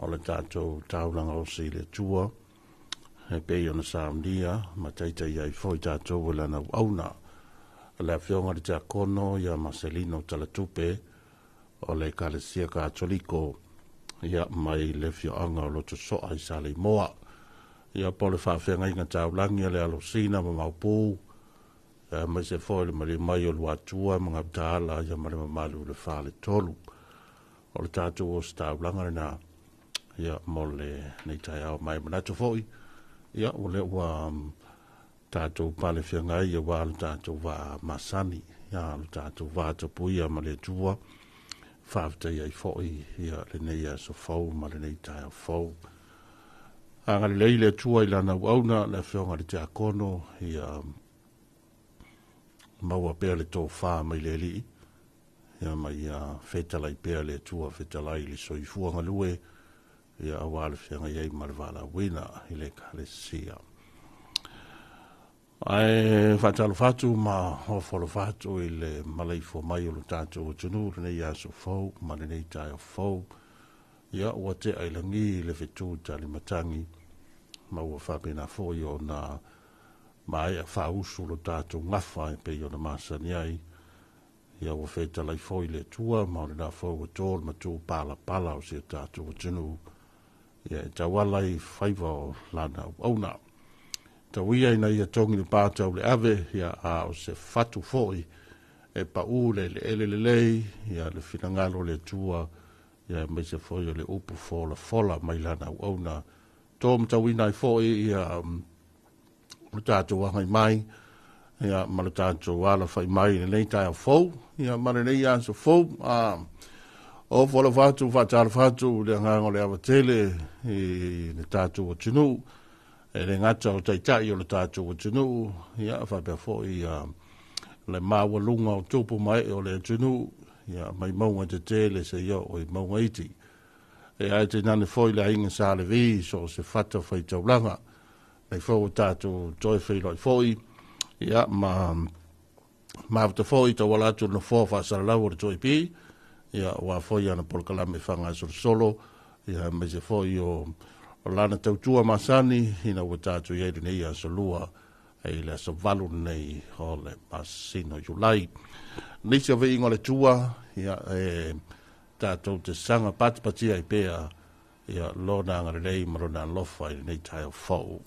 O le tatou taulaga osi i le Atua, e pei ona saunia ma taitaia ai foi tatou e lana auauna, le Afioga i le Tiakono ia Marcelino Talatupe o le Ekalesia Katoliko, ia, mai le afioaga o Lotosoa i Saleimoa. Ia, po o le faafeagaiga taulagi a le Alosina ma Maopu, aemaise foi le maliu mai o Luatua ma Gautaala, ia, ma le mamalu i le Faletolu. O le tatou ositaulaga lena, ia, mo lenei taeao. Ma e manatu foi, ia, o lea ua tatou pale feagai aua lo tatou vaa masani, ia, lo tatou vaa tapuia ma le Atua, faafetai ai foi, ia, lenei aso fou ma lenei taeao fou. Agalelei le Atua i lana auauna, le Afioga i le Tiakono, ia maua pea le tofa mai le Alii, ia, ma ia fetalai pea le Atua fetalai i le soifua galue, ia, aua le feagai ai ma le valaauina i le Ekalesia. Ae faatalofa atu ma ofo alofa atu i le maleifua mai o lo tatou atunuu i lenei aso fou ma lenei taeao fou. Ia, ua tea i lagi le fetu talimatagi, ma ua faapena foi ona maea faausu lo tatou gafa e pei ona masani ai. Ia, ua fetalai foi le Atua, ma o lena foi ua to le matu palapala o si o tatou atunuu, ia, e tauala i faiva o lana auauna. Tauia ina ia togi le pā tau le ave, ia, a o se fatu foi e paū le eleele lelei, ia, le finagalo o le Atua, ia, aemaise foi o le upu folafola mai lana auauna. To matauina ai foi, ia, o le tatou agai mai, ia, ma le tatou alafai mai i lenei taeao fou, ia, ma lenei aso fou. Ofo alofa atu, faatalofa atu le agaga o le ava tele i le tatou atunuu, e le gata o taitai o le tatou atunuu, ia, faapea foi, ia, le maualuga o tupu ma ee o le atunuu, ia, mai mauga tetele seia oo i mauga iti. E ae tainane foi le aiga Sa Levi, so o se fata faitaulaga. Nei foi ua tatou toe feiloai foi, ia, ma mafuta foi tauala atu le nofoa faasalalau o le 2AP, ia, aua foi ana polokalame faagasolosolo, ia, aemaise foi o lana tautua masani, ina ua tatou i ai lenei aso Lua i le aso 8 lenei o le masina o Iulai. Nisi o viiga o le Atua, ia, e tatou te saga patipatia ai pea, ia, lona agalelei ma lona alofa i lenei taeao fou.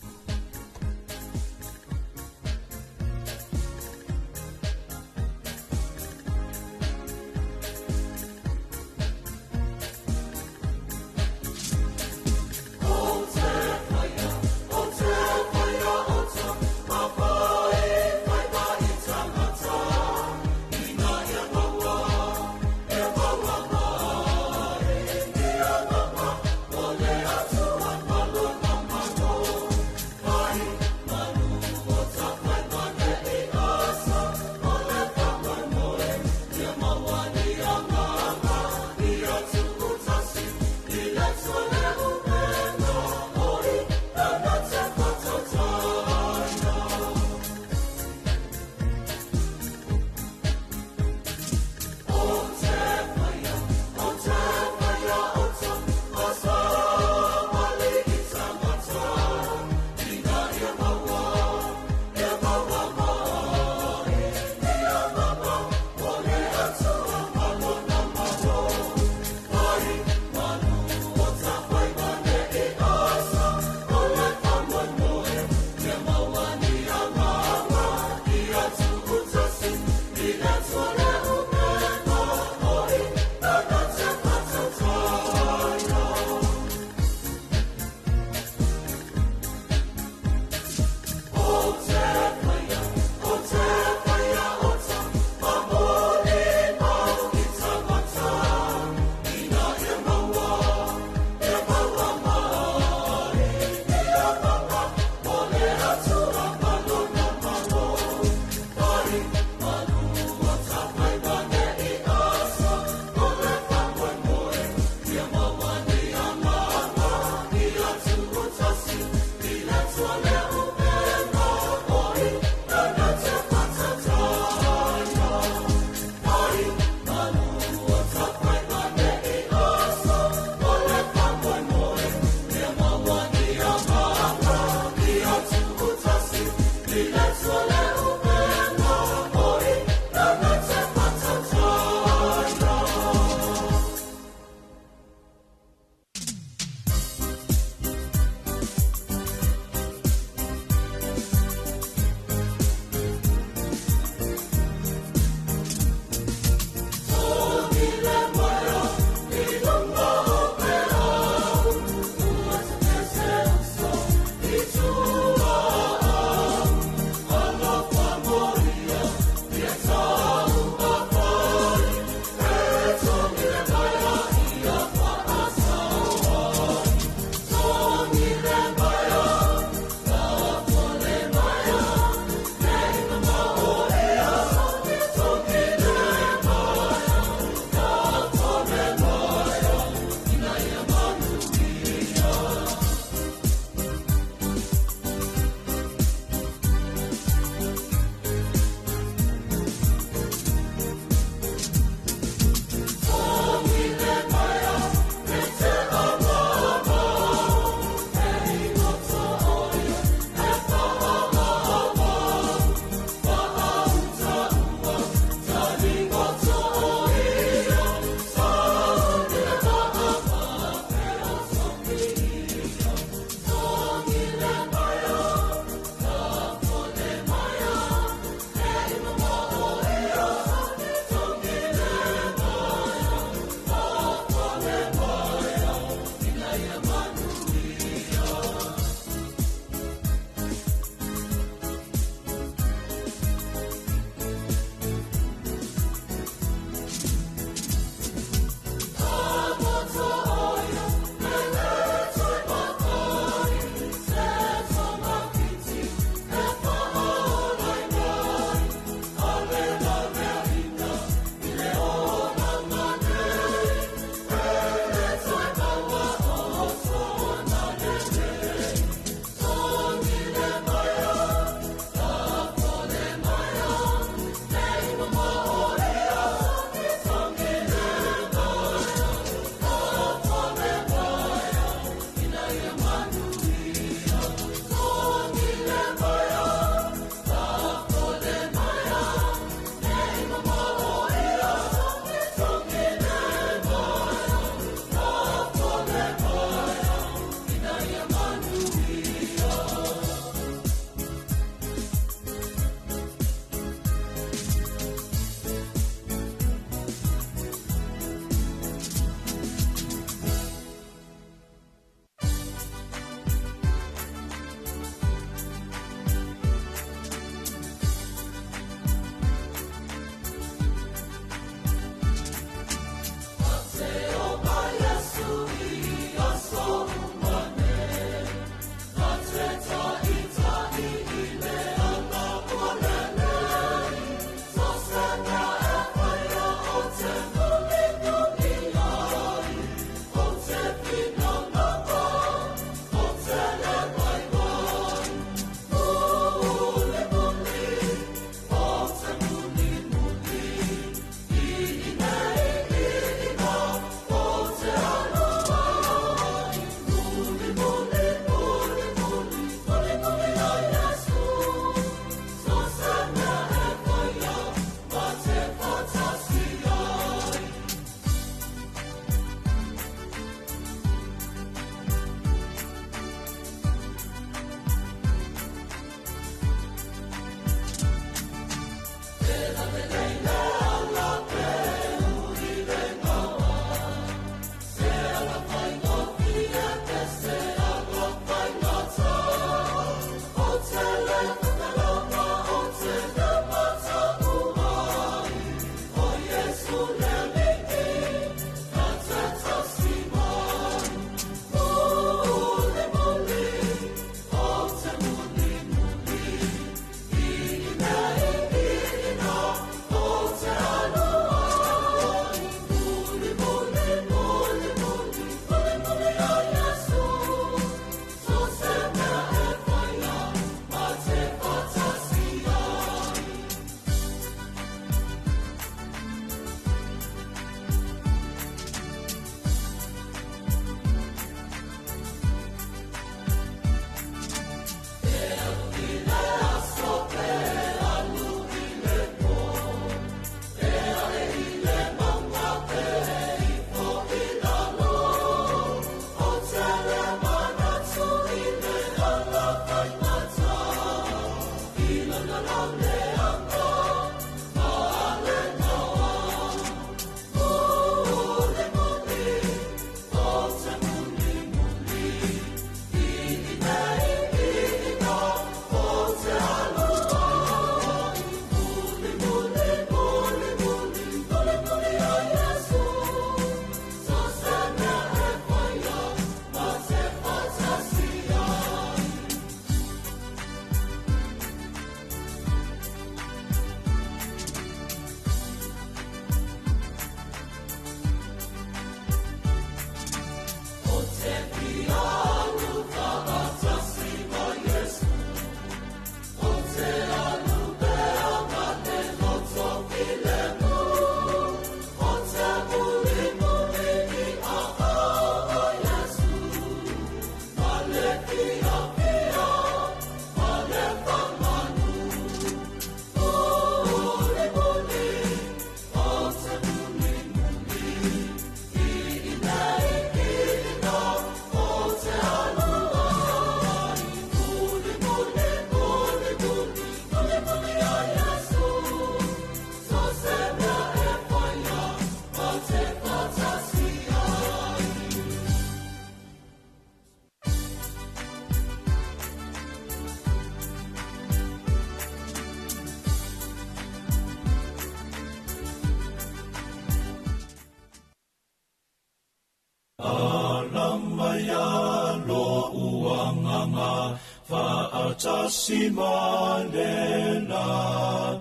alofaga fa'atasi ma le lā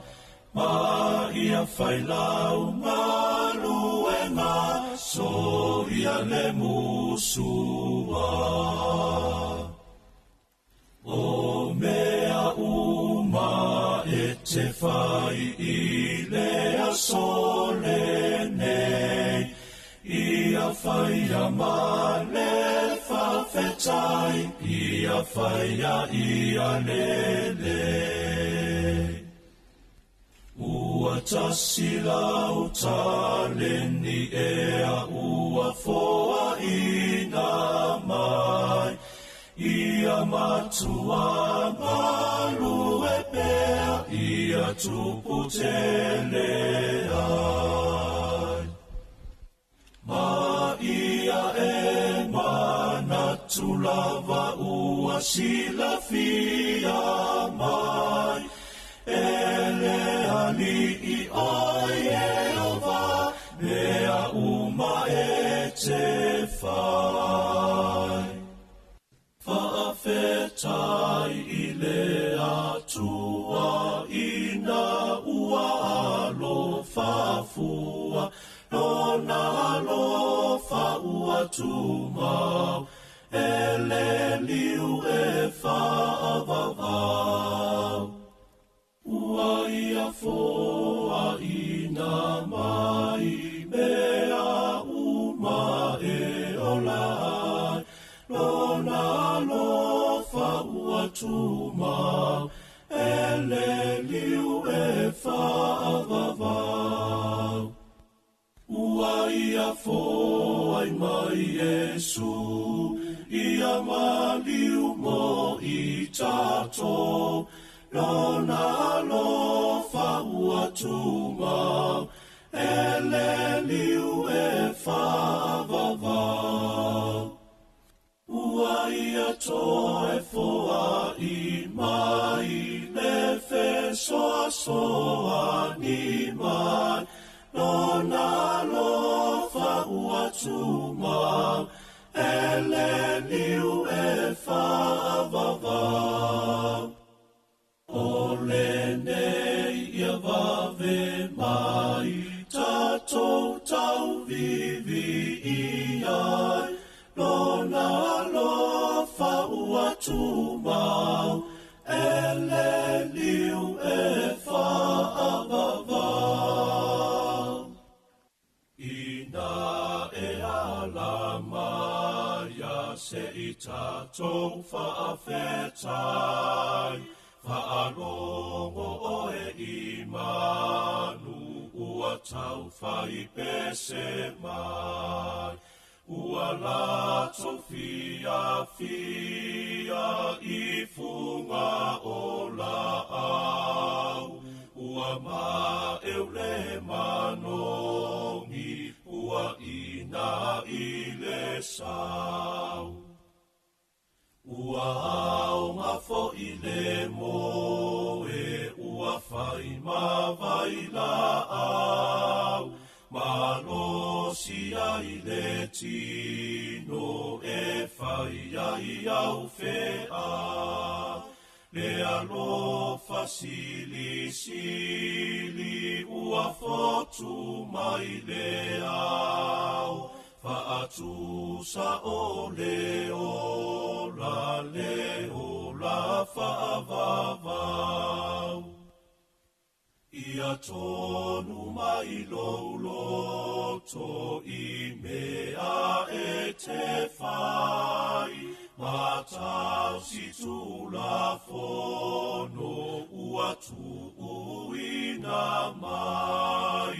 ma ia failau galuega soia le musua. O mea uma e te fai i le aso lenei, ia faia ma le fa'afetai, ia faia ia lelei. Ua tasi lau taleni ea ua foaʻina mai, ia matua galue pea, ia tupu tele ai. Ma ia e manatu lava ua silafia mai, e le Aliʻi o Ieova mea uma e te fai. Fa'afetai i le Atua ina ua alofa fua, lona alofa ua tumau, e le liu e fa'avavau. Ua ia foaʻina mai mea uma e ola ai, lona alofa ua tumau, e le liu e fa'avavau. Ua ia foai mai Iesu, ia maliu mo i tatou, lona alofa ua tumau, e le liu e fa'avavau. Ua ia toe foaʻi mai le fesoasoani mai, lona alofa ua tumau, e le liu e fa'avavau. O lenei ia vave mai, tatou tauviivii ai, lona alofa ua tumau, e le liu e fa'avavau. Ina e ala mai ia seʻi tatou fa'afetai, fa'alogo oe i manu ua taufai pese mai. Ua latou fiafia i fuga o laau, ua maeu le manogi, ua ina i le sau. Ua aoga foʻi le moe, ua fai ma vailaau, malosi ai le tino e fai ai au feā. Le alofa silisili ua fotu mai le ao, fa'atusa o le ola, le ola fa'avavau. Ia tonu mai lou loto i mea e te fai, ma tausi tulafono ua tuuina mai.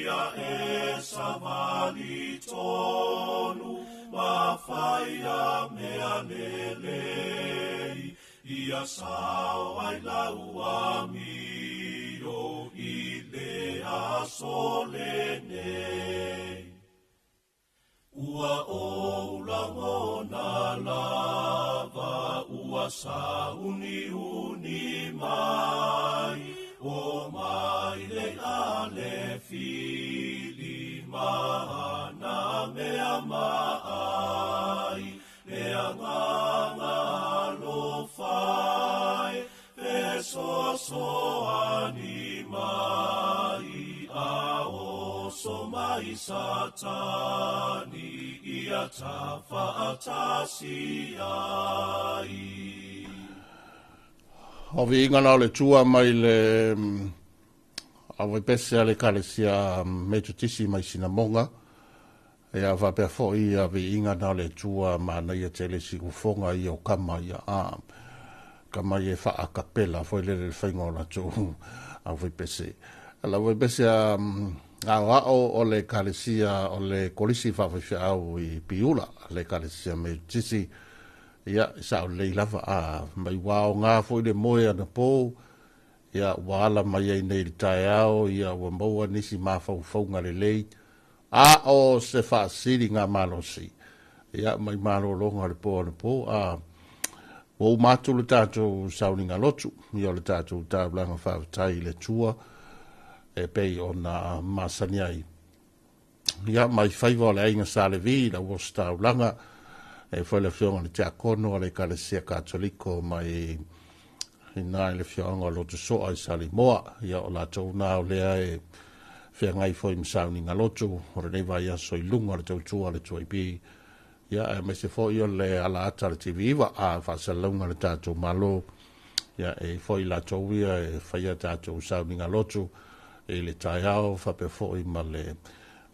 Ia e savali tonu ma faia mea lelei, ia sao ai lau amio i le aso lenei. Ua ou lagona lava, ua sauniuni mai, o mai le ale fili ma na mea maai, le agaga Satani ia tafaatasi ai. O viiga na o le Atua mai le auvaipese a le Ekalesia Metotisi mai Sinamoga. Ia faapea foi ia viiga na o le Atua manaia tele siufofoga ia o kama ia a kama ia e faakapela foi lele le faiga o latou auvaipese. Le auvaipese a aoao o le Ekalesia o le Kolisi Faafaifeau i Piula, le Ekalesia Metotisi. Ia, e sao lelei lava, a mai ua aoga foi le moe anapo, ia ua ala mai ai nei i le taeao, ia ua maua nisi mafaufauga lelei, a o se faasiliga malosi, ia mai malologa o le po anapo, a ua uma atu le tatou sauniga lotu, ia o le tatou taulaga faafetai i le Atua, e pei ona masani ai. Ia, mai faiva o le aiga Sa Levi, le auositaulaga, e foi le afioga i le tiakono a le Ekalesia Katoliko mai ina i le afioaga o Lotosoa i Salimoa. Ia, o latou na o lea e feagai foi ma sauniga lotu o lenei vaiaso i luga o le tautua a le 2AP. Ia, aemaise foi o le alaata a le TV9 a faasalalauga a le tatou Malo. Ia, e foi latou ia e faia tatou sauniga lotu i le taeao faapea foi ma le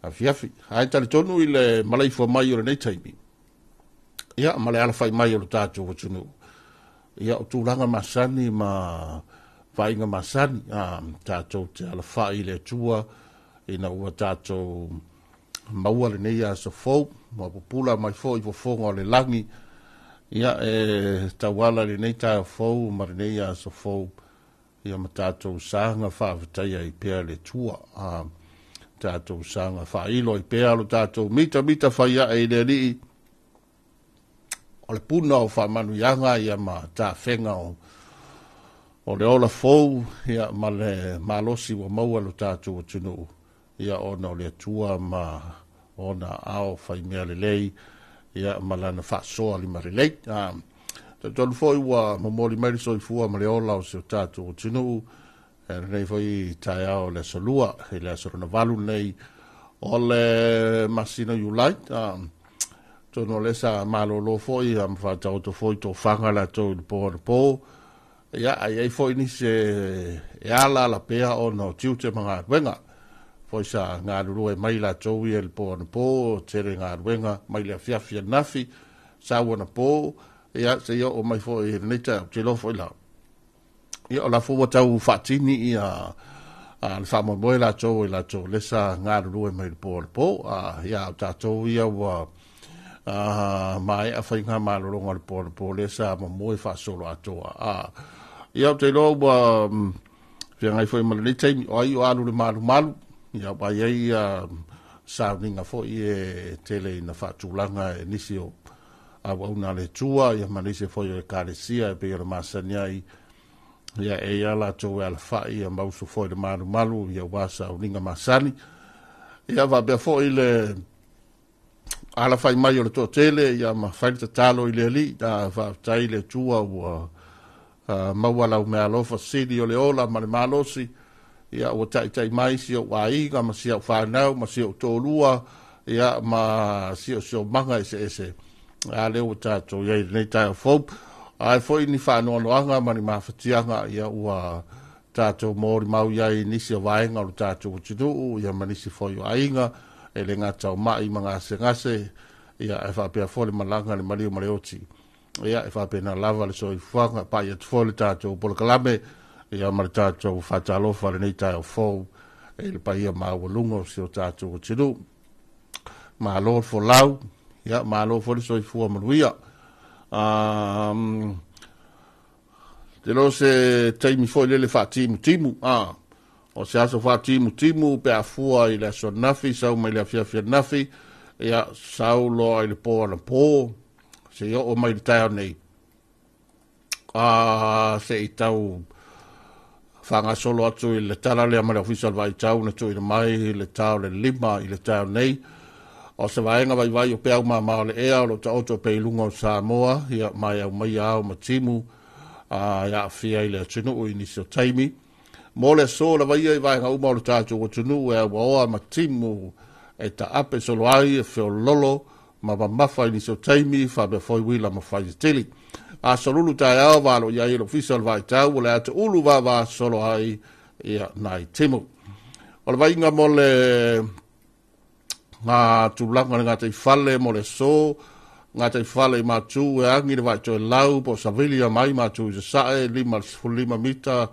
afiafi. Ae talitonu i le malaifua mai o lenei taimi, ia, ma le alafai mai o le tatou atunuu, ia, o tulaga masani ma vaaiga masani, a tatou te alafai i le Atua ina ua tatou maua lenei aso fou, ua pupula mai foi fofoga o le lagi, ia, e tauala i lenei taeao fou ma lenei aso fou, ia ma tatou saga faafetaia ai pea le Atua, a tatou saga faailo ai pea lo tatou mitamita fai ae i le Alii, o le puna o faamanuiaga ia ma tafega o le ola fou, ia ma le malosi ua maua lo tatou atunuu, ia ona o le Atua ma ona ao fai mea lelei, ia ma lana faasoa lima lelei. Talitonu foi ua momoli mai le soifua ma le ola o si o tatou atunuu lenei foi taeao le aso Lua i le aso lona valu lenei o le masina Iulai. Atonu o lea sa malolo foi ma faataoto foi tofaga latou i le po anapo. Ia, a i ai foi nisi e ala ala pea ona o tiute ma galuega. Foi sa galulue mai latou ia i le po anapo, tele galuega mai le afiafi ananafi, sau anapo, ia seia oo mai foi i lenei taeao, ou te iloa foi la. Ia, o la foi ua tau faatini ia le faamoemoe latou i latou lea sa galulue mai le po anapo. Ia, o tatou ia ua maea faiga malologa o le po anapo lea sa momoe faasolo atoa. Ia, ou te iloa ua feagai foi ma lenei taimi, o ai o alu le malumalu, ia ua i ai sauniga foi e tele ina faatulaga e nisi o auauna a le Atua, ia ma nisi foi o Ekalesia e pei o le masani ai, ia e ia latou e alafai ia mausu foi le malumalu ia ua sauniga masani. Ia faapea foi le alafai mai o le toatele, ia ma fai le tatalo i le Alii, faafetai i le Atua ua maua lau meaalofa sili o le ola ma le malosi, ia ua taitai mai si ou aiga ma si au fanau ma si ou toalua, ia ma si o siosiomaga eseese, a lea ua tatou i ai i lenei taeao fou. Ae foi ni faanoanoaga ma ni mafatiaga, ia ua tatou molimau i ai i nisi o vaega o le tatou atunuu, ia ma nisi foi o aiga, e le gata o mai ma gasegase, ia e faapea foi le malaga le maliu ma le oti. Ia e faapena lava le soifuaga, pai atu foi le tatou polokalame, ia ma le tatou faatalofa lenei taeao fou, e le paia maualuga o si o tatou atunuu. Malo le folau, ia malo foi le soifua manuia. Te iloa se taimi foi lele faatimutimu, o se aso faatimutimu pe a fua i le aso ananafi, sau mai le afiafi ananafi, ia sau loa i le po anapo, seia oo mai i le taeao nei, se i tau faagasolo atu i le tala lea ma le Ofisa o le Vaitau na tuuina mai i le ta o le 5 i le taeao nei. O se vaega vaivai o peau mama o le ea o lo taoto pea i luga o Samoa, ia ma e aumaia ao ma timu e aafia i le atunuu i nisi o taimi. Mo le aso lava ia i vaega uma o le tatou atunuu e auaoa ma timu E taape solo ai e feololo ma mamafa i nisi o taimi faapea foi uila ma fai tetele. Aso lulu taeao valo i ai e le ofisa o le vaitau o le ata ulu vava solo ai ia nai timu. O le vaiga mo le ngā tulaga le ngā fale mo le so ngā fale i matu e angi le vai toe lau po savili a mai matu i sae 55 mita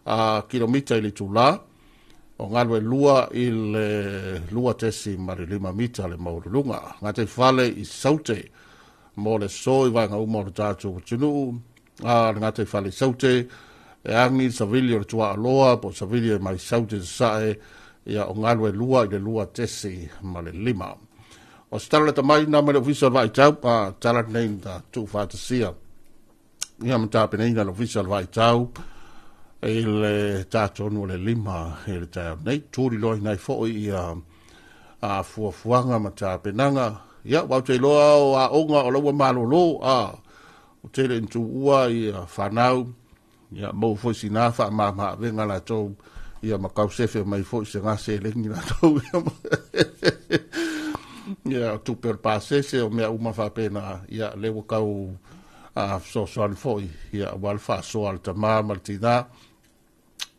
a kilomita i le tula o ngalo e lua i le 2.5 mita le maululuga. Ngā fale i saute mo le so i vaega uma o le tātou atunuu a le ngā fale i saute e angi savili o le tuaaloa po savili e mai saute sae ia o ngalo e lua i le 2.5. O se tala le tamai na mai le ofisa o le vaitau, a tala nei na tuufaatasia. Ia ma tapenaina le ofisa o le vaitau i le tatonu o le 5 i le taeao nei. Tuli loa inai foi ia a fuafuaga ma tapenaga. Ia, wau te loa o a onga o laua malolo, a o tele intu ua ia whanau, ia mau foi sina wha ma venga la tau, ia makau sefe mai foi se ngase lengi la tau. Ia tupe o le pasese o mea uma whapena, ia lewa kau a fesoasoani foi, ia ua le faasoa le tamā ma le tinā.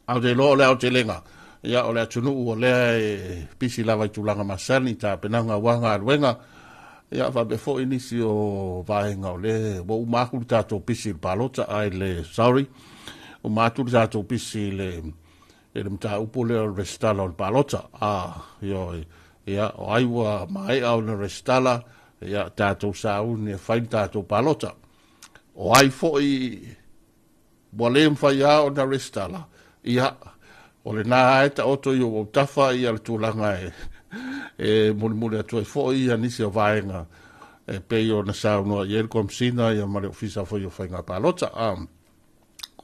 Au te loa o le aotelega, ia o le atunuu o lea e pisi lava i tulaga masani, tapenaga aua galuega, ia faapea foi nisi o vaega o le ua uma atu le tatou pisi i le palota, ai le, sorry, uma atu le tatou pisi i le mataupu lea o le resitala o le palota. A, ioe, ia, o ai ua maea ona resitala, ia, tatou sauni e fai le tatou palota. O ai foi ua le mafai lava ona resitala, ia, o lena e taoto i o tafa ia le tulaga e mulimuli atu ai foi ia nisi o vaega e pei ona saunoa i ai le Komesina ia ma le Ofisa foi o Faiga Palota.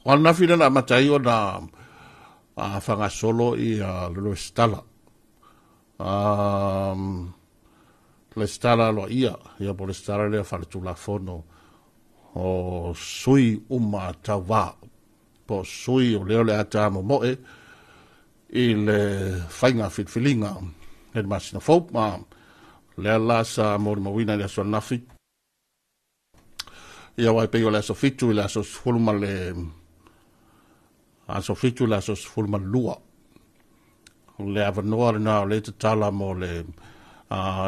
O ananafi lena amata ai ona faagasolo ia le resitala. Resitala aloaia, ia po o resitala lea faaletulafono o sui uma tauvā, po o sui o lea o le a tamomoe i le faiga filifiliga i le masina fou. Lea la sa molimauina i le aso ananafi. Ia wai pei o le aso 7 i le aso 12 ma le aso 7 i le aso 12. Le avanoa lena o le tatala mo le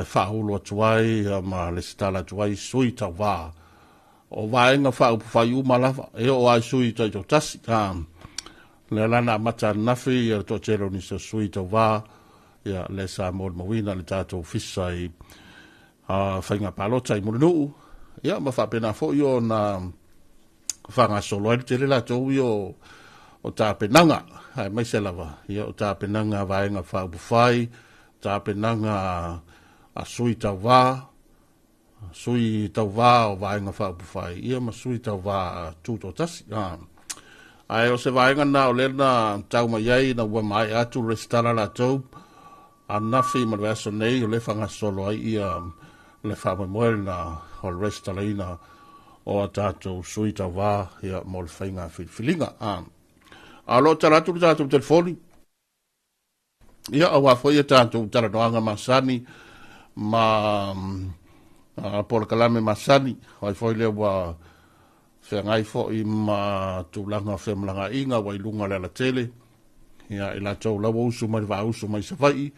faaulu atu ai ma le setala atu ai sui tauvā. O vaega faaupufai uma lava, e oo ai sui taitoatasi. Le la na amata ananafi ia le toatele o nisi o sui tauvā, ia le sa molimauina le tatou ofisa i faiga palota i Mulinuu, ia ma faapena foi ona faagasolo ai le tele latou ia o tapenaga, aemaise lava ia o tapenaga vaega faaupufai, tapenaga a sui tauvā, sui tauvā o vaega faaupufai, ia ma sui tauvā tutoatasi. Ae o se vaega na o lea na tau mai ai na ua maea atu le resitala latou ananafi ma le vaiaso nei o le faagasolo ai ia le faamoemoe lena o le resitalaina o a tatou sui tauvā ia mo le faiga filifiliga. A o loo tala atu le tatou telefoni, ia aua foi ia tatou talanoaga masani ma polokalame masani, ai foi lea ua feagai foi ma tulaga o femalagaiga ua i luga o le alatele, ia i latou laua usu mai le vaausu mai Savaii,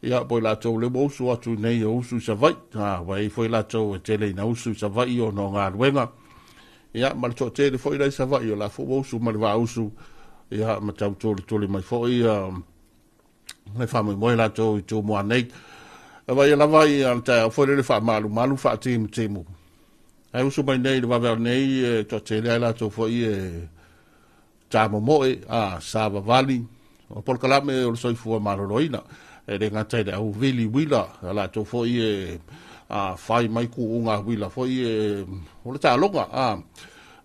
ia po i latou le ua usu atu nei o usu i Savaii, ua i foi latou e tele ina usu i Savaii ona o galuega, ia ma le toatele foi la i Savaii o la foi ua usu mai le vaausu, ia ma tau tulituli mai foi ia le faamoemoe latou i Tumua nei. E vai lava ia le taeao foi lele faamalumalu faatimutimu. Ai usu mai nei le vaveao nei e toatele ai latou foi e tamomoe a savavali o polokalame o le soifua maloloina. E le gata i le au vili uila a latou foi e fai mai kuuga uila foi e o le taaloga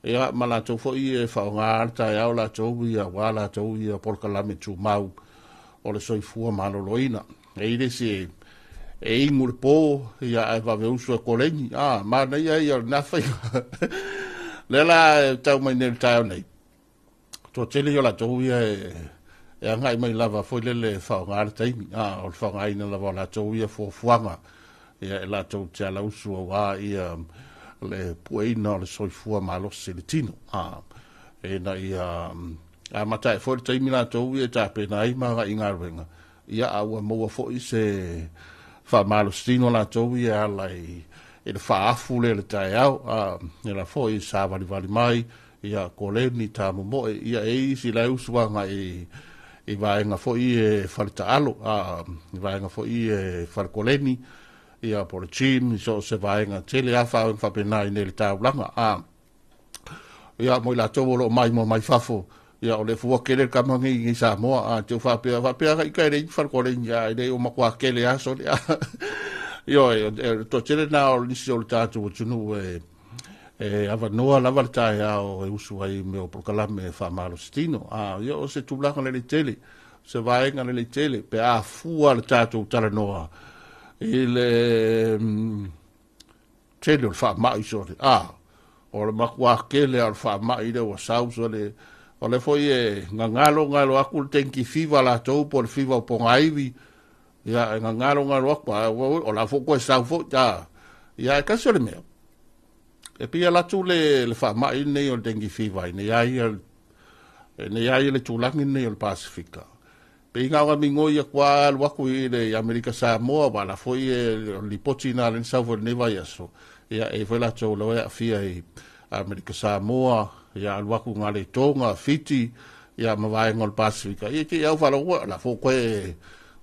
ia ma latou foi e faaaoga le taeao latou ia ua latou ia polokalame tumau o le soifua maloloina. E i le se e ingu le po ia ae vave usu e koleni manaia ia o lena faiga. Lea la e tau mai nei le taeao nei toatele ia latou ia e agai mai lava foi lele e faaaoga le taimi, o le faaaogaina lava o latou ia fuafuaga, ia e latou te alausu auā ia le pueina o le soifua malosi i le tino, ina ia amata ae foi le taimi latou ia e tapena ai ma agai i galuega, ia a ua maua foi se faamalositino latou ia e ala i le faaafu lea i le taeao, e ala foi i savalivali mai, ia koleni tamomoe, ia e i ai isi la e usu agai i vaega foi ia e faletaalo, i vaega foi ia e falekoleni, ia po o le gym, i so o se vaega tele lava vaega faapena i inei i le taulaga. Ia mo i latou o lo o maimoa mai fafo, ia o le fua tele le tama nei i Samoa, a te faapea faapea ka ita e leai ni falekoleni, a e le o matua tele lava sole. Ioe, e toatele na o nisi o le tatou atunuu e avanoa lava le taeao e usu ai i mea o polokalame faamalositino. Ia o se tulaga lelei tele, se vaega lelei tele pe a fua le tatou talanoa i le tele o le faamai sole. O le matua tele o le faamai lea ua sau sole. O le foi e gagalo galo aku le dengue fever latou po o le fever o pogaiwi, ia e gagalo galo aku, a o la foi koe sau foi ta. Ia e kasi o le mea, e pei alu atu le faamai lenei o le dengue fever i nei a ia le tulagi lenei o le Pasifika. Pe i ngā migoi atu a alu aku i le Amerika Samoa, wa la foi e o lipoti nā le sau foi lenei vaiaso. Ia e foi latou lawa e aafia i Amerika Samoa, ia alu aku ngā le Tonga, Fiti, ia ma vaega o le Pasifika. Ia te au whalaua, la fo koe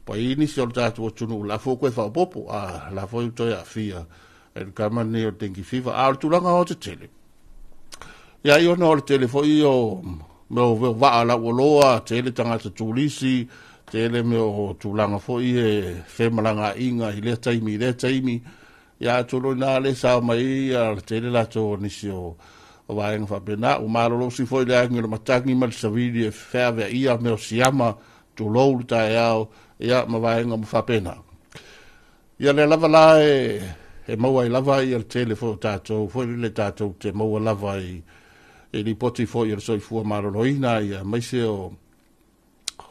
pa i nisi o le tatou atunuu, la fo koe whaopopo, la foi uto e aafia e le kama nei o le dengue fever. A o le tulaga o te tele. Ia i ona o le tele foi o mea o vaa lau oloa, tele tagata turisi, tele mea o tulaga foi e femalagaaiga i lea taimi, i lea taimi. Ia atonu ina le sao mai ia le tele latou o nisi o vaega faapena. Ua malolosi foi le agi o le matagi ma le savili e feaveaia mea o siama, tulou le taeao, ia ma vaega ma faapena. Ia lea lava la e maua ai lava ia le tele foi o tatou, foi le tatou te maua lava i lipoti foi o le soifua maloloina, ia maise o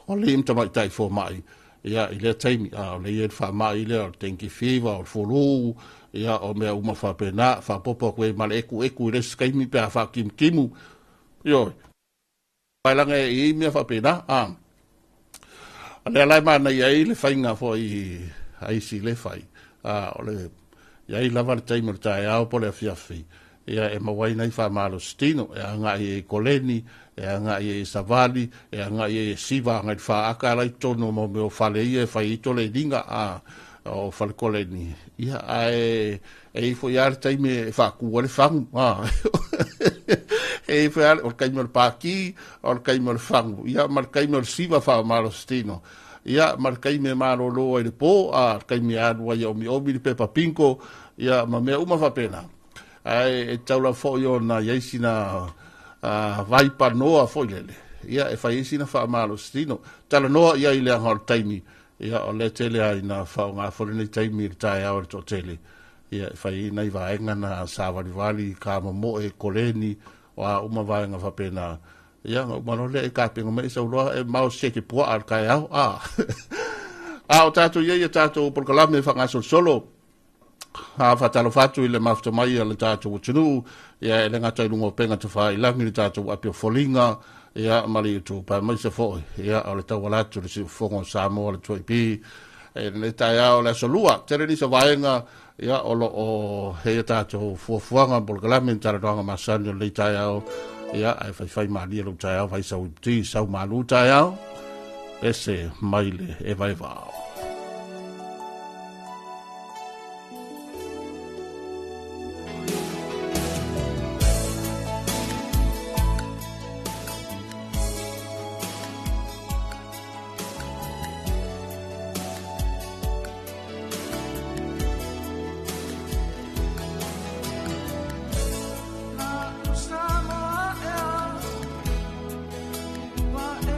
alii ma tamaitai fomai, ia i lea taimi, o le ia le faamai lea o le dengue fever, o le flu, ia o mea uma faapena, faapopo atu ai ma le eku eku i le isi taimi pe a faakimutimu, ioe. Paelaga e i mea faapena, a lea la e manaia ai le faiga foi a isi le fai, o le iai lava le taimi o le taeao po o le afiafi, ia e maua ai nai faamalositino, e agai i koleni, e agai i savali, e agai i siva, agai i faaka ala i totonu o mea o fale ia e fai ai tole liga, o fale koleni. Ia, ae e ifo ia le taimi e faakua le fagu, E ifo ia o le taimi o le paki, o le taimi o le fagu, ia ma le taimi o le siva faamalositino. Ia ma le taimi e malolo ai le po, le taimi e alu ai e omiomi le pepa pinko, ia ma mea uma faapena. Ae e tatau lava foi ona i ai sina vai panoa foi lele, ia e fai ai sina faamalositino. Talanoa ia i le aga o le taimi, ia o le tele ai na faaaoga foi lenei taimi i le taeao i le toatele, ia e fai ai nai vaega na savalivali, kamomoe, koleni, o a uma vaega faapena. Ia, na uma loa lea e tapena mai e sauloa e mao se te puaa le taeao. A o tatou ia ia tatou polokalame faagasolosolo, faatalofa atu i le mafuta mai a le tatou atunuu, ia e le gata i luga o pega tafailagi le tatou api o foliga, ia ma le YouTube, aemaise foi, ia o le tauala atu le siufofoga o Samoa le 2AP, e lenei taeao le aso lua, tele nisi o vaega, ia o lo o heia tatou fuafuaga polokalame ni talanoaga masani o lenei taeao, ia ae faifai malie lou taeao, fai sau iputi, sau malu taeao, ese mai le evaeva. Wa e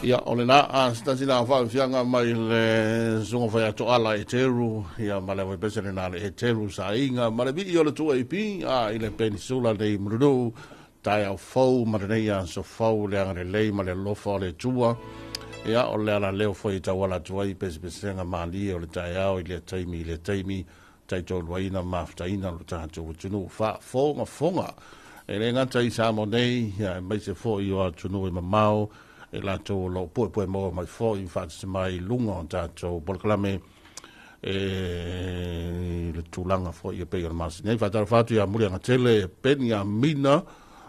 Ia, o lena, a se tasi na faafiafiaga mai le susuga faiatoala Eteru, ia ma le auaipese lena le Eteru Saaiga, ma le vii o le 2AP, a i le penisula nei Mulinuu, taeao fou ma lenei aso fou, le agalelei ma le alofa o le Atua. Ia, o le alaleo foi e tauala atu ai pesepesega malie o le taeao i lea taimi i lea taimi, taitoaluaina ma mafutaina lo tatou atunuu faafogafoga. E le gata i Samoa nei, ia, aemaise foi o atunuu e mamao, e latou o lo o puepue maua mai foi ma faatasi mai i luga o tatou polokalame e le tulaga foi e pei ona masani ai. Faatalofa atu ia Muliagatele Peniamina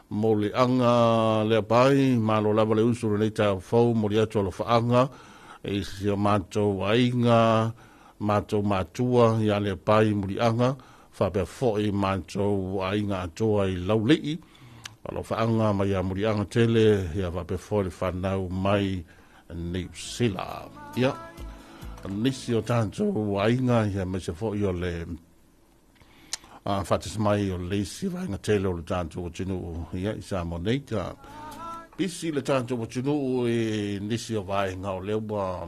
Moliaga Leapai, malo lava le usu lenei taeao fou, moli atu alofaaga i si o matou aiga, matou matua ia Leapai Muliaga, faapea foi matou aiga atoa i Laulii, alofaaga mai ia Muliaga tele, ia faapea foi le fanau mai Niu Sila. Ia, nisi o tatou aiga, ia aemaise foi o le faatasi mai o le isi vaega tele o le tatou atunuu, ia, i Samoa nei. Ta pisi le tatou atunuu i nisi o vaega o lea ua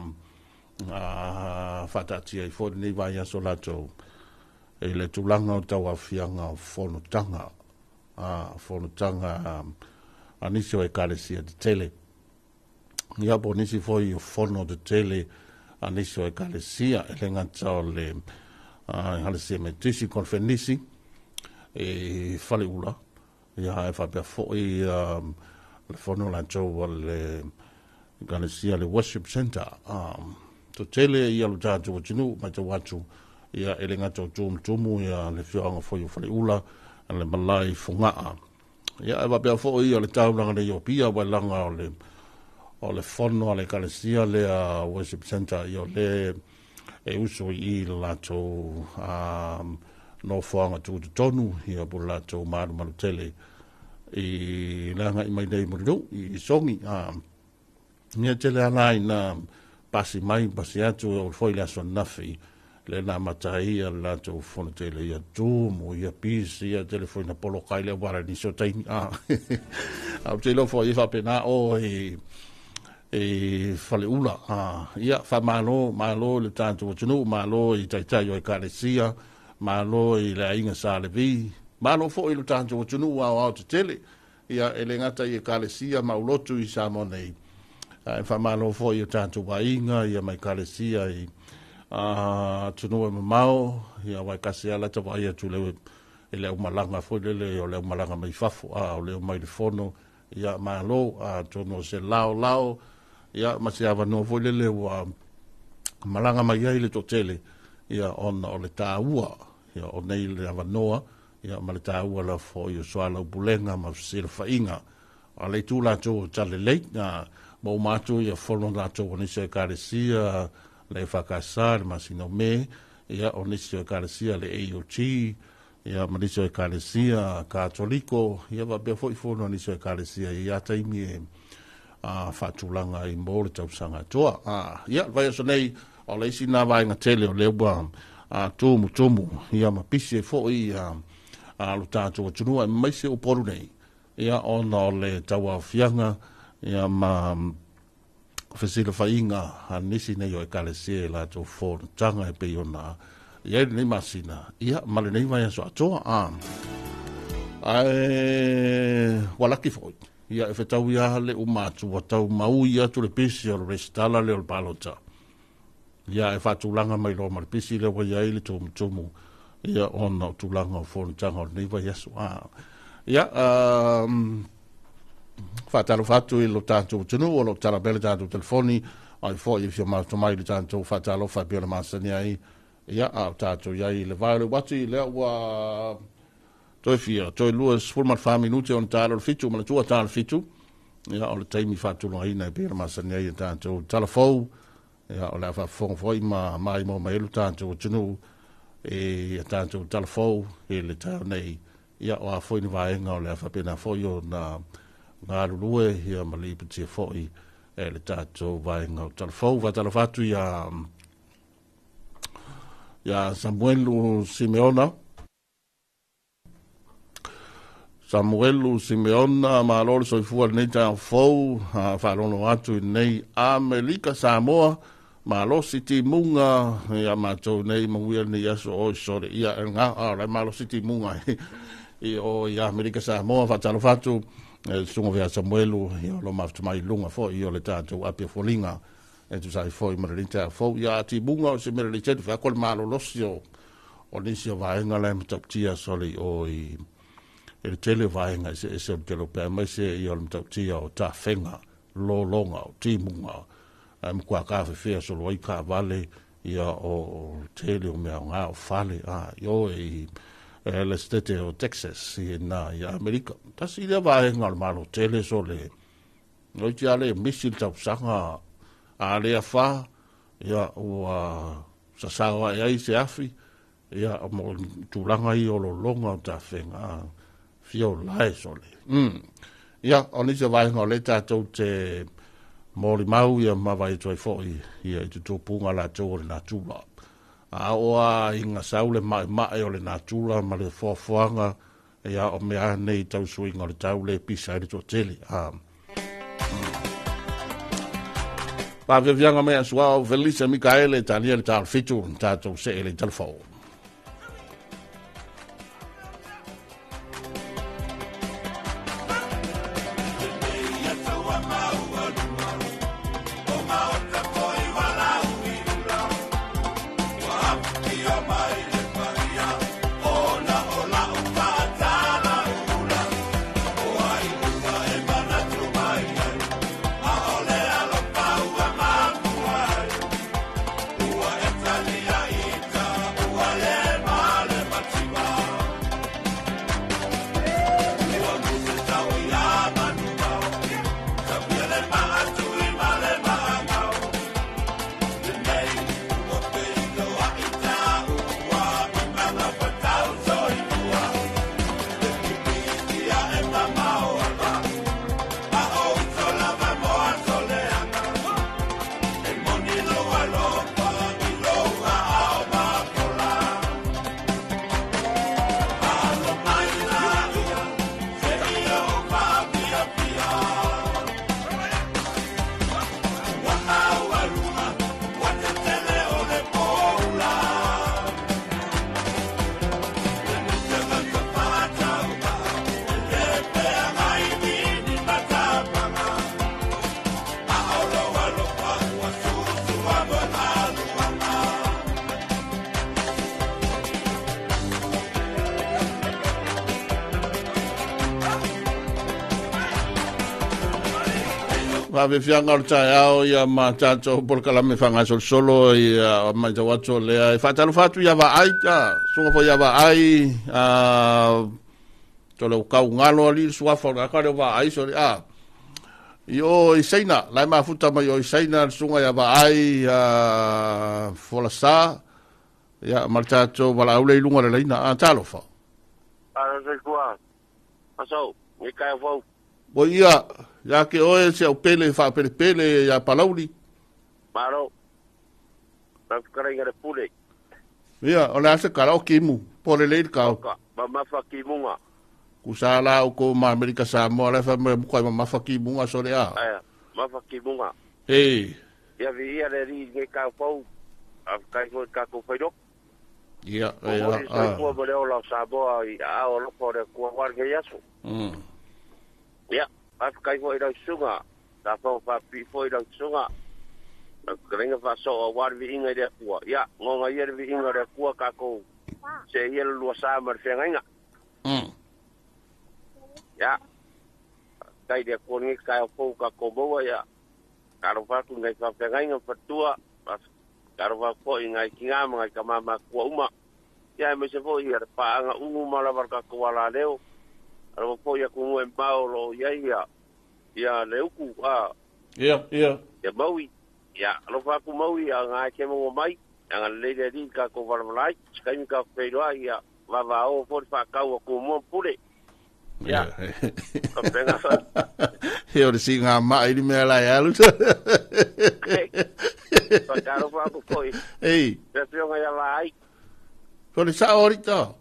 faataatia ai foi lenei vaiaso latou i le tulaga o tauaofiaga o fonotaga, fonotaga a nisi o ekalesia tetele. Ia, po o nisi foi o fono tetele a nisi o ekalesia, e le gata o le Ekalesia Metotisi Konifenisi i Faleula, ia, e faapea foi le fono latou a le Ekalesia le Worship Center. Totele ia lo tatou atunuu matau atu, ia, e le gata o Tumutumu, ia, le afioaga foi o Faleula, le malae i Fogaa. Ia, e faapea foi ia le taulaga nei o Apia, wailaga o le fono a le ekalesia lea Worship Center, ia o le e uso i le latou nofoaga tutotonu, ia po le latou malumalu tele i le agai mai nei Mulinuu i Sogi. Ia tele ala ina pasi mai pasi atu o foi le aso ananafi le na amata ai ia le latou fono tele, ia tumu ia pisi ia tele foi na poloka ai le auala i nisi o taimi. A ou te iloa foi e faapena o i Faleula. Ia, faamalo, malo i le tatou atunuu, malo i taitai o ekalesia, malo i le aiga Sa Levi, malo foi i le tatou atunuu aoao tetele, ia, e le gata i ekalesia ma aulotu i Samoa nei, ae faamalo foi i o tatou aiga, ia, ma ekalesia i atunuu e mamao, ia, aua e tasi lava lata vaai atu i le aumalaga foi lele o le aumalaga mai fafo, o le omai i le fono, ia, malo, atonu o se laolao, ia, ma se avanoa foi lele ua malaga mai ai le toatele, ia, ona o le taua, ia, o nei le avanoa, ia, ma le taua la foi o soalaupulega ma fesilafaiga a le itu latou o Talalelei, ma uma atu ia fono latou o nisi o ekalesia le EFKS le masina o Me, ia, o nisi o ekalesia le AOG, ia, ma nisi o ekalesia Katoliko, ia, faapea foi fono a nisi o ekalesia i ia taimi e faatulaga ai mo le tausaga atoa. Ia, le vaiaso nei, o le isi nā vaega tele o lea ua tumutumu, ia, ma pisi ai foi ia lo tatou atunuu aemaise Upolu nei, ia, ona o le tauaofiaga, ia, ma fesilafaiga a nisi nei o ekalesia i latou fonotaga e pei ona i ai lenei masina, ia, ma lenei vaiaso atoa. Ae ua laki foi, ia, e fetau ia le uma atu ua tau maui atu le pisi o le resitala lea o le palota, ia, e faatulaga mai loa ma le pisi lea ua i ai le tumutumu, ia, ona o tulaga o fonotaga o lenei vaiaso. Ia, faatalofa atu i lo tatou atunuu o lo o tala pea le tatou telefoni, ai foi e fia mafuta mai i le tatou faatalofa e pei ona masani ai, ia, a o tatou i ai i le vae o le uati lea ua toe fia toe 24 minute ona tala o le 7 ma le tua tala 7, ia, o le taimi faatulagaina e pei ona masani ai i tatou tala fou, ia, o le a faafofoga foi ma maimoa mai ai lo tatou atunuu i a tatou tala fou i le taeao nei, ia, o a foi ni vaega o le a faapena foi ona galulue, ia, ma lipotia foi e le tatou vaega o tala fou. Faatalofa atu ia Samuelu Simeona. Samuelu Simeona, malo le soifua i lenei taeao fou, faalogo atu i lenei Amerika Samoa, malosi timuga ia matou nei manuia lenei aso oi sole ia e nga a o malosi timuga i o i Amerika Samoa. Faatalofa atu e susuga ia Samuelu ia o lo mafuta mai luga foi o le tatou api foliga e tusa ai foi ma lenei taeao fou. Ia timuga o se mea lelei tele, fai le malolosi o nisi o vaega la e matautia sole i o i le tele o vaega eseese o le tele o pea aemaise ia o le matautia o tafega lologa o timuga ae matua tafefea solo ai taavale ia o tele o mea o o fale a i o i le state o Texas i na i Amerika. Tasi lea vaega o le malo tele sole oi te ale misi le tausaga a lea fa ia ua sasao ai ai se afi ia mo tulaga ia o lologa o tafega fia o lae sole. Ia, o nisi o vaega o le tatou te molimau ia ma vai atu ai foi ia i tutupuga latou o le natura. A o a inga sau le maemae o le natura ma le foafoaga ia o mea nei tausuiga o le tau le pisa ai le toatele. Faafiafiaga mai asuao Felisa Mikaele talia le talo fitu tatou see le talafou. Faafiafiaga o le taeao ia ma tatou polokalame faagasolosolo ia matau atu o lea e faatalofa atu ia vaai ta susuga foi ia vaai tole o kau galo ali le suafa o le aka leo vaai sole a i o i Saina lai mafuta mai o i Saina le susuga ia vaai folasa ia ma le tatou valaau le i luga le laina a talofa. Asau, ni kai fau. O ia, ia ke oe se au pele faapelepele ia Palauli. Malo. Na whakaringa le pule. Ia, o le ase kala o kimu, po le leil kau. Ka, mamafa kimunga. Kusa la o ko ma Amerika Samoa le fa me mukai mamafa kimunga so le a. Aia, mafa kimunga. Ei. Ia vi ia le ri nge kau pau. A kai foi ka ko whairok. Ia, O ia. mori soi kua mo le ola o Samoa i a o loko le kua war nge yaso. Ia, a kai foi rau sunga. Ta fau fa pi foi rau sunga. Na karinga fa so o war vi inga i le kua. Ia, ngonga ia le vi inga le kua ka kou. Se ia le lua sa ma le whengainga. Ia, kai le kua nge kai o pou ka kou maua ia. Karo whaku ngai fa whengainga fatua. Karo whaku i ngai ki ngā ma ngai ka mama kua uma. Ia, me se foi ia le paanga ungu ma lava ka kua la leo. Alo foi ia kungu e mao lo ia ia. Ia le uku a. Ia, ia. Ia maui. Ia, alo whaku maui a ngai ke maua mai. Ia ngā leire ri ka ko walavalai. Sikaimi ka wheiroa ia. Vava o fori whakau a ku mua pule. Ia. Ka penga fa. He o le singa mai ni mea lai alu. Whakaro whaku foi. Ei. Te whionga ia la ai. So le sao orita.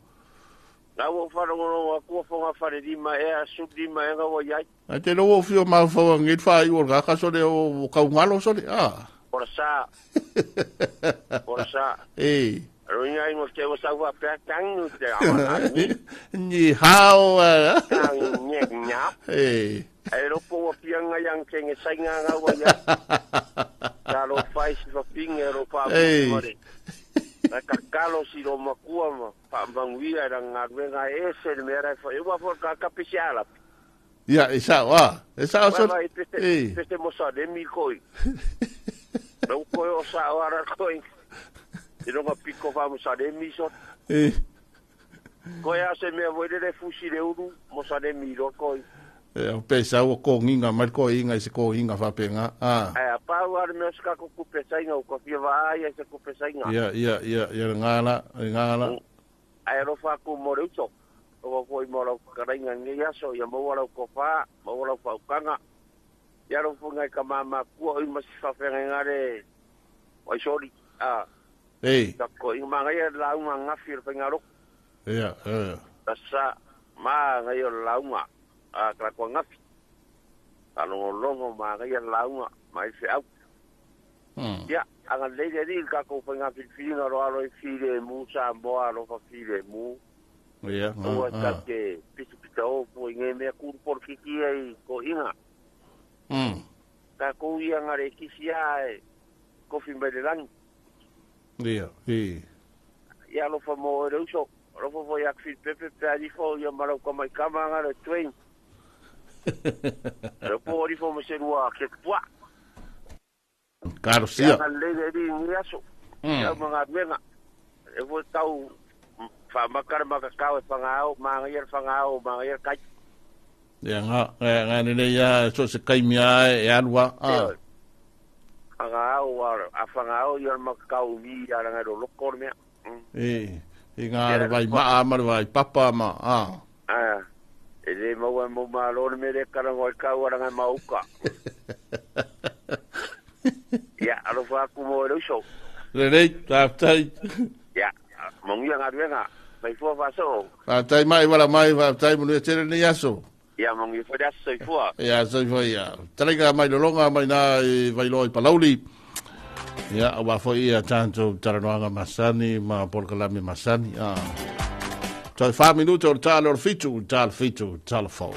La ua wharongoro a kua whonga whare rima e a sub rima e ngawa iai. Ai te loa fio mau fau ngi fa i o ka sole o kaungalo sole ah. Ora sa. Ora sa. E. Roinga ingo te o sau pea tangu te awa Ni hao. Tang nye nya. E. E ropo wa pianga yang kenge sainga ngawa ia. Ta ro fai si fa pinge ro pa mare. Na kakalo si ro makua ma pa manguia ra ngaruenga e se le mera fa e wa fo ka kapisiala. Ia, e sao, ah. E sao so. Vai peste peste mosa de mi koi. No koi o sa ara koi. I ronga piko fa mosa de mi so. E. Koi a se mea voi le fusi le uru mosa de mi ro koi. E o pesa o ko nginga mai ko inga i se ko inga fa penga. Ah. E a pau ara mea se kako kupe sainga o ka fia vaai e se kupe sainga. Ia, ia, ia, ia ngala, ngala. Ai ro fa ku mo reuto. O ko i mo ro karainga ngi aso ia mo ro ko fa, mo ro fa ukanga. Ia ro funga ka mama ku i masi fa fenga ngare. Oi sorry. Ah. Ei. Ta ko i manga ia la unga ngafi ro fenga ro. Ia, ia. Ta sa ma ngai o la unga. A kra ko ngafi. Ta longo longo ma ngai la unga mai fe au. Ia, anga leile ri ka ko fenga filfilinga ro aro i file mu sa moa ro fa file mu. Ia, Ua ta te pita pita o po i nge mea kuru por kiki ai ko inga. Ka ko ia ngare kisi a e kofi mai le langi. Ia, i. Ia alo fa mo e reuso. Alo fa fo ia kfil pepe pe alifo ia marau ka mai kama ngare twain. Alo po alifo mo se rua ke pua. Karo Ia sia. nga leile ri ngi aso. Ia mga menga. E fo tau fa makara makakau e whangao, manga ia whangao, manga ia kai. Ia nga, nga nene ia so se kai mia e alua. Ah. Whangao, a whangao ia makakau mi ia ranga ro loko mea. E, i ngā vai maa ma le vai papa ma. Ah. Ah. E le maua mo malo me le karanga o kau aranga mauka. Ia, alo fa ku mo e uso. Lelei, tātai. Ia, mongia ngaruenga. Mai fua faso. Tātai mai wala mai, tātai mo le tere ni aso. Ia, mongia fua aso i fua. Ia, so fua ia. Taringa mai lolonga mai nā i vailoa i Palauli. Ia, awa foi ia tātou taranoanga masani ma polkalami masani. Ah. Toi 4 minuto o tale o fitu, tale fitu, tale fau.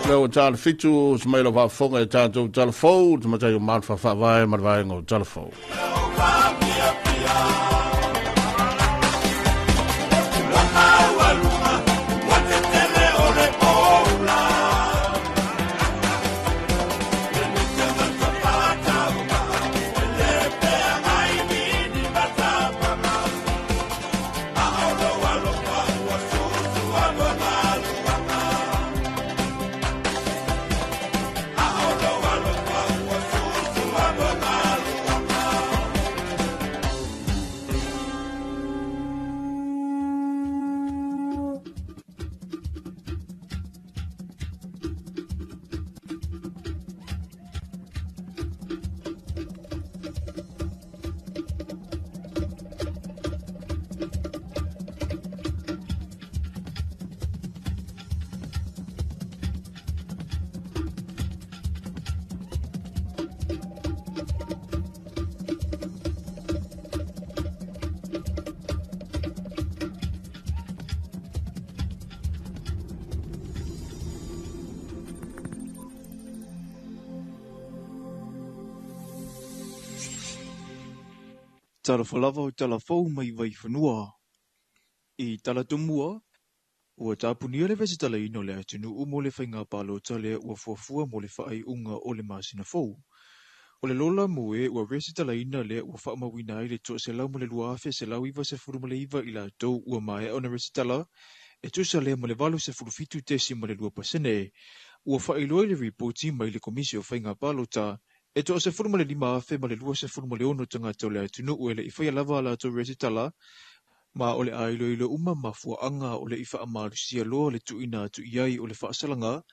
Lea ua ta le 7 se mai lau faafofoga i tatou tala fou, le tamatai o malu faafaavae ma le vaega o tala fou. Talofa lava o tala fou mai Vaifanua. I Talatumua, ua tapunia le resitalaina o le atunuu mo le faiga palota lea ua fuafua mo le faaiuga o le masina fou. O le lola mo e ua resitalaina lea ua faamauina ai le 102,199 i latou ua maea ona resitala, e tusa lea ma le 87.2%. Ua faailoa i le ripoti mai le Komisi o Faiga Palota, e 15,026 tagata o le atunuu e le i faia lava a latou resitala, ma o le ailoilo uma mafuaaga o le i faamalusia loa le tuuina atu i ai o le faasalaga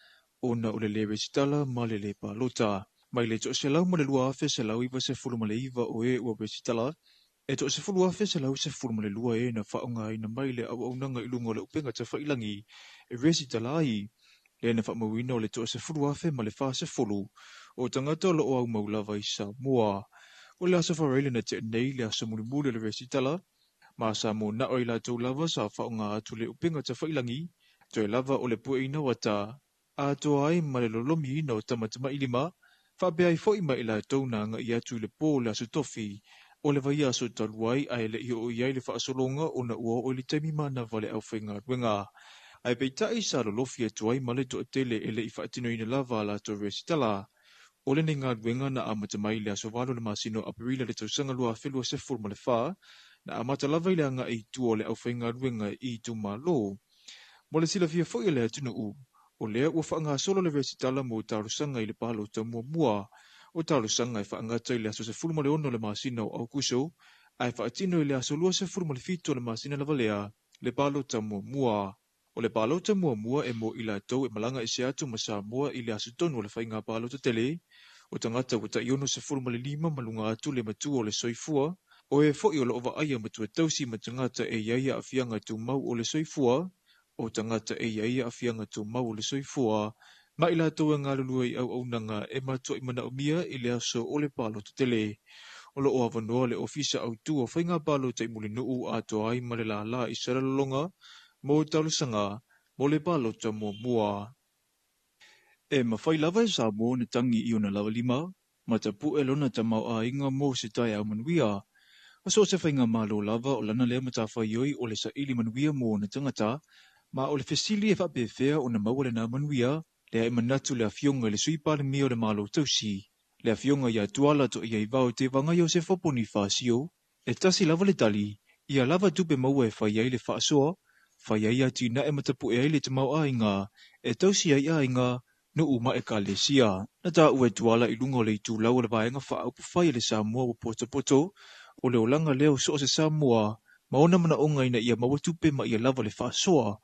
ona o le le resitala ma le le palota. Mai le 102,199 o e ua resitala, e 10,112 e na faaaogaina mai le auaunaga i luga o le upega tafailagi e resitala ai. Le na faamauina o le 10,040 o tagata o loo aumau lava i Samoa. O le aso Faraile na tea nei le aso mulimuli o le resitala, ma sa mo nao i latou lava sa faaaoga atu le upega tafailagi, toe lava o le pueina uata, atoa ai ma le lolomiina o tamatamailima, faapea ai foi ma i latou na agai atu i le po o le aso tofi, o le vaiaso talu ai ae le i oo i ai le faasologa ona ua oo i le taimi manava le aufaigaluega. Ae peitai sa lolofi atu ai ma le toatele e le i faatinoina lava a latou resitala. O lenei galuega na amata mai le aso 8 o le masina o Aperila le tausaga 2024, na amata lava i le agai i tua o le aufaigaluega i itumalo. Mo le silafia foi e le atunuu, o lea ua faagasolo le resitala mo talosaga i le palota muamua. O talosaga e faagata i le aso 16 o le masina o Aukuso, ae faatino i le aso 27 o le masina lava lea, le palota muamua. O le palota muamua e mo i latou e malaga ese atu ma Samoa i le aso tonu o le faiga palota tele, o tagata ua tai 65 ma luga atu le matua o le soifua, o e foi o loo vaaia matua tausi ma tagata e i ai aafiaga tumau o le soifua, o tagata e i ai aafiaga tumau o le soifua, ma i latou e galulue i auaunaga e matuai manaomia i le aso o le palota tele. O loo avanoa le ofisa autu o faiga palota i Mulinuu atoa ai ma le lala i Salalaloga mo talosaga mo le palota muamua. E mafai lava e Samoa na tangi i ona lava lima, ma tapu'e lona tamaoaiga mo se taeao manuia. O so o se faiga malo lava o lana lea matafaioi o le saili manuia mo ona tagata, ma o le fesili e faapefea ona maua lena manuia, lea e manatu le afioga i le Sui Palemia o le Malo Tausi, le afioga ia Tuala Toiaivao Tevaga Iosefa Ponifasio, e tasi lava le tali, ia lava tupe maua e fai ai le faasoa, fai ai atinae ma tapu'e ai le tamaoaiga, e tausi ai aiga, nuu ma ekalesia. Na taua e Tuala i luga o le itulau o le vaega faaupufai e le Samoa ua potopoto, o le olaga lea o so o se Samoa, ma ona manaoga ina ia maua tupe ma ia lava le faasoa.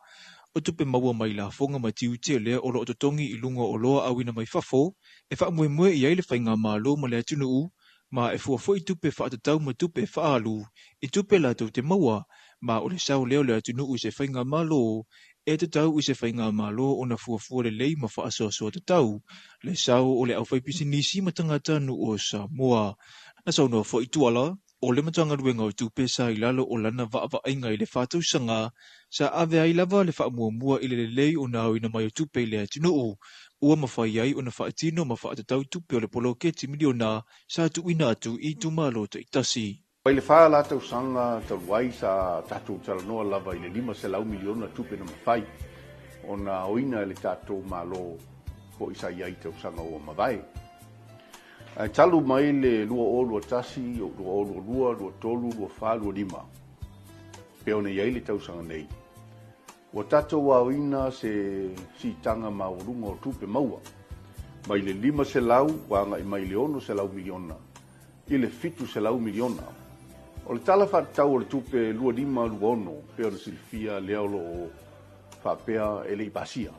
O tupe maua mai lafoga ma tiute lea o loo totogi i luga o oloa auina mai fafo, e faamoemoe i ai le faiga malo ma le atunuu, ma e fua foi tupe faatatau ma tupe faaalu i tupe latou te maua, ma o le sao lea o le atunuu i se faiga malo, e tatau i se faiga malo ona fuafua lelei ma faasoasoa tatau, le sao o le aufaipisinisi ma tagata nuu o Samoa. Na saunoa foi Tuala, o le Matagaluega o Tupe sa i lalo o lana vaavaaiga i le faatausaga, sa ave ai lava le faamuamua i le lelei ona aoina mai o tupe i le atunuu, Ua mafai ai ona faatino ma faatatau tupe o le poloketi miliona sa tuuina atu i itumalo taitasi. Mai le 4 la tausaga talu ai sa tatou talanoa lava i le $500 miliona tupe na mafai ona aoina e le tatou Malo foi sa i ai i tausaga ua mavae. Ae talu mai le 2021, 2022, 23, 24, 25, pei ona i ai le tausaga nei, ua tatou aoina se siitaga maualuga o tupe maua mai le 500 ua agai mai le $600 miliona i le $700 miliona. O le Tala Faatatau o le Tupe 2526 pei ona silafia lea o lo o faapea e le i pasia.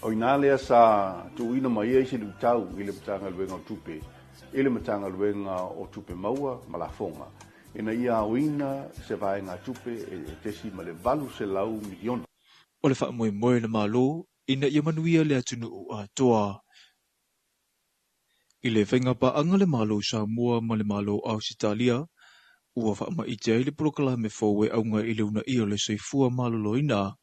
O i ina lea sa tuuina mai ai se luitau i le Matagaluega o Tupe, i le Matagaluega o Tupe Maua ma Lafoga, ina ia aoina se vaega tupe e 800 miliona. O le faamoemoe o le Malo ina ia manuia le atunuu atoa. I le faigapaaga le Malo o Samoa ma le Malo o Ausetalia, ua faamaite ai le polokalame fou e auga i le uunaia o le soifua maloloina.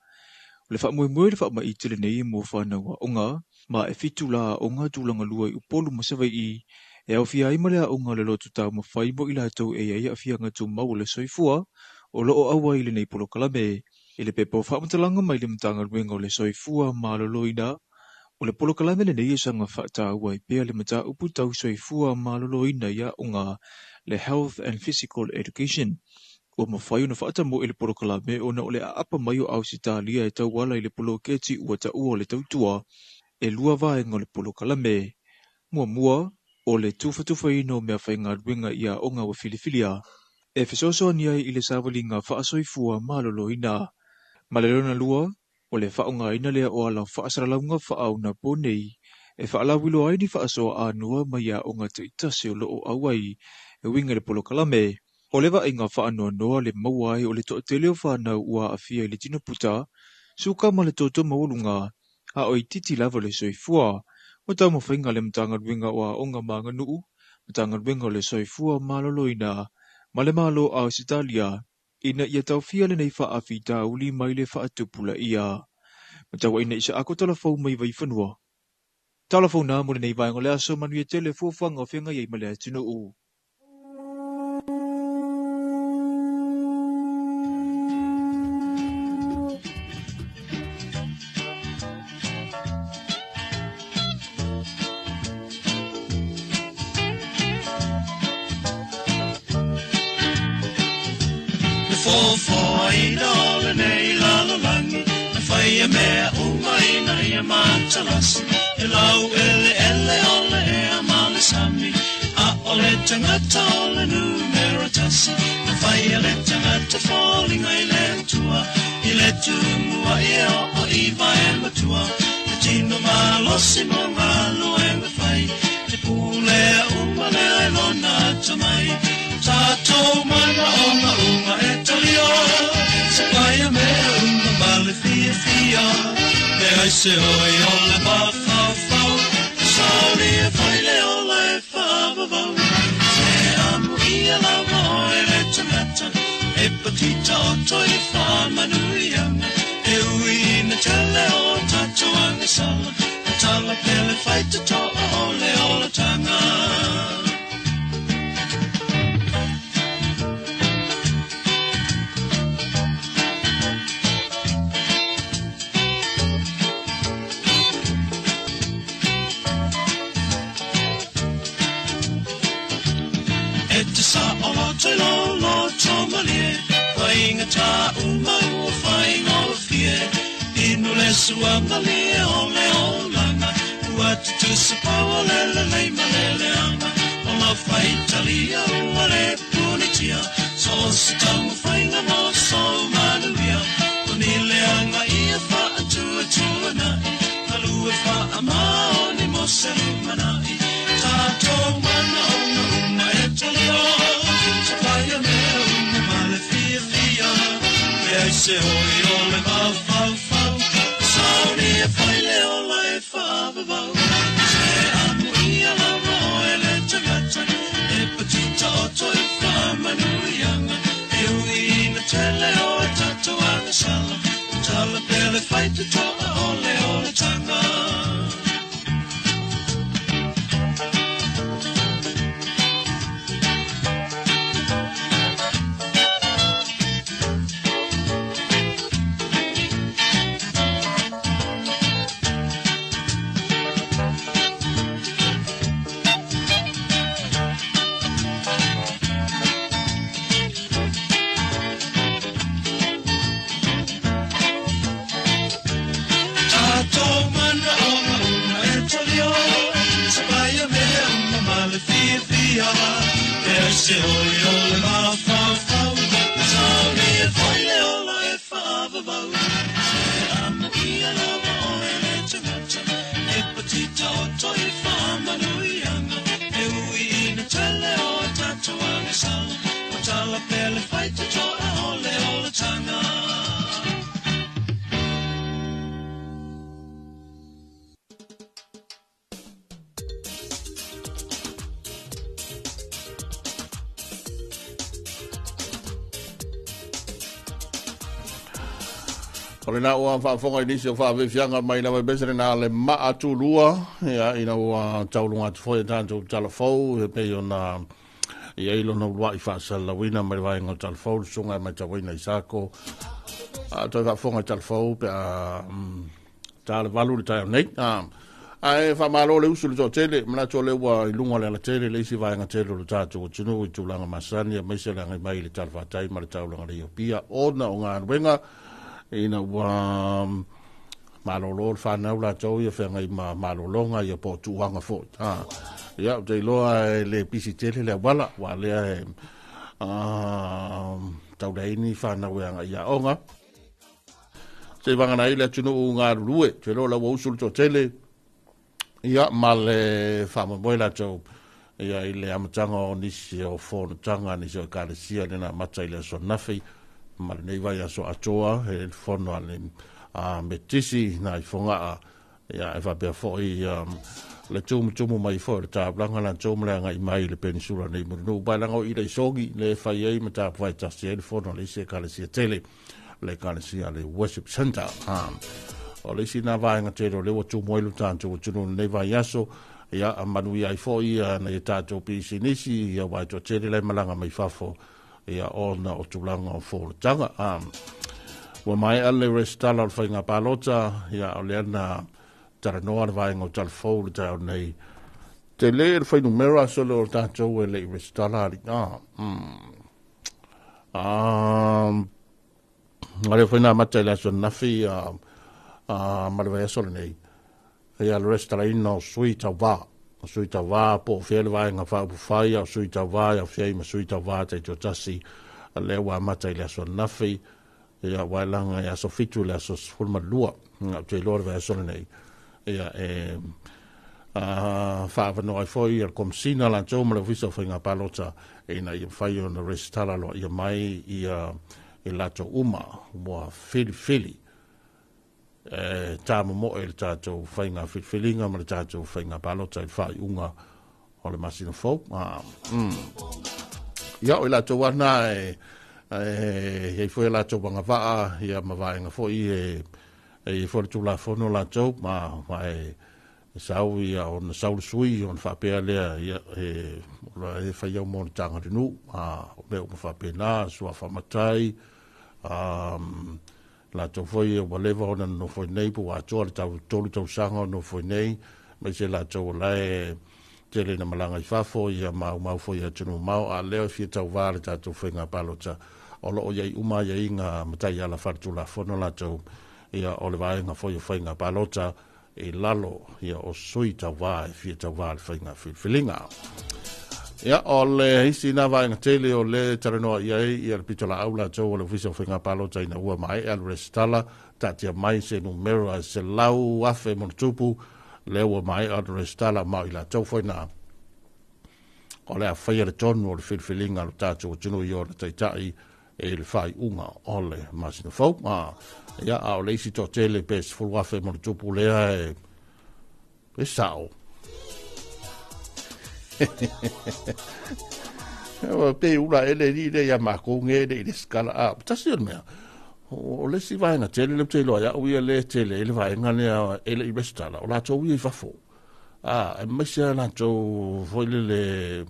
O le faamoemoe le faamaite lenei mo fanau aoga, ma e 7 la aoga tulaga lua i Upolu ma Savaii, e aofia ai ma le aoga o le loto taumafai mo i latou e i ai aafiaga tumau o le soifua, o lo o auai i lenei polokalame. I le pepa o faamatalaga mai le Matagaluega o le Soifua Maloloina, o le polokalame lenei e saga faataua ai pea le mataupu tau soifua maloloina i aoga le Health and Physical Education. Ua mafai ona faatamoe le polokalame ona o le aapa mai o Ausetalia e tauala i le poloketi ua taua o le tautua e 2 vaega o le polokalame. Muamua, o le tufatufaina o mea faigaluega i aoga ua filifilia, e fesoasoani ai i le savaliga faasoifua maloloina. Ma le lona lua, o le faaaogaina lea o ala faasalalauga faaaunapo nei, e faalauiloa ai ni faasoa anoa mai aoga taitasi o lo o auai e uiga i le polokalame. O le vaaiga faanoanoa le maua ai o le toatele o fanau ua aafia i le tino puta, suka ma le toto maualuga, a o itiiti lava le soifua. Ua taumafaiga le Matagaluega o Aoga ma Aganuu, Matagaluega o le Soifua Maloloina, ma le Malo o Ausetalia, ina ia taofia lenei faafitauli mai le faatupulaia. Matauaina i sa ako talafou mai Vaifanua. Talafou nā mo lenei vaega o le aso manuia tele fuafuaga o feagai ai ma le atunuu. Matalasi, e lau ele ele ole e amale sami, a ole tangata ole numero tasi, na whai ele tangata falling ai le tua, i le tumua i o o i vai e matua, te tino malosi mo ngalo e me whai, te pule uma le ai lona tamai, tātou mana o ngā unga e talio, se pai a mea uma male fia fia, me ai se oi o le mawhawhau, sauri e whaile o le whawawau. Se amu ia lava o e le tangata, e patita o toi whamanuianga, e ui ina tele o tātou angisala, a tala pele whaita toa o le olatanga. Ta uma ua whainga o fie, inu le sua malie o le olanga, ua tutusa pau o le lelei ma le leanga, o la whaitalia ua le punitia, so se tau whainga mo so manuia, o ni leanga ia whaatua tua nai, kalua whaa mao ni mo se lumanai, tātou mana o ngā uma e talio, sa whaia mea uma male fia fia, me ai se hoi o le mawhawhau, sauni e whaile o le whawawau, se amu ia lava o e le tangata, e patita o toi whamanuianga, e ui ina tele o e tātou angasala, tala pele whaita toa o le o le tanga. leai se oi o le mafaufau, sauni e foi le ola e faavavau. E amo ia lava oe le tagata, e patita o toi faamanuiaga, e ui ina tele o a tatou agasala, o tala pea le faitotoa o le olataga. O lena ua faafofoga i nisi o faafiafiaga mai lava i pese lena le maa tulua, ia, ina ua tauluga atu foi e tatou talafou, e pei ona i ai lona uluai faasalalauina mai le vaega o talafou, le susuga e matauina i Sako. A toe faafofoga i talafou pe a ta le 8 le taeao nei. Ae faamalo le usu le toatele, manatu o lea ua i luga o le alatele le isi vaega tele o le tatou atunuu i tulaga masani, aemaise le agai mai i le talafatai ma le taulaga le Iopia, ona o galuega ina ua malolo le fanau latou ia feagai ma malologa ia po o tuuaga foi. Ia, ou te iloa e le pisi tele le auala, ua lea e tauleaini fanau e agai i aoga. Se i vagana ai le atunuu galulue, te iloa la ua usu le toatele, ia, ma le faamoemoe latou, ia, i le amataga o nisi o fonotaga, nisi o ekalesia le na amata i le aso ananafi, ma lenei vaiaso atoa, e le fono a le Metisi na i Fogaa, ia, e faapea foi le tumutumu mai foi o le taulaga latou ma le agai mai i le penisula nei Mulinuu, paelaga o ila i Sogi, le fai ai ma tapuai tasi ai le fono a le isi ekalesia tele, le ekalesia le Worship Center. O le isi nā vaega tele o lea ua tumu ai lo tatou atunuu i lenei vaiaso, ia, a manuia ai foi nai a tatou pisinisi, ia, ua toatele lai malaga mai fafo, ia, ona o tulaga o folataga. Ua maea le resitala o le faiga palota, ia, o lea na talanoa le vaega o talafou le taeao nei. Tele le fuainumera solo o tatou e le i resitala ali. A lea foi na amata i le aso ananafi ma le vaiaso lenei, ia le resitalaina o sui tauvā. O sui tauvā po o fea le vaega faaupufai, a o sui tauvā e aofia ai ma sui tauvā taitoatasi, lea ua amata i le aso ananafi, ia, ua elaga i aso 7 i le aso 12. Ia, ou te iloa le vaiaso lenei, ia, e faaavanoa ai foi le Komesina latou ma le Ofisa o Faiga Palota ina ia mafai ona resitala loaia mai ia i latou uma ua filifili e tāmomoe le tatou faiga filifiliga ma le tatou faiga palota i le faaiuga o le masina fou. Ia, o i latou ana e i ai foi a latou agavaa, ia, ma vaega foi e i ai foi le Tulafono latou, ma e sau ia ona sau le sui ona faapea lea, ia, e ola e fai au monotaga le nuu, o mea uma faapena, suafa matai, latou foi ua leva ona nonofo i nei, po ua atoa le tau 3 tausaga o nonofo i nei, aemaise latou o la e tele ina malaga i fafo, ia maumau foi i atunuu mamao, a lea e fia tauvā le tatou faiga palota, o lo o i ai uma aiaiga ma taiala faaletulafono latou, ia, o le vaega foi o faiga palota i lalo, ia, o sui tauvā e fia tauvā le faiga filifiliga. Ia, o le isi nā vaega tele o le talanoa i ai, ia, le pitolaau latou o le Ofisa o Faiga Palota ina ua maea le resitala, taatia mai se numera 100,000 monotupu, lea ua maea le resitala ma o i latou foi nā o le a faia le tonu o le filifiliga o le tatou atunuu i ona taitai e le faaiuga o le masina fou. Ia, a o le isi toatele pe 10,000 monotupu lea e sao. Pe ula ele ni le ia mākou nge le i le skala. Tasi o le mea, o le isi vaega tele le te iloa ia'u ia le tele i le vaega lea e le i resitala, o latou ia i fafo. E maise a latou foi le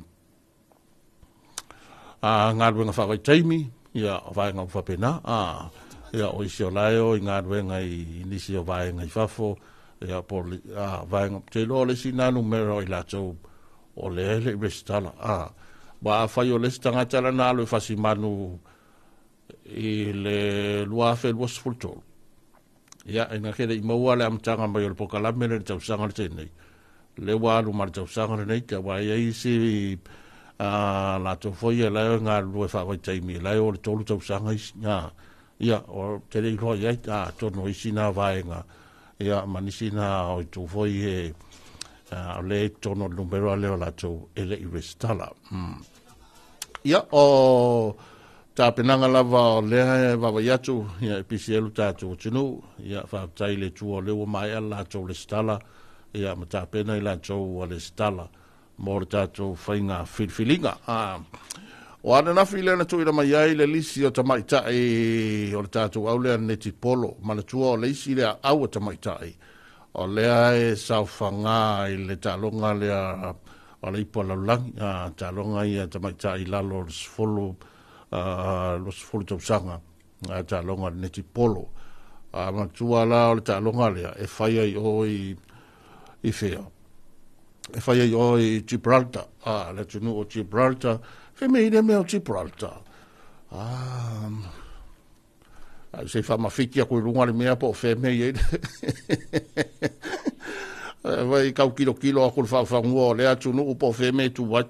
galuega faavaitaimi, ia, o vaega uma faapena. Ia, o isi o lae o i galuega i nisi o vaega i fafo, ia, po le, vaega, te iloa o le isi nā numera o i latou o lea e le i resitala. Ua afai o le isi tagata lana alu e fasimanu i le 2023, ia, ina ke le i maua le amataga mai o le pokalame le tausaga le tēnei, le ua alu ma le tausaga lenei, te ua ai isi Latou foi ia la e galulue faavaitaimi, la e o le 3 tausaga isi, ia, o te le iloa i ai, atonu o isi na vaega, ia, ma nisi na o itu foi e, o lea i totonu o le numera lea o latou e le i resitala. Ia, o tapenaga lava o lea e vaavaai atu, ia, e pisi ai lo tatou atunuu, ia, faafetai i le Atua o lea ua maea le latou resitala, ia, ma tapena i latou ua resitala mo le tatou faiga filifiliga. O ananafi lea na tuuina mai ai le lisi o tamaitai o le tatou au lea netipolo. Manatua o le isi lea au a tamaitai o lea e saofaga i le taaloga lea o le ipu a lalolagi, taaloga ia tamaitai i lalo o le 10, 20 tausaga, taaloga le netipolo. Manatua la o le taaloga lea e fai ai o i fea? E fai ai o i Gibraltar, le atunuu o Gibraltar. Fe me i le mea o Gibraltar. Se faamafiti aku i luga le mea po o fe mea i ai. Vai kau kilo kilo aku le faafanua o le atunuu po o fe mea tu ai.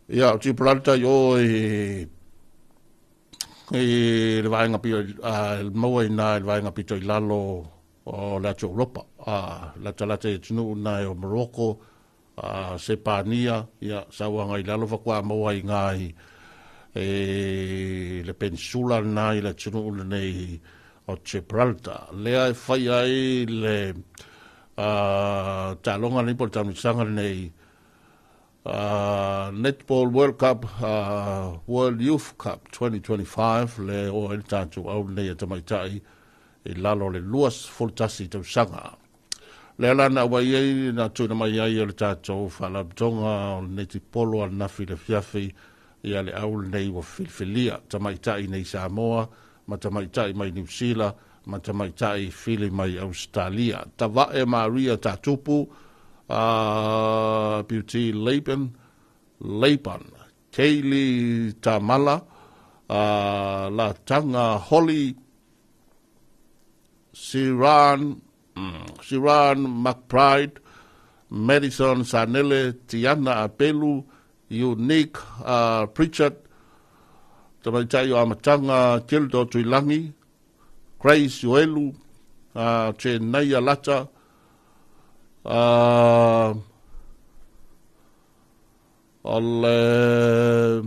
Ia, o Gibraltar i o i le vaega pito, maua i nā i le vaega pito i lalo o le atu Europa. Latalata i atunuu nā o Morocco, Sepania, ia, sauaga i lalo faatoa maua i ngā i le peninsula nā i le atunuu lenei o Gibraltar. Lea e fai ai le taaloga lenei po o le taamilosaga lenei, Netball World Cup, World Youth Cup 2025, le o ai le tatou au lenei a tamaitai i lalo o le 21 tausaga. Lea la na auai ai na tuuina mai ai o le tatou faalapotopotoga o le netipolo ananafi i le afiafi, ia le au lenei ua filifilia tamaitai nei Samoa ma tamaitai mai Niu Sila ma tamaitai fili mai Australia. Tavae Maria Tatupu, Beauty Laban, Kaylee Tamala, Latanga Holly, Siran McBride, Madison Sanele, Tiana Apelu, Unique Pritchard, tamaitai o Amatanga, Gildo Tuilangi, Grace Uelu, Chenaya Lata, o le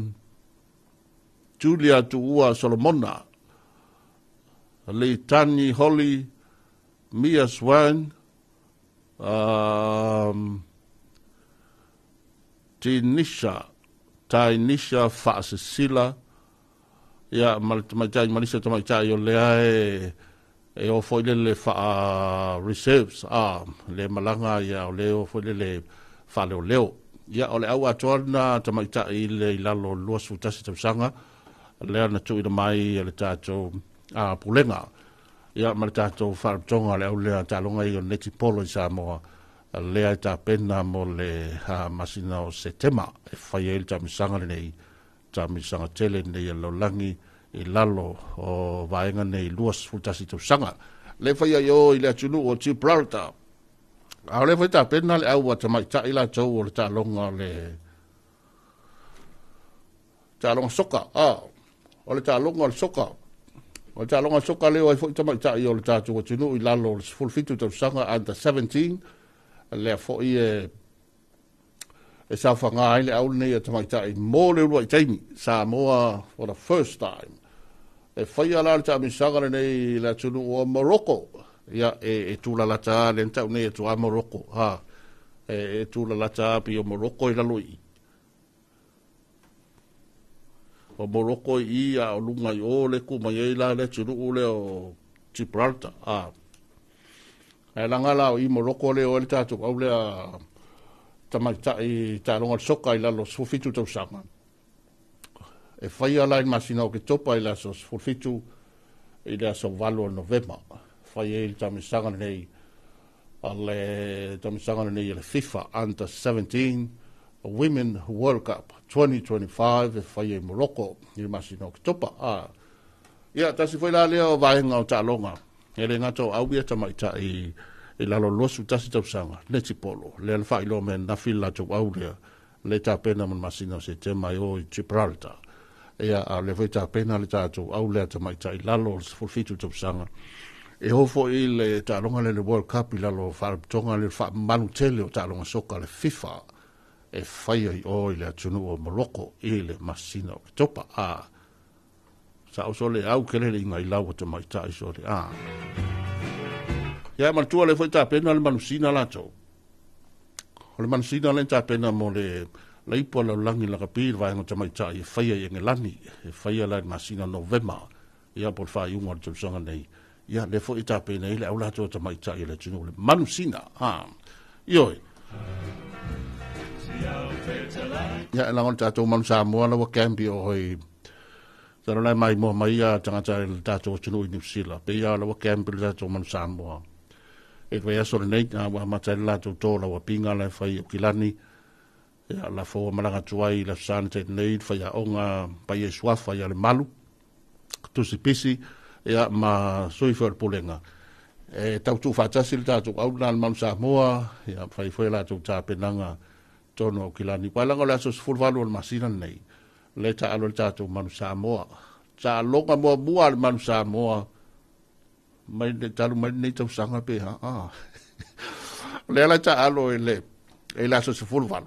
Julia Tuua Solomona, Leitani Holly, Mia Swan, Tinisha Faasisila, ia, ma le tamaitai, malisa tamaitai o lea e o foi lele faa reserves, le malaga ia o le o foi lele faaleoleo. Ia, o le au atoa na tamaitai le i lalo 21 tausaga, lea na tuuina mai le tatou pulega. Ia, ma le tatou faalapotopotoga le au lea taaloga i o netipolo i Samoa, lea e tapena mo le masina o Setema e fai ai le taamilosaga lenei, taamilosaga tele lenei a le lalolagi i lalo o vaega nei 21 tausaga. Le fai ai o i le atunuu o Gibraltar. A o le fai tapena le au a tamaitai latou o le taaloga o le taaloga soka. O le taaloga o le soka. O le taaloga o le soka leo ai foi tamaitai o le tatou atunuu i lalo o le 17 tausaga under 17. Lea foi e saofaga ai le au lenei a tamaitai mo le uluai taimi, Samoa for the first time. E faia la le taamilosaga lenei i le atunuu o Morocco. Ia, e tulalata le tau nei atu a Morocco. E tulalata pi o Morocco i lalo i. O Morocco i a o lunga i o le ku mai ai la le atunuu le o Gibraltar. Ae laga la o i Morocco le o le tatou au lea tamaitai taaloga le soka i lalo 17 tausaga. E faia la i le masina o Oketopa i le aso 17 i le aso 8 o Novema. Fai ai le taamilosaga lenei a le taamilosaga lenei a le FIFA Under 17 Women World Cup 2025 e fai ai Morocco i le masina o Oketopa. Ia, tasi foi la lea o vaega o taaloga. E le gata o au ia tamaitai i lalo 21 tausaga, netipolo, lea na faailoa mai ananafi le latou au lea, Le tapena mo le masina o Setema e o i Gibraltar. Ia, a o lea foi tapena le tatou au lea tamaitai i lalo o le 17 tausaga. E o foi le taaloga lea le World Cup i lalo o faalapotopotoga lea o le faamamalu tele o taaloga soka le FIFA e faia i o i le atunuu o Morocco i le masina o Oketopa. A, sa o sole au kele le inga i lau o tamaitai sole. A. Ia, manatua lea foi tapena le manusina latou. O le manusina lea tapena mo le laipo a lalolagi lakapi le vaega o tamaitai e faia i Engelani, e faia la i le masina o Novema, ia po o le faaiuga o le tausaga nei. Ia, lea foi e tapena ai le au latou tamaitai o le atunuu, le manusina. Ha. Ioe. Ia, e lago le tatou manu Samoa la ua campi o hoi. Talo lai mai moa mai ia tagata i le tatou atunuu i Niu Sila. Pe ia la ua campi le tatou manu Samoa. E le vaiaso lenei, a ua amata ai le latou tō lau apiga la e fai i Aukilani. Ia, la fou malaga atu ai i le Aso Sa na tea nei, le faiaoga paia i Suafa ia Lemalu, Tusi Pisi, ia, ma sui foi o le Pulega. E tau tuufaatasi le tatou au lena le Manu Samoa, ia, fai foi latou tapenaga tonu o Aukilani. Ua laga o le aso 18 o le masina lenei, le taalo le tatou Manu Samoa. Taaloga muamua a le Manu Samoa, mai le talu mai lenei tausaga pe ha. Ah. O lea la taalo i le, i le aso 18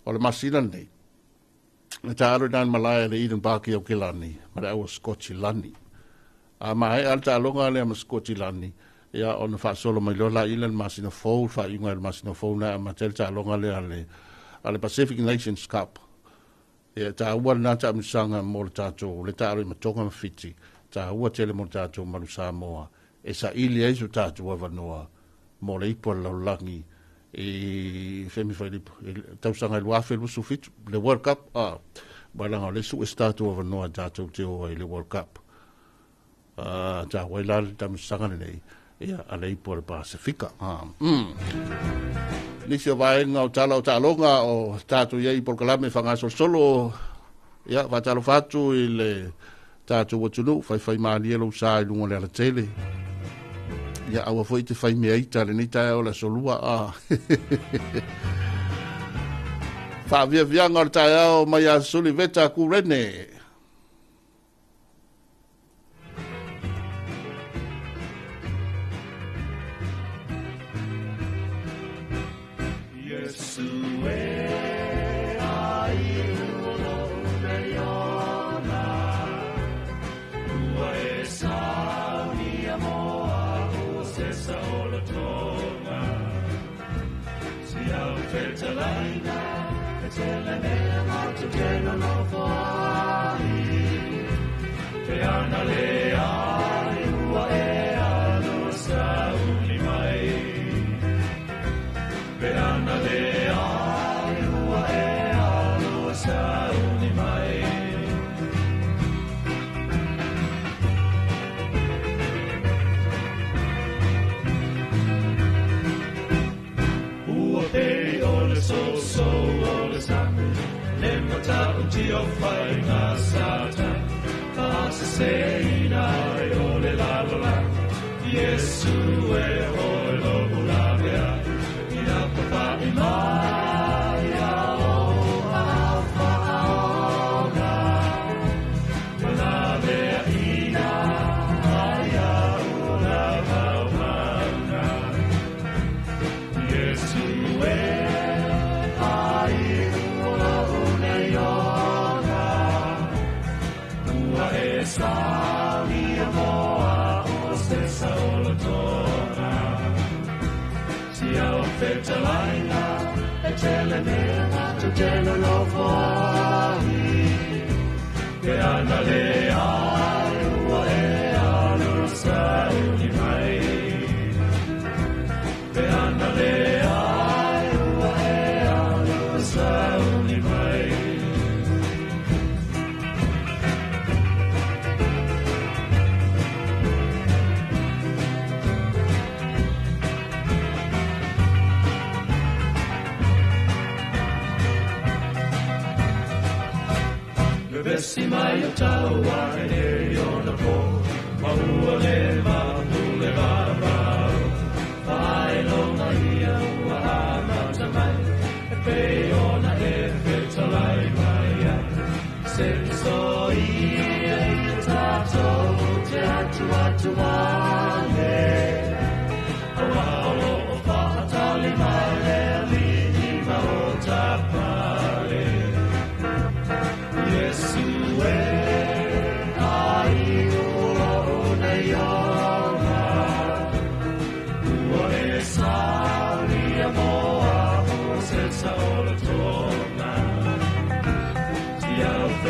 o le masina lenei. Le taalo i nani malae le Eden Park i Aukilani, ma le aua Scottilani. A maea le taaloga lea ma Scottilani, ia ona faasolo mai loa la ila le masina fou, le faaiuga i le masina fou na amata ai le taaloga lea a le Pacific Nations Cup. Ia taua lena taamilosaga mo le tatou, le taalo i Matoga ma Fiti, taua tele mo le tatou Malu Samoa, e saili ai so tatou avanoa mo le ipu a le lalolagi i semi fai le tausaga i 2027, le World Cup, a, ua laga o le sue se tatou avanoa tatou te o ai i le World Cup. A, taua ai la le taamilosaga lenei, ia, a le ipu a le Pasifika. Nisi o vaega o tala o taaloga o tatou i ai i polokalame fagasolosolo, ia, faatalofa atu i le tatou atunuu, faifai malie lou sa i luga o le alatele. Ia, aua foi te fai mea ita lenei taeao o le aso lua. A. Faaviaviaga o le taeao mai a Suli Veta Kurene.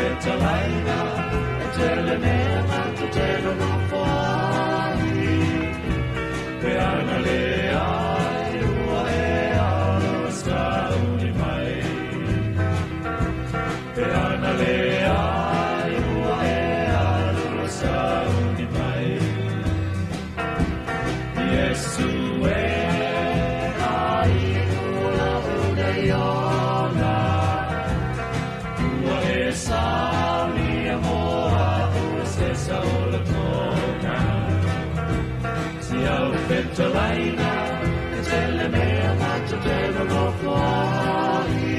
fetalaiga e tele mea matou te nonofo ai. Pe ana leai ua e alu sauni mai. Pe ana leai ua e alu sauni mai. Iesu e ai ua unei ona. Ua e saunia moa ua se saola toga. Si au fetalaiga e tele mea matou te nonofo ai.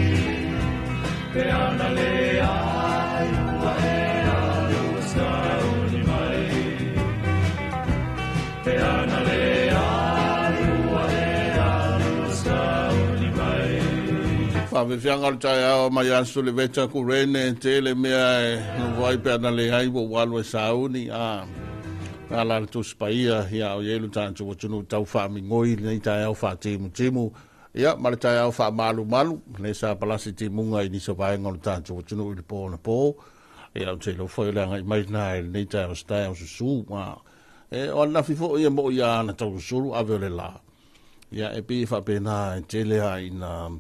Pe ana leai ua e alu sauni mai. Pe ana leai ua e alu sauni mai. Faafefiaga o le taeao mai aso le veta kurene tele mea e nofo ai pe ana leai ua ou alu e sauni a ala le Tusi Paia ia o iai lo tatou atunuu tau faamigoi lenei taeao faatimutimu ia ma le taeao faamalumalu le sa palasi timuga i nisi o vaega o le tatou atunuu i le po na po ia ou te iloa foi o le agai mai lena i lenei taeao se taeao susū a e o anafi foi e moʻi ia ana taulusulu ave o le lā ia e pei e faapena e tele a ina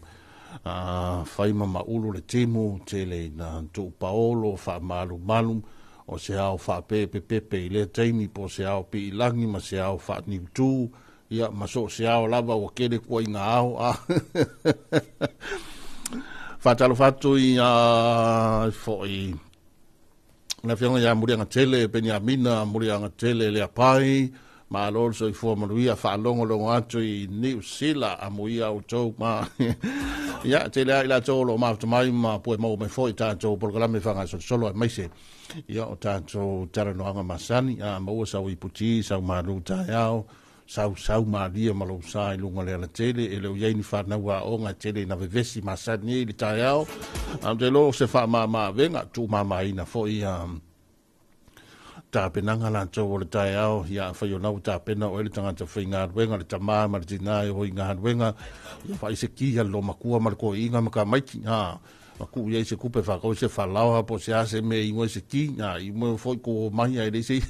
fai ma maulu le timu tele ina tuupaolo faamalumalu o se ao faapepepepe i lea taimi po o se ao piilagi ma se ao faaniutū ia ma so o se ao lava ua kele kuaiga ao a faatalofa atu i a foi le afioga ia Muliagatele Peniamina Muliagatele Leapai malo le soifua manuia faalogologo atu i Niu Sila amuia outou ma ia tele ai latou o lo o mafuta mai ma pue maua mai foi tatou polokalame faagasolosolo aemaise ia o tatou talanoaga masani a maua sau iputi sau malu taeao sau sau malie ma lou sa i luga o le alatele e le o i ai ni fanau aoga e tele ina vevesi masani ai i le taeao ae ou te iloa o se faamama-avega tuumamaina foi tapenaga latou o le taeao ia afai o lau tapena oe le tagata faigaluega le tamā ma le tinā e o i galuega ia fai se ki a le loomatua ma le toeaiina ma tamaiti a ma tuu i ai se tupe faatau ai se falaoa po o se a se mea e inu ai se ti a i mo foi tou omai ae leai se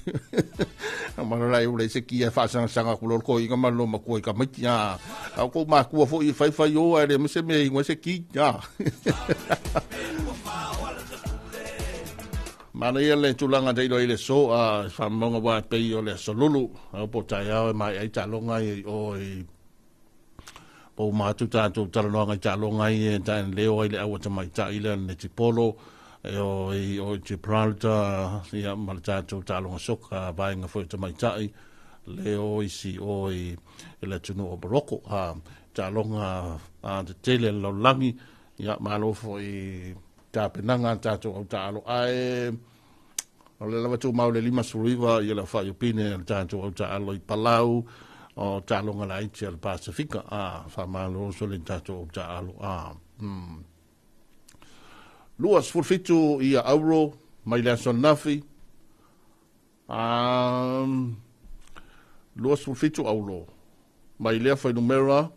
ma la e leai se ki ae faasagasaga atu loa le toeaina ma le loomatua i tamaiti a a o tou matua foi e faifai o ae leai ma se mea e inu ai se ti a Manaia le tulaga tailo ai le aso a faamauga aua e pei o le aso lulu au po o taeao e maea ai taaloga ia i o i po uma atu tatou talanoaga i taaloga ia e tae leo ai le aua tamaitai lea le netipolo e o i o i Gibraltar ia ma le tatou taaloga soka vaega foi o tamaitai leo isi o i le atunuu o Morocco a taaloga a tetele a le lalolagi ia malo foi tapenaga a le tatou au taalo ae o le lava tumau le 59 ia le faaiupine a le tatou au taalo i Palau o taaloga laiti a le Pasifika a faamalo so le tatou au taalo a 27 ia euro mai le aso ananafi a 27 euro mai lea fuainumera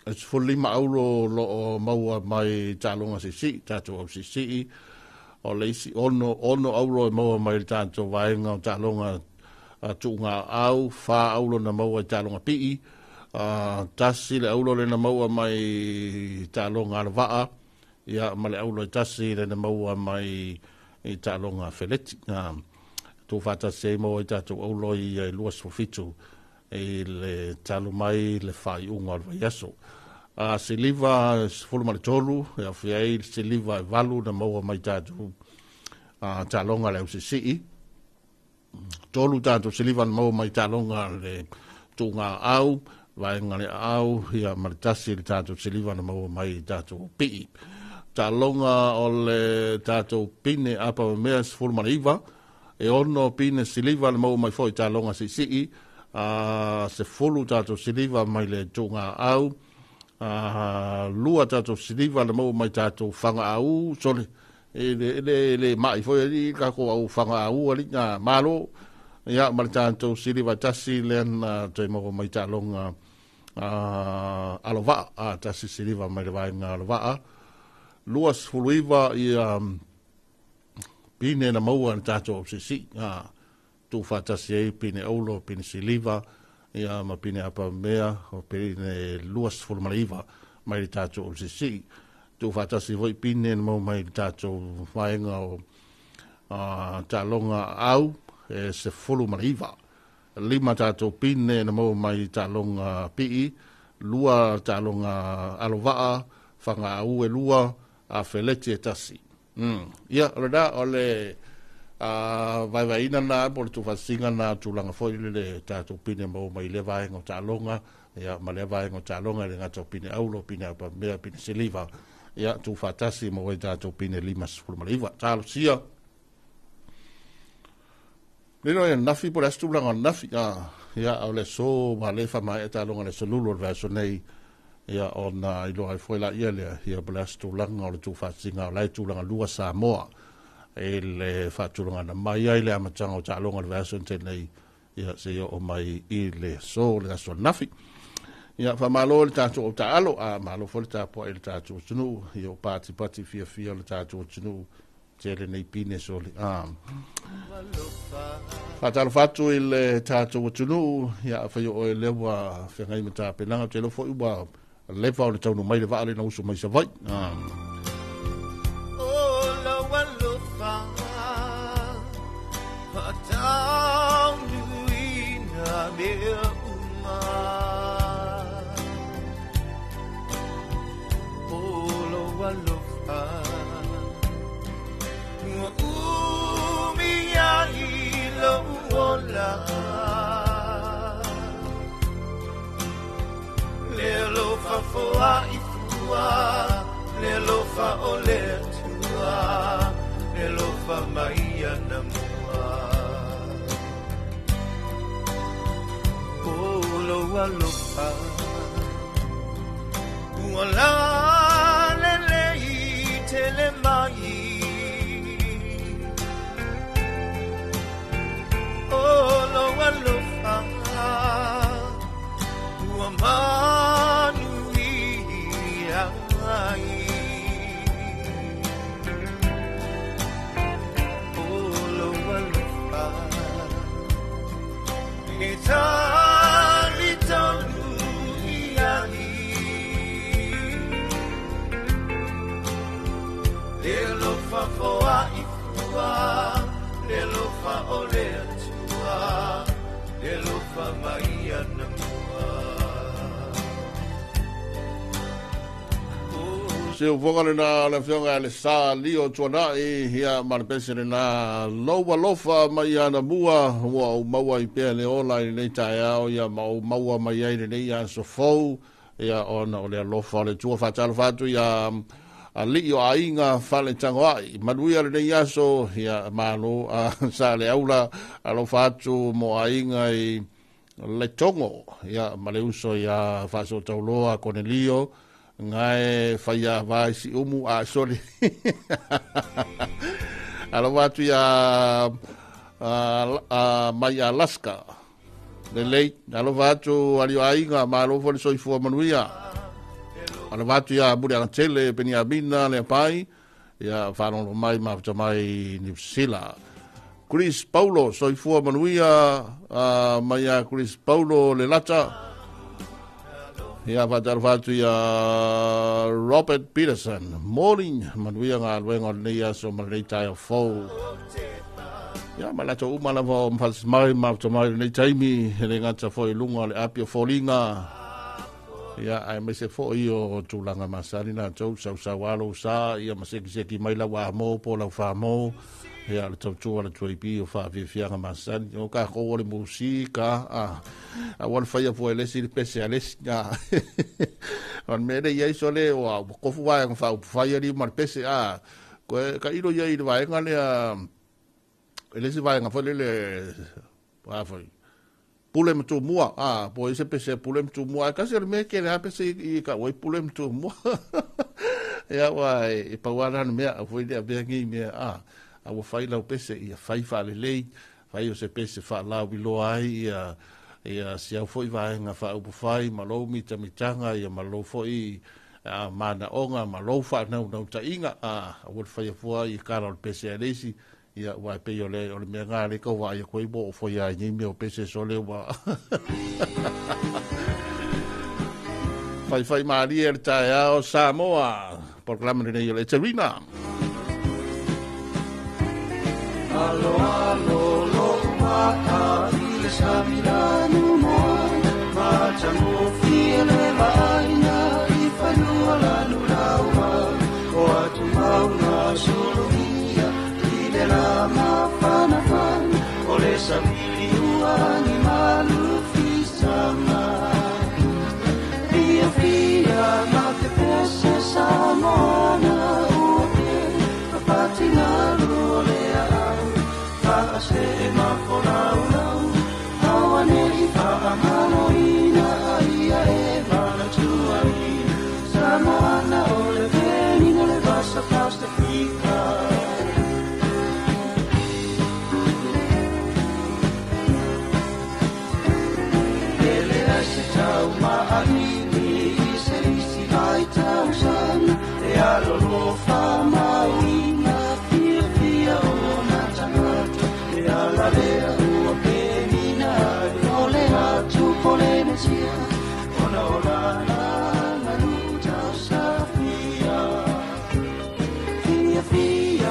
E 15 auro o lo o maua mai taaloga siisii, tatou au siisii. O le isi 6 auro e maua mai le tatou vaega o taaloga tuugaau, 4 auro na maua i taaloga pii, 1 le auro lea na maua mai taaloga alovaa, ia ma le auro e 1 lea na maua mai i taaloga feleti. Tuufaatasi ai maua i tatou auro ia e 27 i le talu mai le faaiuga o le vaiaso. A siliva 13, e aofia ai le siliva e 8 na maua mai tatou taaloga a le ausiisii. 3 tatou siliva na maua mai taaloga a le tuugaau, vaega le aau, ia ma le 1 le tatou siliva na maua mai tatou pii. Taaloga o le tatou pine apa mamea 19, e 6 pine siliva na maua mai foi taaloga siisii, a 10 tatou siliva mai le tuugaau, a 2 tatou siliva na maua mai tatou fagaau, sole, e le mai foi ali tatou au fagaau ali, a malo, ia ma le tatou siliva 1 lea na toe maua mai taaloga alovaa, a 1 siliva mai le vaega alovaa, 29 ia Pine na maua e le tatou ausiisii, a, tuufaatasi ai pine auro, pine siliva, ia ma pine apamea, o pine 29 mai le tatou ausiisii. Tuufaatasi foi pine na maua mai le tatou vaega o taaloga au e 19. 5 tatou pine na maua mai taaloga pii, 2 taaloga alovaa, fagaau e 2, a feleti e 1. Ia, o le na, o le vaevaeina na po o le tuufaatasiga na tulaga foi le tatou pine maua mai lea vaega o taaloga, ia ma lea vaega o taaloga e le gata o pine auro, pine apamea, pine siliva, ia tuufaatasi maua ai tatou pine 59. Talosia. Lilo e nafi po le aso tulaga o le nafi, ia o le aso ma le faamaea taaloga le aso lulu o le vaiaso nei, ia ona iloa ai foi la ia lea, ia po le aso tulaga o le tuufaatasiga o la e tulaga lua Samoa e le faatulagana mai ai le amataga o taaloga o le vaiaso nei, ia se i oo mai i le aso le aso nafi. Ia faamalo le tatou au taalo, a malo foi le tapuai i le tatou atunuu, ia o patipati fiafia o le tatou atunuu tele nei pine soli. Faatalofa atu i le tatou atunuu, ia afai o oe lea ua feagai ma tapenaga, ou te iloa foi ua leva o le taunuu mai le vaa lea na usu mai Savaii. Se ufoga lena le afioga le sa lio tuanai, ia ma le pese lena lou alofa mai ana mua, ua ou maua i pea le ola i lenei taeao, ia ma ou maua mai ai lenei aso fou, ia ona o le alofa o le Atua. Faatalofa atu ia alii o aiga fale tagoai, manuia lenei aso, ia malo sa le aula, alofa atu mo aiga i le tongo, ia ma le uso ia Faasotauloa Konelio, ngae whaia vai si umu a sorry. Alofa atu ia mai Alaska lelei, alofa atu alio aiga, malo foi le soifua manuia. Alofa atu ia Muri Agatele, Peniamina, le Apai, ia whanolo mai mafuta mai New Zealand. Chris Paulo, soifua manuia, mai a Chris Paulo le lata. Ia whātalofa atu ia Robert Peterson. Morning, manuia ngā luenga o lenei aso ma lenei tae o fou. Ia, ma lato uma lava o mawhalasimai, mafuta mai lenei taimi, hele ngata foi lunga o le api o fōlinga. Ia, ai mai se foi o tūlanga masani nā tau, sau sau alo sa, ia maseki seki mai lau a mō, po lau wha mō. Ia, le tautua le tuaipi o whaafiafianga masani. O ka kou o le musika, a ua le whaia fua e lesi le pese a lesi. O le mea le iai so le, o a kofu vaenga wha upu whaia li ma le pese, koe ka ilo iai le vaenga lea, e lesi vaenga fo le le, a foi, pule ma tumua, po i se pese pule ma tumua, a kasi o le mea ke le a pese i ka oi pule ma tumua. Ia, ua, e pauana na mea, a foi le a mea ngi mea, a ua whai lau pese, ia whai wha lelei, whai o se pese wha lau iloa ai, ia, ia siau foi vaenga wha upu whai, ma lou mita mitanga, ia ma lou foi mana onga, ma lou wha nau nau tainga, a ua whai afua i kara o le pese a leisi, Ia ua e pei o le o le mea ngā le kau wa ia koe mo o foi ai ni mea o pese so le ua. Fai fai malie le taeao Samoa. Programa lenei o le Eterina. Alo alo lo maka i le sami lanu moa Matagofie le vaaiga i fanua lanu laua O atu mauga sulugia i le la mafanafana O le savili ua ni malufisaga Fiafia ma te pese Samoana ua ke Papatingalu o le aau Faasee mafolaulau Aua nei faagaloina ai e valatuai Samoana o le venina le vasa Pasifika. Ele ai se tau maanini i se isi vai tausaga E alolofa mauina fiafia ona tagata E ala lea ua penina ai o le atu Polenesia Ona o lana manu tausafia. Fiafia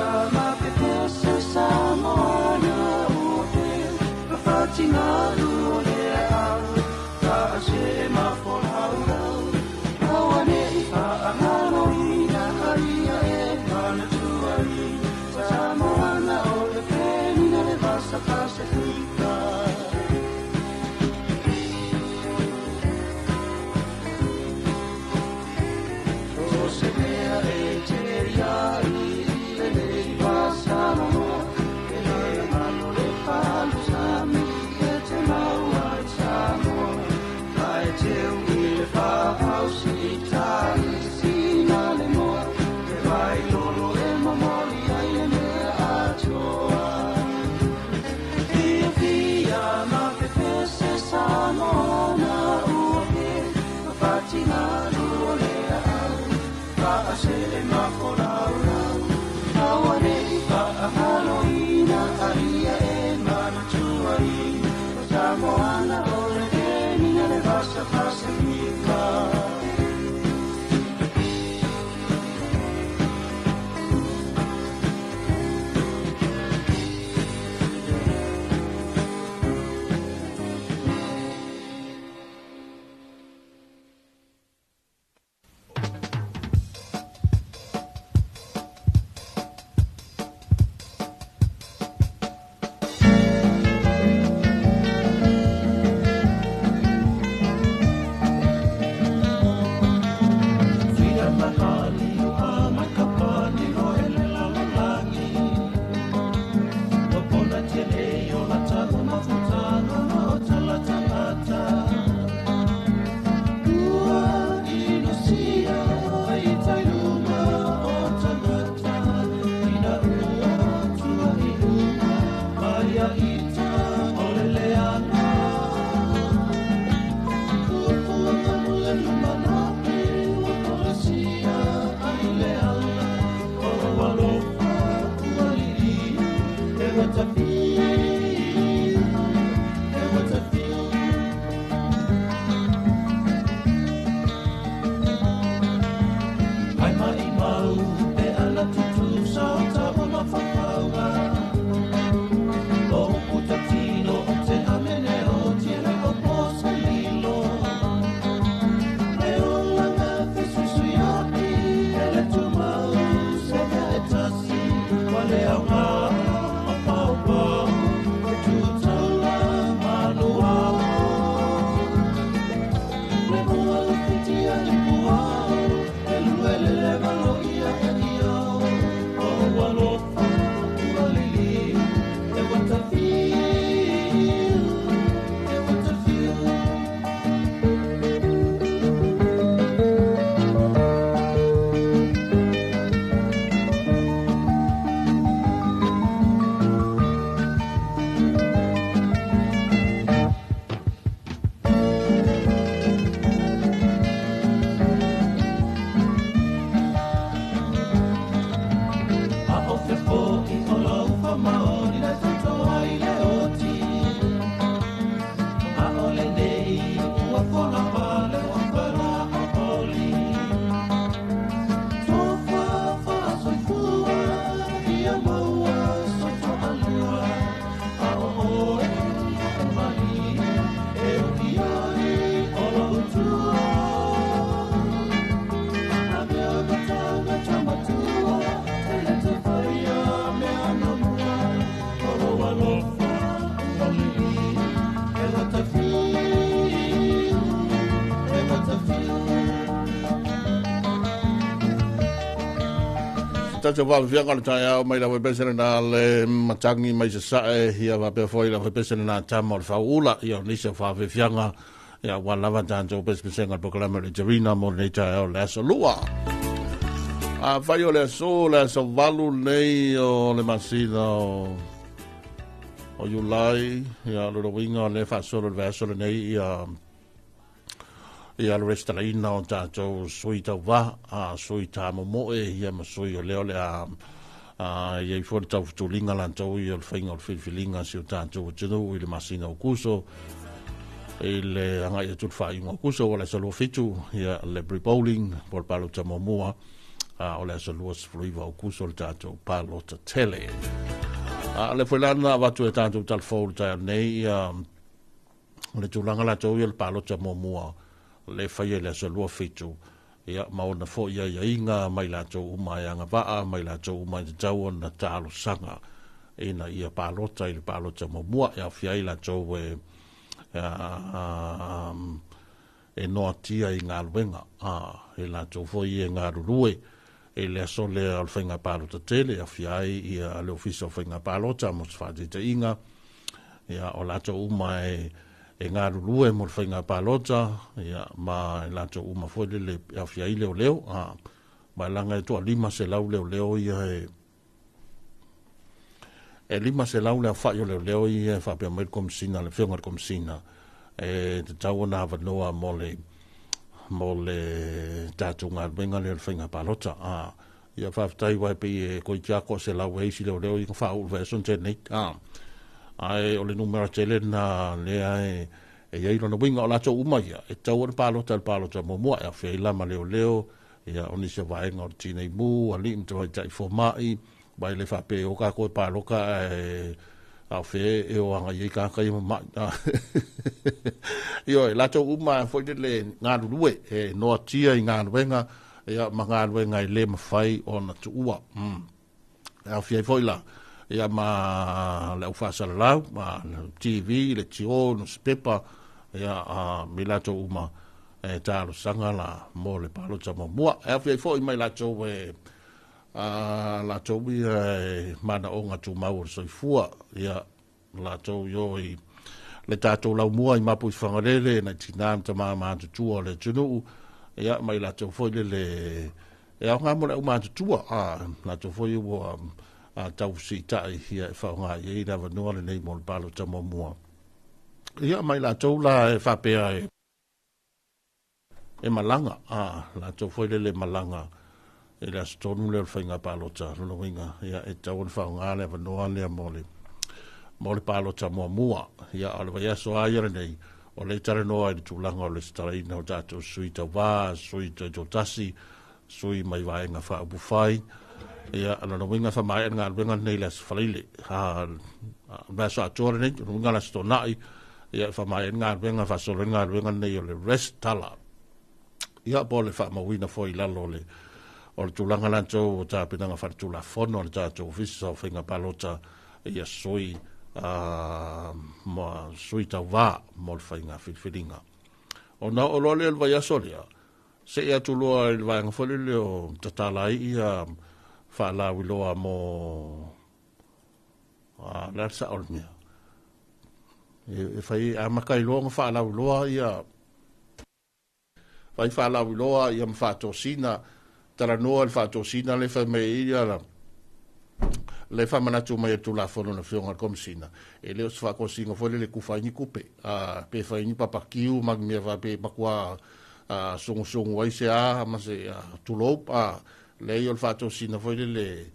tatou faafiafiaga o le taeao mai lau pese lena le matagi mai sasae ia faapea foi lau pese lena tama o le fauula ia o nisi o faafiafiaga ia ua lava tatou pesepesega o le polokalame o le Jerina mo lenei taeao le aso lua. Afai o le aso, le aso 8 lenei o le masina o Iulai, ia o le uiga o le faasolo i le vaiaso lenei ia ia le resitalaina o tatou sui tauva, a sui tamomoe ia ma sui o lea o le a i ai foi le taufutuliga latou ia o le faiga o le filifiliga a si o tatou atunuu i le masina o Kuso i le agai atu le faaiuga o Kuso o le aso 27 ia le pre-polling po o le palota muamua a o le aso 29 o Kuso le tatou palota tele. A le foi lana avatu e tatou talafou le taeao nei ia o le tulaga latou ia o le palota muamua le faia i le aso 27 ia ma ona foi aiaiga mai latou uma e agavaa mai latou uma e tatau ona talosaga ina ia palota i le palota muamua e aofia ai latou e e noatia i galuega e latou foi e galulue i le aso lea o le faiga palota tele e aofia ai ia le Ofisa o Faiga Palota mo se faataitaiga ia o latou uma e galulue mo le faiga palota ia ma e latou uma foi lele e aofia ai leoleo ma e laga e toa 500 leoleo ia e 500 le aofai o leoleo ia e faapea mai le Komesina, le Afioga i le Komesina, e tatau ona avanoa mo le tatou galuega lea o le faiga palota. Ia faafetai uae pei e koiti lava toaselau e isi leoleo ia na faauu i le vaiaso na tea nei. Ae o le numera tele lena lea e i ai lona uiga o latou uma ia e tatau ona palota i le palota muamua e aofia ai la ma leoleo, ia o nisi o vaega o le tinei mu, alii ma tamaitai fomai, aua e le faapea e o tatou e paloka ae a o fea e o agai ai tagata ia mamai. Ioe, latou uma foi lele galulue e noatia i galuega ia ma galuega e le mafai ona tuua. E aofia ai foi la ia ma le au faasalalau, ma le TV, le tio, nusipepa, ia me latou uma e talosaga la mo le palota muamua. E aofia ai foi mai latou e latou ia e manaoga tumau o le soifua, ia latou i o i le tatou laumua i Mapuifagalele, nai tina ma tama matutua o le atunuu, ia mai latou foi lele e aoga mo le au matutua, latou foi ua tau siitai ia e faaaoga i ai le avanoa lenei mo le palota muamua. Ia mai latou la e faapea e malaga, latou foi lele malaga i le aso tonu lea o le faiga palota, lona uiga, ia, e tatau ona faaaoga le avanoa lea mo le palota muamua. Ia, o le vaiaso lava ia lenei, o lea e talanoa i le tulaga o le resitalaina o tatou sui tauva, sui taitoatasi, sui mai vaega faaupufai. Ia, lona uiga e faamaea le galuega lenei i le aso Faraile. Le aso atoa lenei, lona uiga le aso Toonai, ia e faamaea le galuega, faasolo ai le galuega lenei o le resitala. Ia, po o le faamauina foi i lalo o le tulaga latou o tapenaga faaletulafono a le tatou Ofisa o Faiga Palota ia sui ma sui tauva mo le faiga filifiliga. Ona oo loa lea i le vaiaso lea, see atu loa i le vaega foi lele o tatala ai ia faalauiloa mo le a le sao o le mea. E fai amata ai loa ona faalauiloa ia fai faalauiloa ia ma faatosina, talanoa i le faatosina le fai mai ai ia le faamanatu mai e le Tulafono a le Afioga i le Komesina, e le o se faatosina foi lele e tufa ai ni tupe, pe fai ni papakiu ma ni mea faapea e matua sugusugu ai se a ma se tulou, leai o le faatosina foi lele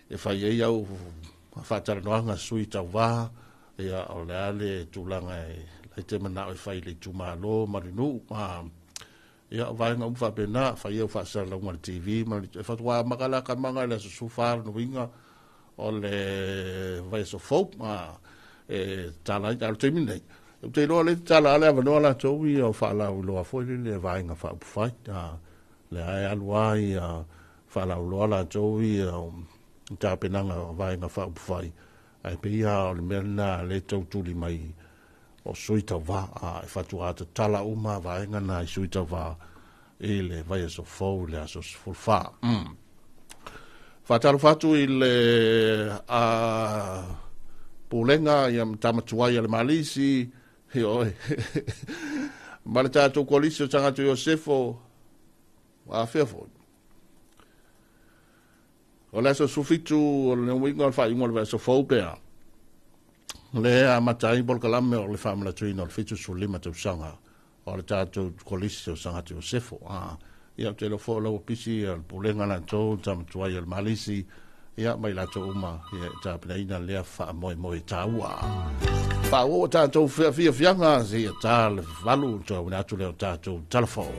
e fai ai au faatalanoaga sui tauva, ia o le a le tulaga e te manao e fai i le itumalo ma le nuu, ia o vaega uma faapena, fai au faasalalauga i le TV ma le, e faatoa amata la tamaga i le aso 14 lona uiga o le vaiaso fou, e tatala ai, a o le taimi lenei, ou te iloa o lea e tatala lava le avanoa latou ia o faalauiloa foi lele vaega faaupufai, lea e alu lava ia faalauiloa latou ia o tapenaga o vaega faaupufai, ae pei lava o le mea lena lea e tau tuli mai o sui tauva, e faatoa tatala uma vaega na i sui tauva i le vaiaso fou i le aso 14. Faatalofa atu i le a pulega ia matamatuai a le Malisi, ioe, ma le tatou kolisi o Tagata Iosefo, afea foi. O le aso 17 o le uiga o le faaiuga o le vaiaso fou pea, le amata ai polokalame o le faamanatuina o le 75 tausaga o le tatou kolisi o Sagata Iosefo. Ia, ou te iloa foi o la ua pisi le pulega latou, le tamatuai o le Malisi, ia, ma i latou uma, ia, e tapenaina lea faamoemoe taua. Faaauau a tatou fiafiaga seia ta le 8, toe auina atu lea o tatou talafou.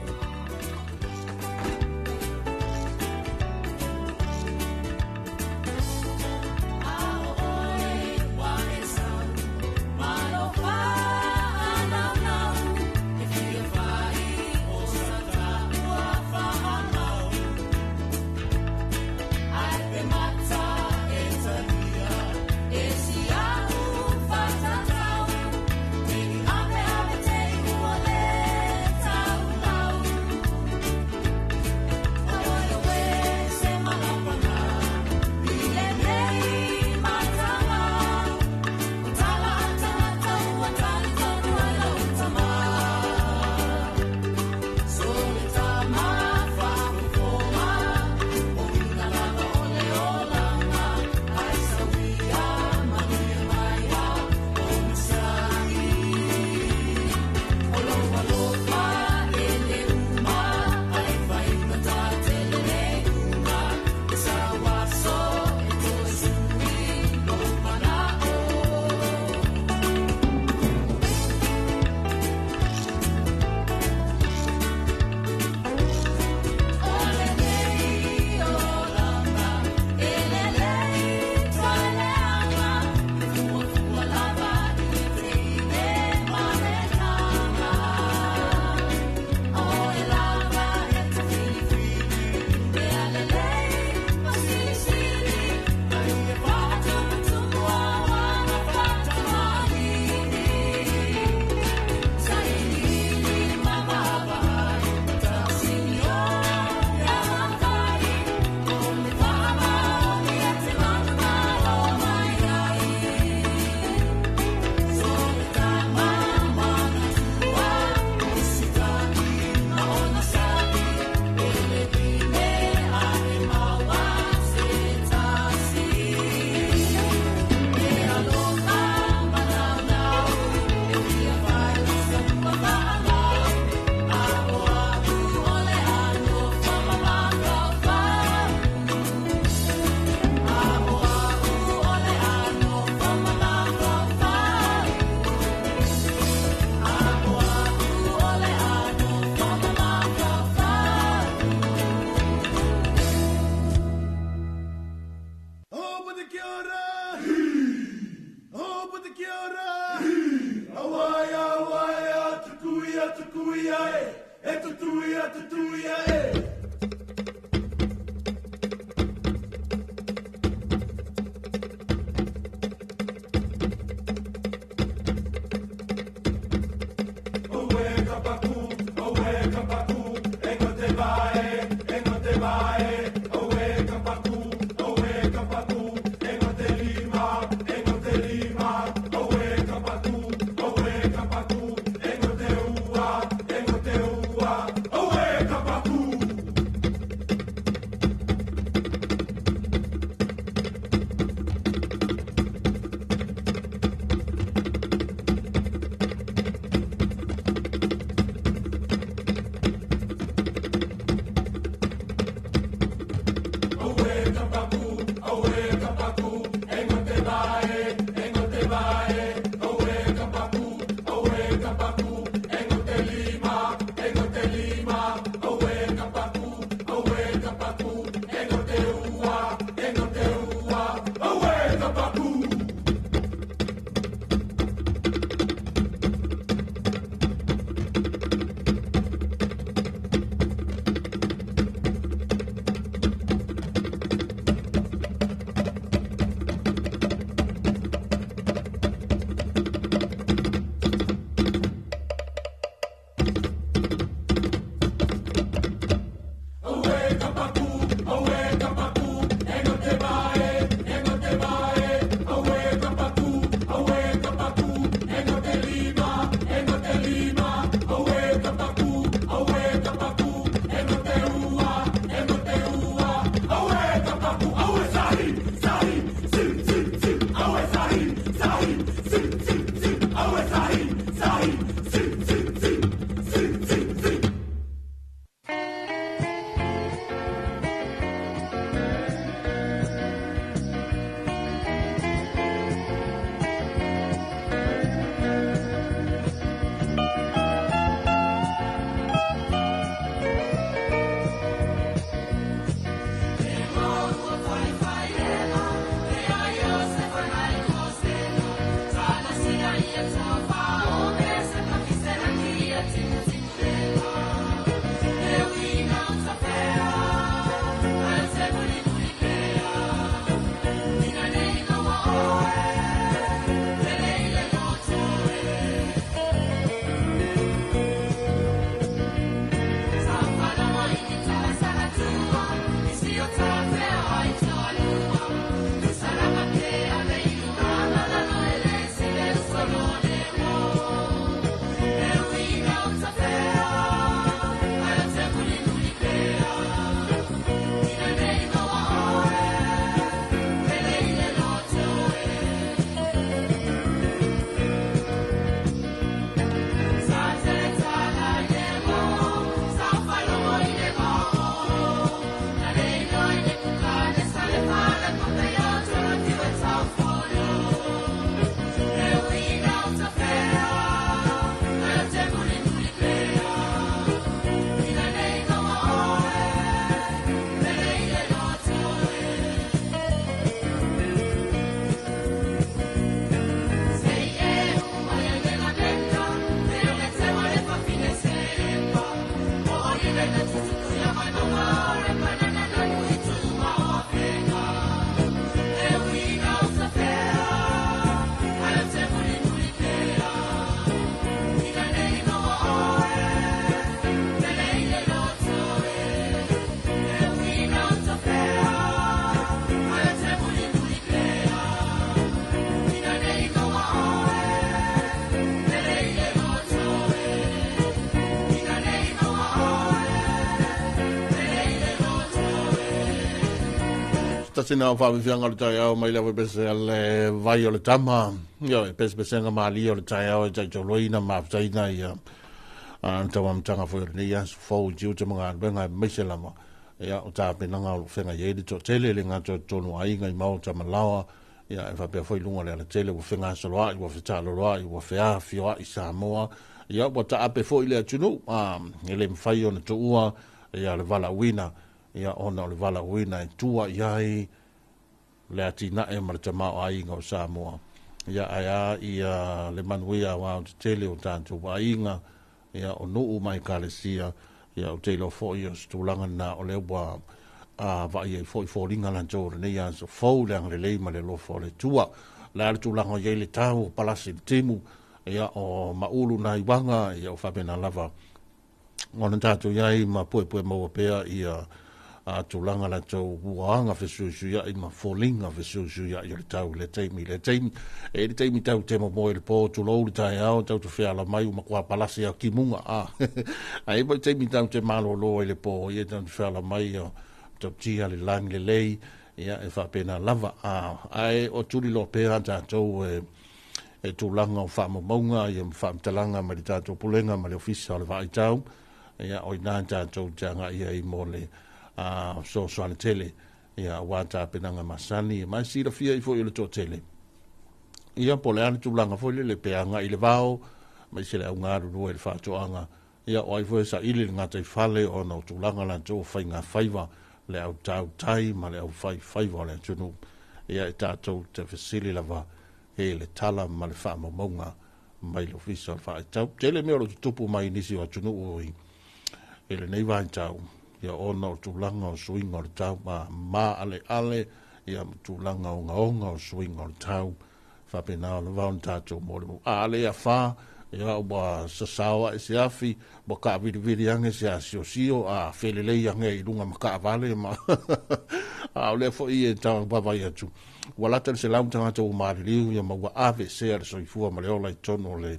tasi na o whaawifianga o le taeao mai le awepese a le vai o le tama. Ia, e pesepesega malie o le taeao e taitauloina mafutaina ia tauamataga foi o lenei aso fou i tiute ma galuega aemaise lava ia o tapenaga o loo feagai ai le toatele e le gata o totonu o aiga i maota ma laoa ia e faapea foi i luga o le alatele ua fegasoloai ua fetaloloai ua feafioai Samoa ia ua taape foi le atunuu e le mafai ona tuua ia le valaauina ia ona o le valaauina e tua i ai le atinae ma le tamaoaiga o Samoa. Ia ae a ia le manuia aoaotetele o tatou aiga, ia o nuu ma ekalesia, ia ou te iloa foi o se tulaga lena o lea ua vaai ai foi foliga latou o lenei aso fou le agalelei ma le alofa o le Atua. O le a le tulaga o i ai le tau o palasi i le timu, ia o maulu nai uaga, ia o faapena lava ona tatou i ai ma puepue maua pea ia tulaga latou uaga fesuisuiai ma foliga fesuisuiai o le tau i lea taimi i lea taimi. E i le taimi tau te momoe i le pō, tulou le taeao, tau te feala mai ua matua palasi a timuga. Ae i ai foi taimi tau te malolo ai le pō, ia tau te feala mai o tau tia le lagi lelei, ia e faapena lava. Ae o tuliloa pea tatou e e tulaga o faamaumauga ia ma faamatalaga mai le tatou Pulega ma le Ofisa o le Vaaitau, ia o ina tatou te agai ai mo le fesoasoani tele ia aua tapenaga masani ma e silafia ai foi o le toatele. Ia po o le a le tulaga foi lele pe agai i le vao aemaise le au galulue i le faatoaga, ia o ai foi e saili le gataifale ona o tulaga latou o faigafaiva le au tautai ma le au faifaiva o le atunuu. Ia e tatou te fesili lava e le tala ma le faamaumauga mai le Ofisa o le Vaaitau. Tele mea o lo o tutupu mai i nisi o atunuu i lenei vaitau, ia ona o tulaga o suiga o le tau ma maaleale, ia ma tulaga ogaoga o suiga o le tau, faapena ona lava ona tatou molimau. A le afā, ia ua sasao ae se afi, ua kaavilivili ane se asiosio, a felelei ane i luga ma kaavale ma a o lea foi e vaavaai atu. Ua lata i le 100 tagata ua maliliu ia ma ua aveesea le soifua ma le ola i totonu o le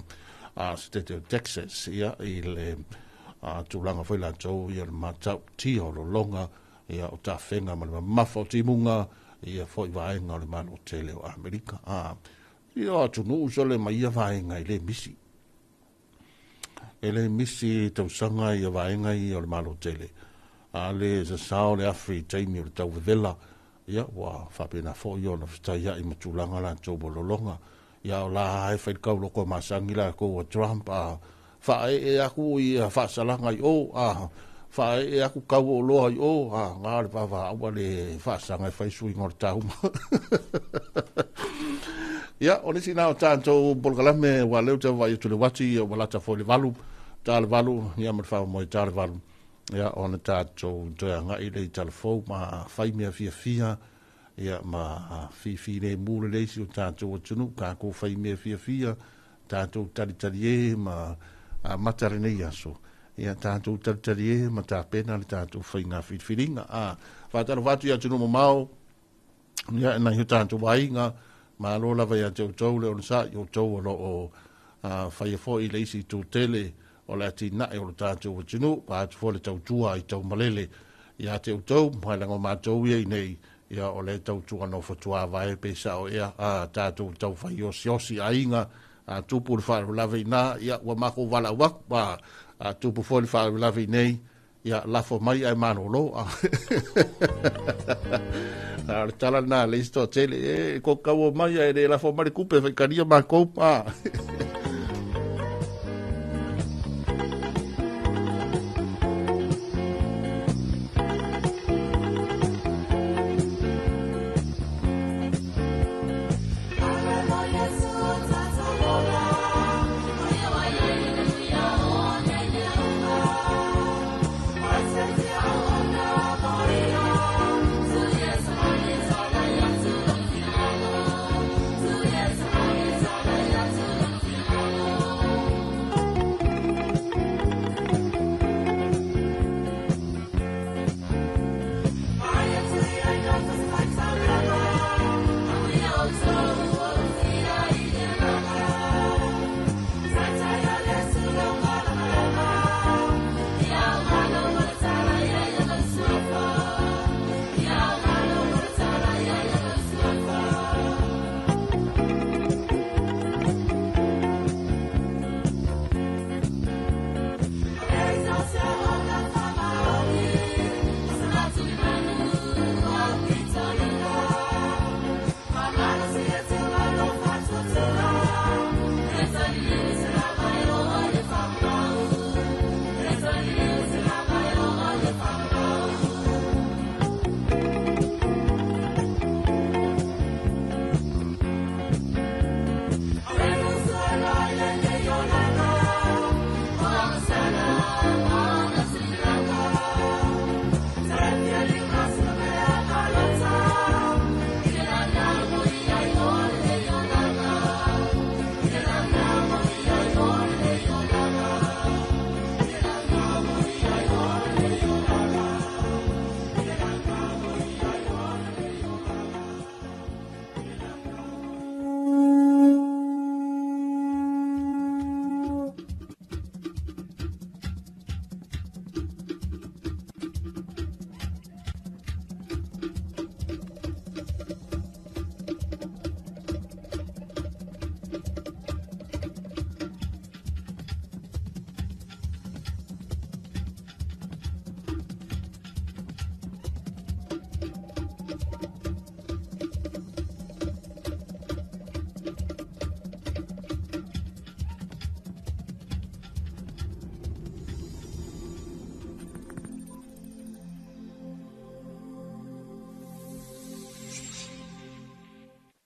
setete o Texas ia i le tulaga foi latou ia le matautia o lologa ia o tafega ma le mamafa o timuga ia foi vaega o le Malo tele o Amerika. Ia atunuu sole ma ia vaega e le misi. E le misi tausaga ia vaega ia o le Malo tele. A le sasao le afi i taimi o le tauvevela, ia ua faapena foi ona fetaiai ma tulaga latou ua lologa. Ia o la e fai le kauloko a masangi latou a Trump, a faaee aku ia faasalaga i o, a faaee aku kau o loa i o, a ngā le vava aua le faasaga e fai suiga o le tauma. Ia, o nisi nā o tātou polokalame ua leu te vaai atu le uati, ia ua lata foi le 8, ta le 8, ia ma le whaomoe ta le 8. Ia, ona tātou toe agai le i talafou ma whai mea fiafia, ia ma fifi le mū le leisi o tātou atunuu, kākou whai mea fiafia, tātou talitali e ma mata lenei aso. Ia tātou talitali e ma tāpena le tātou whai ngā whiriwhiringa. Whātalo whātu i atunuu mamao, ia e nai o tātou wainga, ma lo lava ia te outou le ona sa i outou o lo o whaia foi le isi tū tele o le atinae o le tātou atunuu, pa atu foi le tautua i tau malele ia te outou, mai langa o mātou ia i nei, ia o le tautua no whatua vae pe sao ea, tātou tau whai osi osi ainga, tupu le whaalavelave i nā, ia ua mako wala waku, tupu foi le whaalavelave i nei, ia lafo mai ai malolo. A le tala nā le isto tele, e ko kau mai ai le lafo mai le kupe whai karia mākou.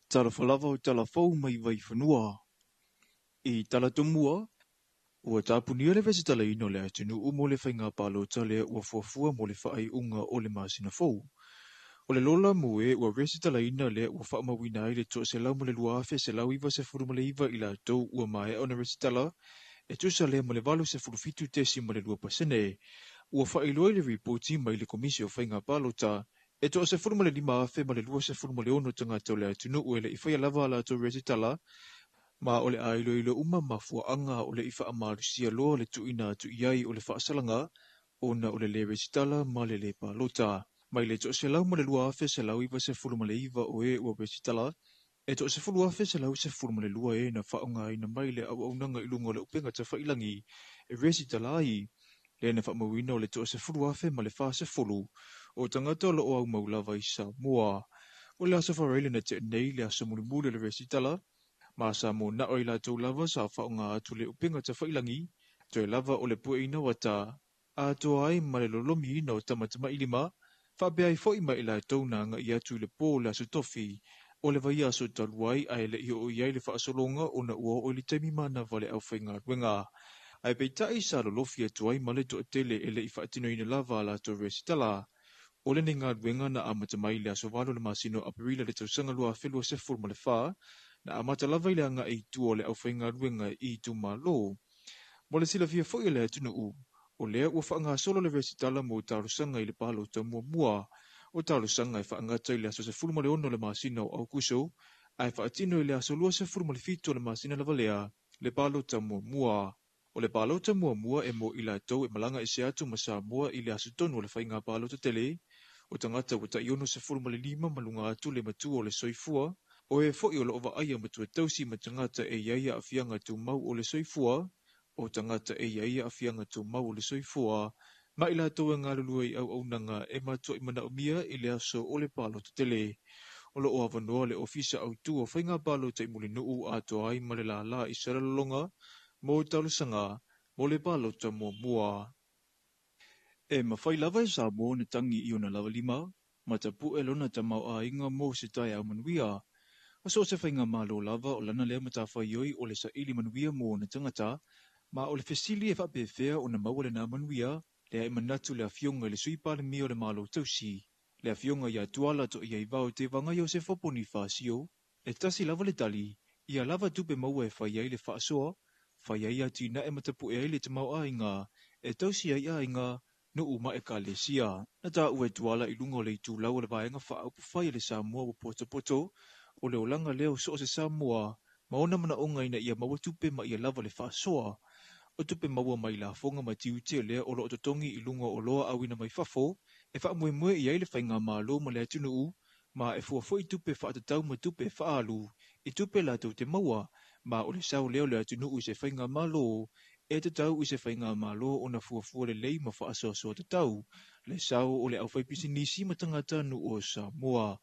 Talofa lava o tala fou mai Vaifanua. I tala tomua, ua tapunia le resitalaina o le atunuu mo le faiga palota lea ua fuafua mo le faaiuga o le masina fou. O le lola mo e ua resitalaina lea ua faamauina ai le 102,199 i latou ua maea ona resitala, e tusa lea ma le 87.2%. Ua faailoa i le ripoti mai le Komisi o Faiga Palota, e 15,026 tagata o le atunuu e le i faia lava a latou resitala, ma o le a iloilo uma mafuaaga o le i faamalosia loa le tuuina atu i ai o le faasalaga ona o le le resitala ma le le palota. Mai le 102,199 o e ua resitala, e 10,112 e na faaaogaina mai le auaunaga i luga o le upega tafailagi e resitala ai, lea na faamauina o le 10,040 o tagata o loo aumau lava i Samoa. O le aso Faraile na tea nei le aso mulimuli o le resitala, ma sa mo nao i latou lava sa faaaoga atu le upega tafailagi, toe lava o le pueina uata, atoa ai ma le lolomiina o tamatamailima, faapea ai foi ma i latou na agai atu i le po o le aso tofi, o le vaiaso talu ai ae le i oo i ai le faasologa ona ua oo i le taimi manava o le aufaigaluega. Ae peitai sa lolofi atu ai ma le toatele e le i faatinoina lava a latou resitala. O lenei galuega na amata mai le aso 8 o le masina o Aperila le tausaga 2024, na amata lava i le agai i tua o le aufaigaluega i itumalo. Mo le silafia foi e le atunuu, o lea ua faagasolo le resitala mo talosaga i le palota muamua. O talosaga e faagata i le aso 16 o le masina o Aukuso, ae faatino i le aso 27 o le masina lava lea, le palota muamua. O le palota muamua e mo i latou e malaga ese atu ma Samoa i le aso tonu o le faiga palota tele, o tagata ua tai 65 ma luga atu le matua o le soifua, o e foi o loo vaaia matua tausi ma tagata e i ai aafiaga tumau o le soifua, o tagata e i ai aafiaga tumau o le soifua, ma i latou e galulue i auaunaga e matuai manaomia i le aso o le palota tele. O loo avanoa le ofisa autu o faiga palota i Mulinuu atoa ai ma le lala i Salelologa mo talosaga mo le palota muamua. E mafai lava e Samoa ona tagi i ona lava lima, ma tapu'e lona tamaoaiga mo se taeao manuia. O so o se faiga malo lava o lana lea matafaioi o le saili manuia mo ona tagata, ma o le fesili e faapefea ona maua lena manuia, lea e manatu le afioga i le Sui Palemia o le Malo Tausi, le afioga ia Tuala Toiaivao Tevaga Iosefa Ponifasio, e tasi lava le tali, ia lava tupe maua e fai ai le faasoa, fai ai atinae ma tapu'e ai le tamaoaiga, e tausi ai aiga, nuu ma ekalesia. Na taua e Tuala i luga o le itulau o le vaega faaupufai a le Samoa ua potopoto, o le olaga lea o so o se Samoa, ma ona manaoga ina ia maua tupe ma ia lava le faasoa. O tupe maua mai lafoga ma tiute lea o loo totogi i luga o oloa auina mai fafo, e faamoemoe i ai le faigamalo ma le atunuu, ma e fua foi tupe faatatau ma tupe faaalu i tupe latou te maua, ma o le sao lea o le atunuu i se faigamalo, e tatau i se faigamalo ona fuafua lelei ma faasoasoa tatau, le sao o le aufaipisinisi ma tagata nuu o Samoa.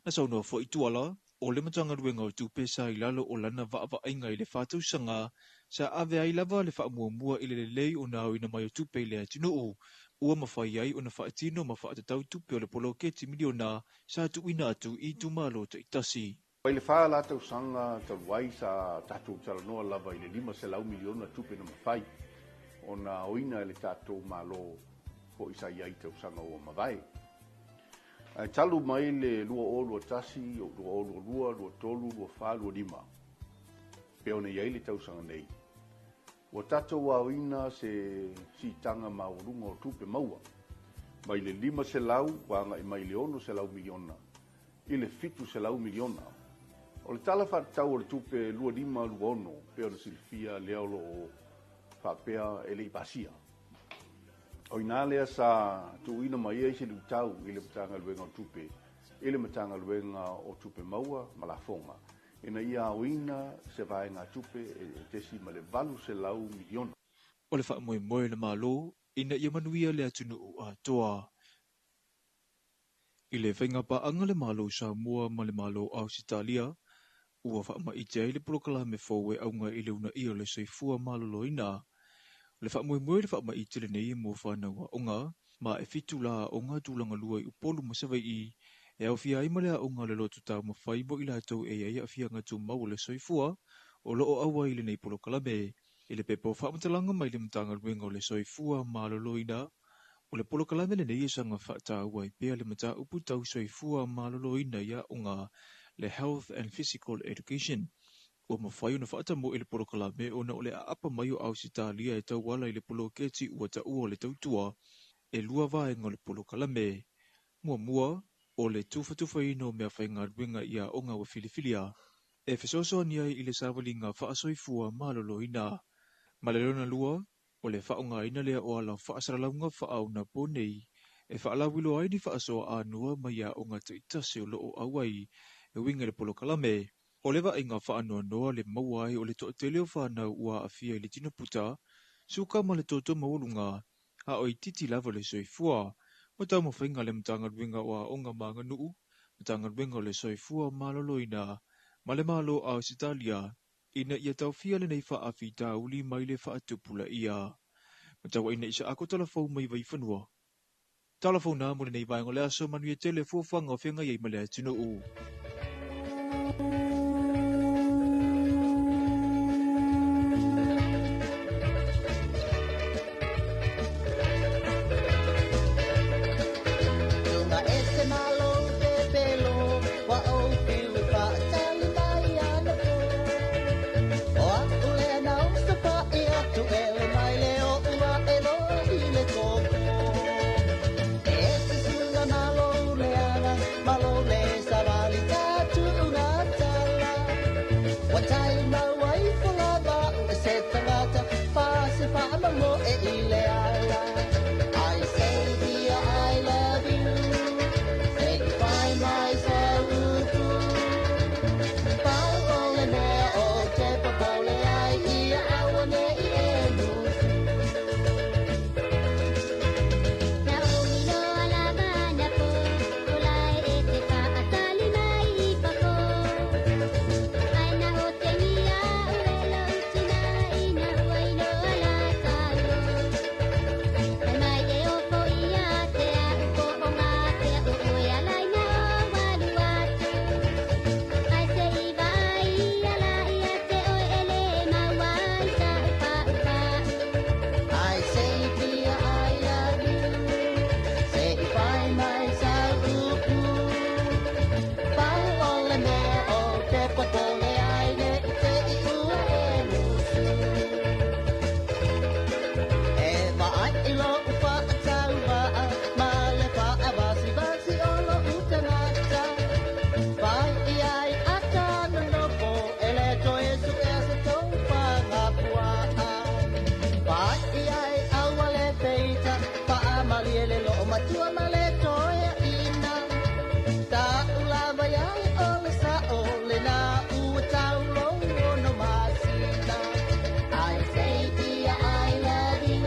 Na saunoa foi Tuala, o le Matagaluega o Tupe sa i lalo o lana vaavaaiga i le 4 tausaga, sa ave ai lava le faamuamua i le lelei ona aoina mai o tupe i le atunuu, ua mafai ai ona faatino ma faatatau tupe o le poloketi miliona sa tuuina atu i itumalo taitasi. Mai le 4 la tausaga talu ai sa tatou talanoa lava i le $500 miliona tupe na mafai ona aoina e le tatou Malo fo'i sa i ai tausaga ua mavae. Ae talu mai le 2021, 2022, 23, 24, 25, pe ona i ai le tausaga nei, ua tatou aoina se siitaga maualuga o tupe maua mai le 500 ua agai mai le 600 miliona i le 700 miliona. O le tala faatatau o le tupe 25/26 pe ona silafia lea o loo faapea e le i pasia. O ina lea sa tuuina mai ai se luitau i le Matagaluega o Tupe, i le Matagaluega o Tupe Maua ma Lafoga, ina ia aoina se vaega tupe e 0.8 miliona. O le faamoemoe o le Malo ina ia manuia le atunuu atoa. I le faiga paaga le Malo Samoa ma le Malo Ausetalia, ua faamaite ai le polokalame fou e auga i le uunaia o le soifua maloloina. O le faamoemoe le faamaite lenei mo fanau aoga, ma e 7 la aoga tulaga lua i Upolu ma Savaii. E aofia ai ma le aoga o le loto taumafai mo i latou e i ai aafiaga tumau o le soifua o lo o auai i lenei polokalame. I le pepa o faamatalaga mai le Matagaluega o le Soifua Maloloina, o le polokalame lenei e saga faataua ai pea le mataupu tau soifua maloloina i aoga, le Health and Physical Education. Ua mafai ona faatamoe le polokalame ona o le aapa mai o Ausetalia e tauala i le poloketi ua taua o le tautua. E 2 vaega o le polokalame. Muamua, o le tufatufaina o mea faigaluega i aoga ua filifilia e fesoasoani ai i le savaliga faasoifua maloloina. Ma le lona lua, o le faaaogaina lea o ala faasalalauga faaonaponei e faalauiloa ai ni faasoa anoa mai aoga taitasi o lo o auai e uiga i le polokalame. O le vaaiga faanoanoa le maua ai o le toatele o fanau ua aafia i le tino puta, suka ma le toto maualuga, a o itiiti lava le soifua. Ma taumafaiga a le Matagaluega o Aoga ma Aganuu, Matagaluega o le Soifua Maloloina ma le Malo o Ausetalia ina ia taofia lenei faafitauli mai le faatupulaia. Matauaina i sa ako talafou mai Vaifanua. Talafou nā mo lenei vaega o le aso, manuia tele fuafuaga o feagai ai ma le atunuu. Tunga ese malo pepelo wa o fiu whaatali mai ana po. O aku lea na usa pa i atu ele mai le o ua e loa i le koko. Ese sunga malo leanga, malo le savali tatu unga tala. Wa tai mau ai fo lava u e se tangata, fa se fa ama mo e i le ala. I say dear I love you, say goodbye my sauku. Pau o le mea o te popole ai ia aua ne i e nusu. Na o milo ala mana po, o lae e te whaatali mai i paho. Ai na o te ngia o e lo utina i na ua ilo ala talo. Ai mai e o fo ia te a upo o ngā te a o oe alai na o walu atu. Ai se i vai ala ia te oe e le mau ai sa upa upa. I say dear I love you, say goodbye my sauku. Pau o le mea o te popole ai ne i te i ua e nusu. E vaai i lo upa a tau maa, ma le wha a vasi vasi o lo utangata. Vai i ai ata no nopo, e le toe su e se tau whanga puaa. Vai i ai aua le peita, pa a malie le lo o matua ma le toe ina. Ta ula vai ai o le sa o le na ua tau lo o no masina. I say dear I love you,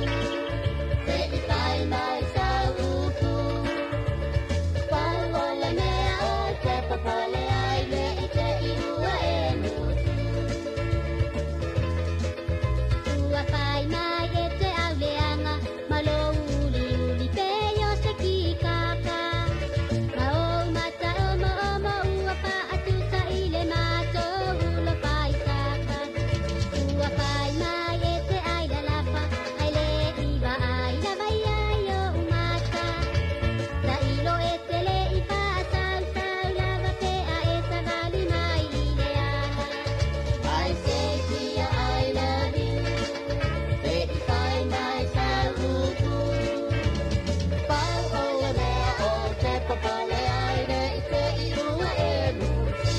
say goodbye my sauku. Pau o le mea o te popole ai ne i te i ua e nusu. Ua whai mai e te au leanga, ma lo uli uli pe o se ki kaka. Ma o mata o mo o mo ua wha atu sa i le mato ulo whai saka. Ua whai mai e te ai la lapa, ai le iwa ai la vai ai o umata. Ta ilo e te le i wha sau sau lava pe a e sa vali mai i le ala. I say dear I love you, say goodbye my sauku. Pau o le mea o te popole ai ne i te i ua e nusu.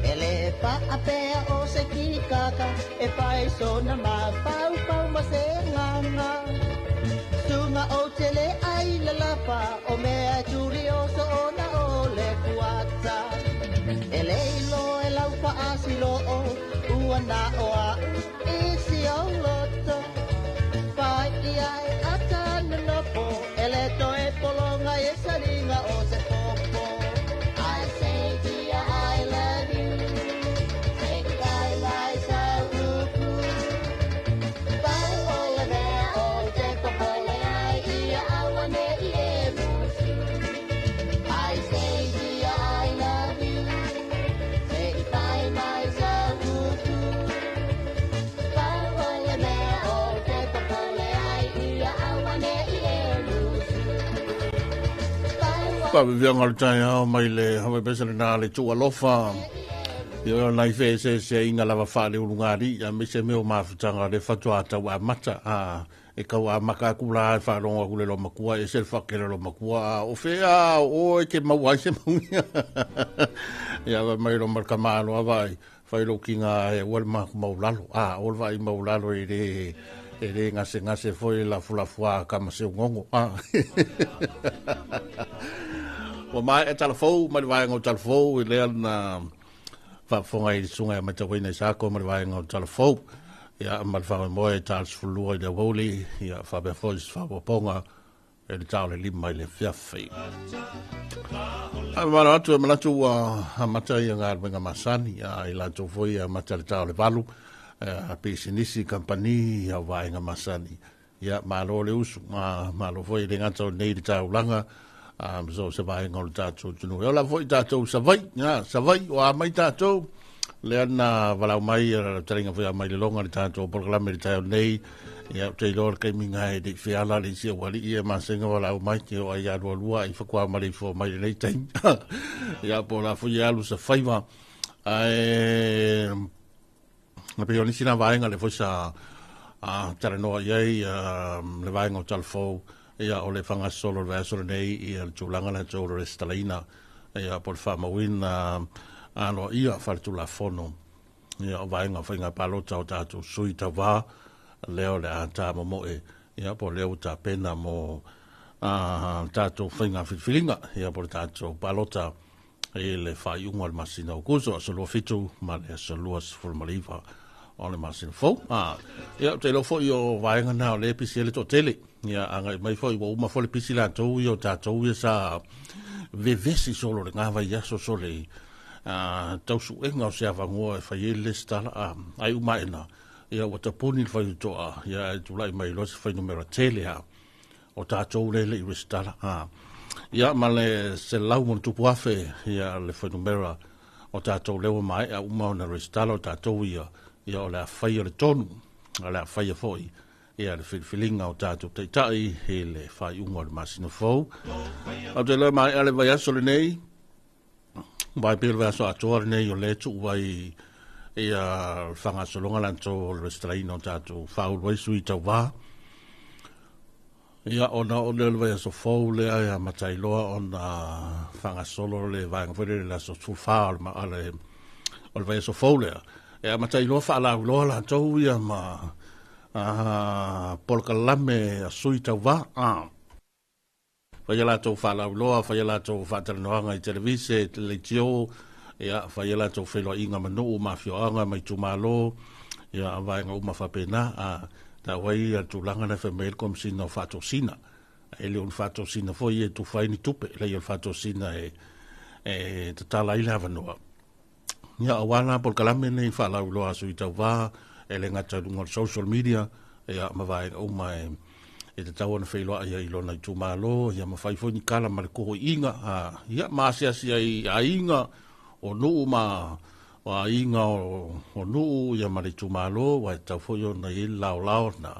E le whaapea o se ki kaka, e whai sona ma pau pau ma se nganga. Sunga o te le ai la lapa, o mea turi o so ona o le kuata. E le ilo e lau whaasilo o, ua na o a u isi o loto. Pai i ai ata nonopo, e le toe polonga e saringa o se popo. I say dear I love you, say goodbye my sauku. Pau o le mea o te popole Faaviviaga o le taeao mai le Hawaii Pesa lena le tuu alofa. Ia o nai feeseeseaiga lava faaleulugalii aemaise mea o mafutaga o le faatoa tau amata. A e tau amata atu la e faalogo atu le loomatua e ese le faatele o loomatua a o fea o oe e te maua ai se manuia. Ia fai mai lo ma le tama aloa vaai fai lou tiga e ua le matou maulalo. A o le vaai maulalo e le e le gasegase foi le lafulafu a tama seugogo. A ua maea talafou mai le vaega o talafou i lea na faafofoga i le susuga ia Matauina Isako ma le vaega o talafou. Ia ma le faamoemoe e ta 12 i le aoauli, ia faapea foi se faaopoopoga e le ta o le 5 i le afiafi. Ae mamalo atu e manatu ua amata ia galuega masani, a i latou foi e amata le ta o le 8, a pisinisi, kampani, ia vaega masani. Ia malo le usu, malo foi le gata o nei le taulaga, a ma so se vaega o le tatou atunuu. E ola foi tatou Savaii, ia Savaii o a mai tatou, lea na valau mai le talinga foi a mai le longa le tatou polokalame i le taeao nei. Ia ou te iloa le taimi na e le i feala le isi aualii e masega valau mai ke o ai alua lua ai fatua ma le ifo mai lenei taimi. Ia po o la foi e alu sa faiva. Ae na pei o nisi na vaega le foi sa a talanoa i ai le vaega o Talafou, ia o le faagasolo o le vaiaso lenei ia le tulaga latou o le resitalaina ia po o le faamauina aloaia faaletulafono ia o vaega o faiga palota o tatou sui tauva lea o le a tamomoe ia po o lea ua tapena mo tatou faiga filifiliga ia po o le tatou palota i le faaiuga o le masina o Aokuso, aso 27 ma le aso 29 o le masina fou. Ia, ou te iloa foi o vaega na o lea e pisi ai le toatele. Ia, agai mai foi, ua uma foi le pisi latou ia o tatou ia sa vevesi solo le ngā vaiaso sole i tausuega o se avanoa e fai ai le lesitala, ai uma aena, ia ua tapuni le faitotoa, ia ae tulai mai loa se fuainumera tele lava o tatou lea e le i resitala. Ia ma le 100+,000 ia le fuainumera o tatou lea ua maea uma ona resitala o tatou ia, ia o le a faia le tonu, o le a faia foi ia le filifiliga o tatou taitai i le faaiuga o le masina fou. Ou te iloa e maea le vaiaso lenei, vai pei o le vaiaso atoa lenei o lea e tuu ai ia le faagasologa latou o le resitalaina o tatou faaulu ai sui tauva. Ia ona oo lea o le vaiaso fou lea e amata ai loa ona faagasolo le vaega foi lea i le aso 14 o le, o le vaiaso fou lea. E amata ai loa faalauiloa latou ia ma polokalame a sui tauva. Fai a latou faalauiloa, fai a latou faatalanoaga i televise, leitio, ia, fai a latou feiloaiga ma nuu, ma afioaga, ma itumalo, ia, vaega uma faapena. A, tau ai le tulaga lea fai mai ai le Komesina o Faatosina. E le o ni faatosina foi e tufa ai ni tupe, leai o le faatosina e, e tatala ai le avanoa. Ia, aua la polokalame nei faalauiloa a sui tauva, e le gata i luga o le social media, ia, ma vaega uma e, e tatau ona feiloai ai i lona itumalo, ia ma fai foi ni tala ma le toiiga, a, ia, ma asiasi ai i aiga o nuu ma o aiga o, o nuu, ia ma le itumalo, ua e tatau foi ona i ai le laolao na,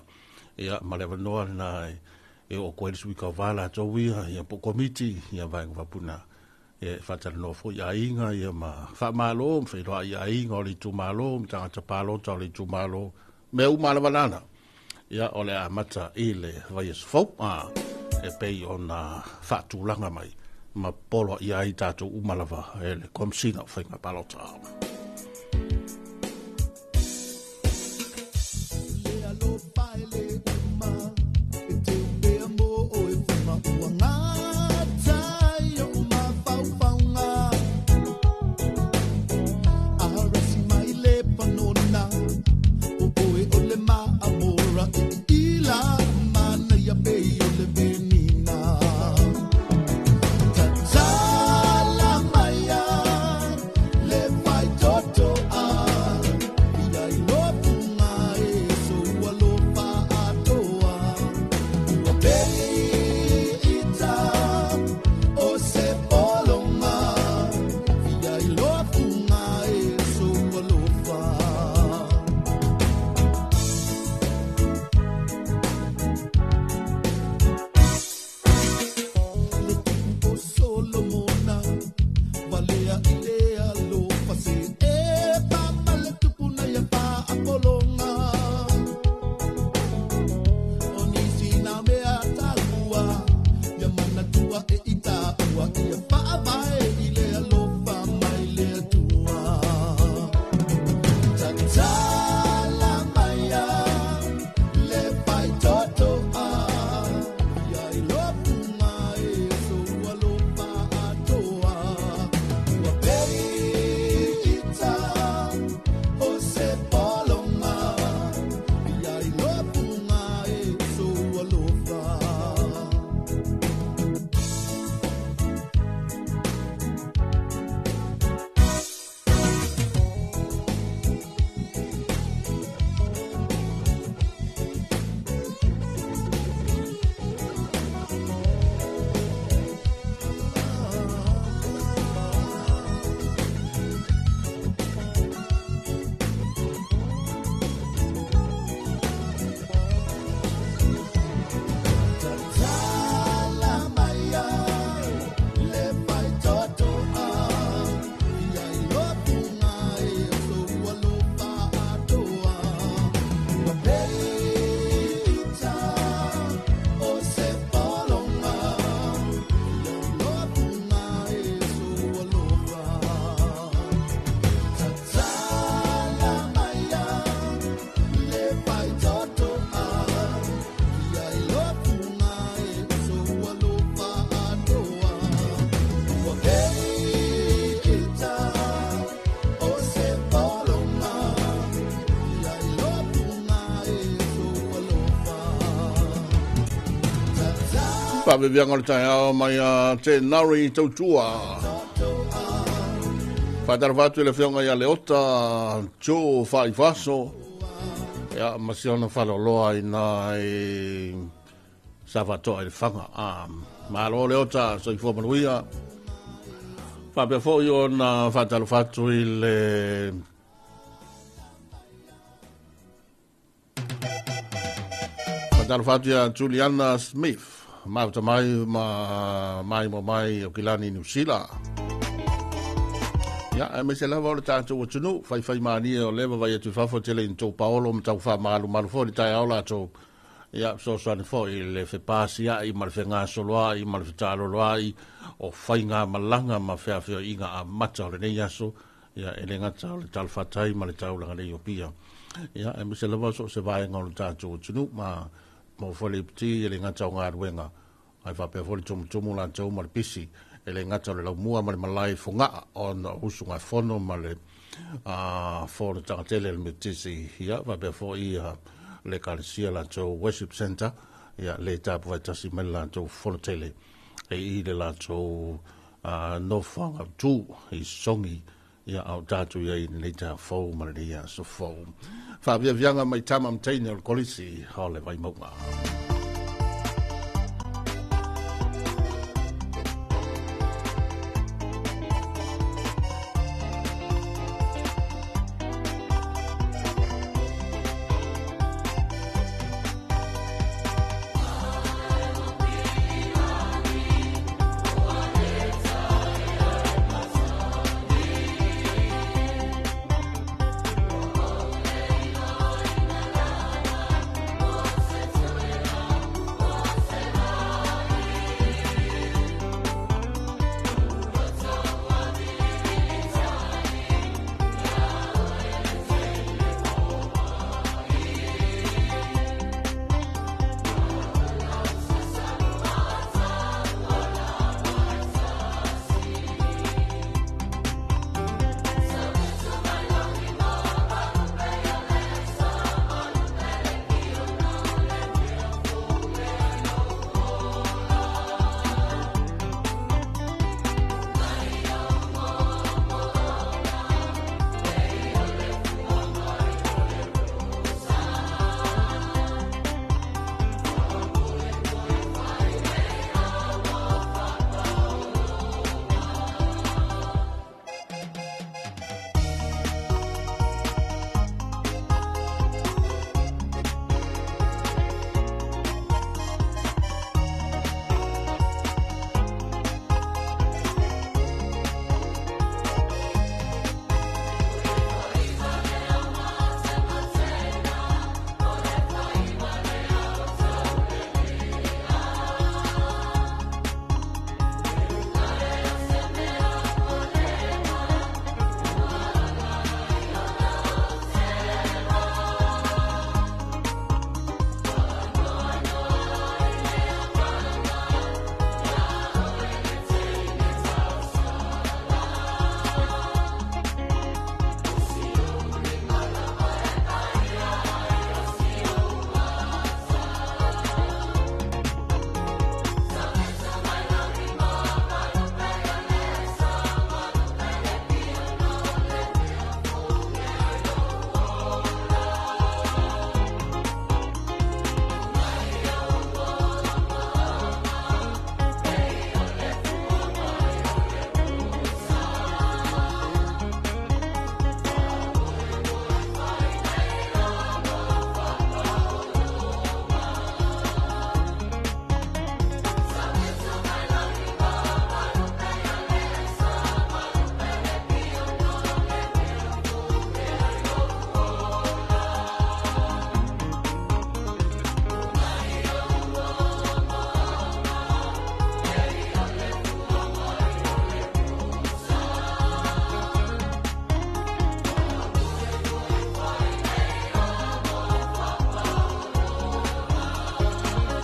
ia, ma le avanoa lena e, e oo atu ai le sui tauva latou ia, ia po o komiti, ia vaega faapena. E faatalanoa foi i aiga ia ma faamalo ma feiloai i aiga o le itumalo ma tagata palota o le itumalo, mea uma lava lana. Ia o le amata i le vaiaso fou e pei ona faatulaga mai ma poloaia ai tatou uma lava e le Komesina o Faiga Palota. e ita ua ia faavae i le alofa mai le Atua. Tatala maia le faitotoa, ia ilopunga e sou alofa atoa. Ua peita o se polonga, ia ilopunga e sou alofa. Tatala maia le faitotoa, ia ilopunga e sou alofa atoa. Ua peita o se polonga, ia ilopunga e sou alofa. Tatala maia le faitotoa, ia ilopunga e sou alofa atoa. Ua peita o se polonga, ia ilopunga e sou alofa. Faaveviaga o le taeao mai a te Nari tautua. Faatalofa atu i le afioga ia Leota Joe Faaifaso, ia ma si ona faleoloa ina i sa faatoa i le faga. Malo Leota, soifua manuia. Faapea foi ona faatalofa atu i le faatalofa atu ia Juliana Smith, mafuta mai ma mai mo mai o Kilani New Zealand. Ia, aemaise lava o le tatou atunuu, faifai manie o leva vai atu i fafo tele i tou paolo ma tau faamalumalu foi le taeao latou. Ia, fesoasoani foi i le fepasiai ma le fegasoloai ma le fetaloloai o faiga malaga ma feafioiga amata o lenei aso. Ia, e le gata o le talafatai ma le taulaga nei o Apia. Ia, aemaise lava so o se vaega o le tatou atunuu ma mo foi le iputi e le gata o galuega, ai faapea foi le tumutumu latou ma le pisi, e le gata o le laumua ma le malae fogaa ona o usugafono ma le fonotaga tele a le Metotisi. Ia, faapea foi le ekalesia latou worship center, ia le tapu faatasi mai le latou fono tele e i le latou nofoaga tu i Sogi. Ia, au tatou iai i lenei taeao fou ma lenei aso fou. Faaviaviaga mai tama ma teine o le kolisi o le Vaimauga.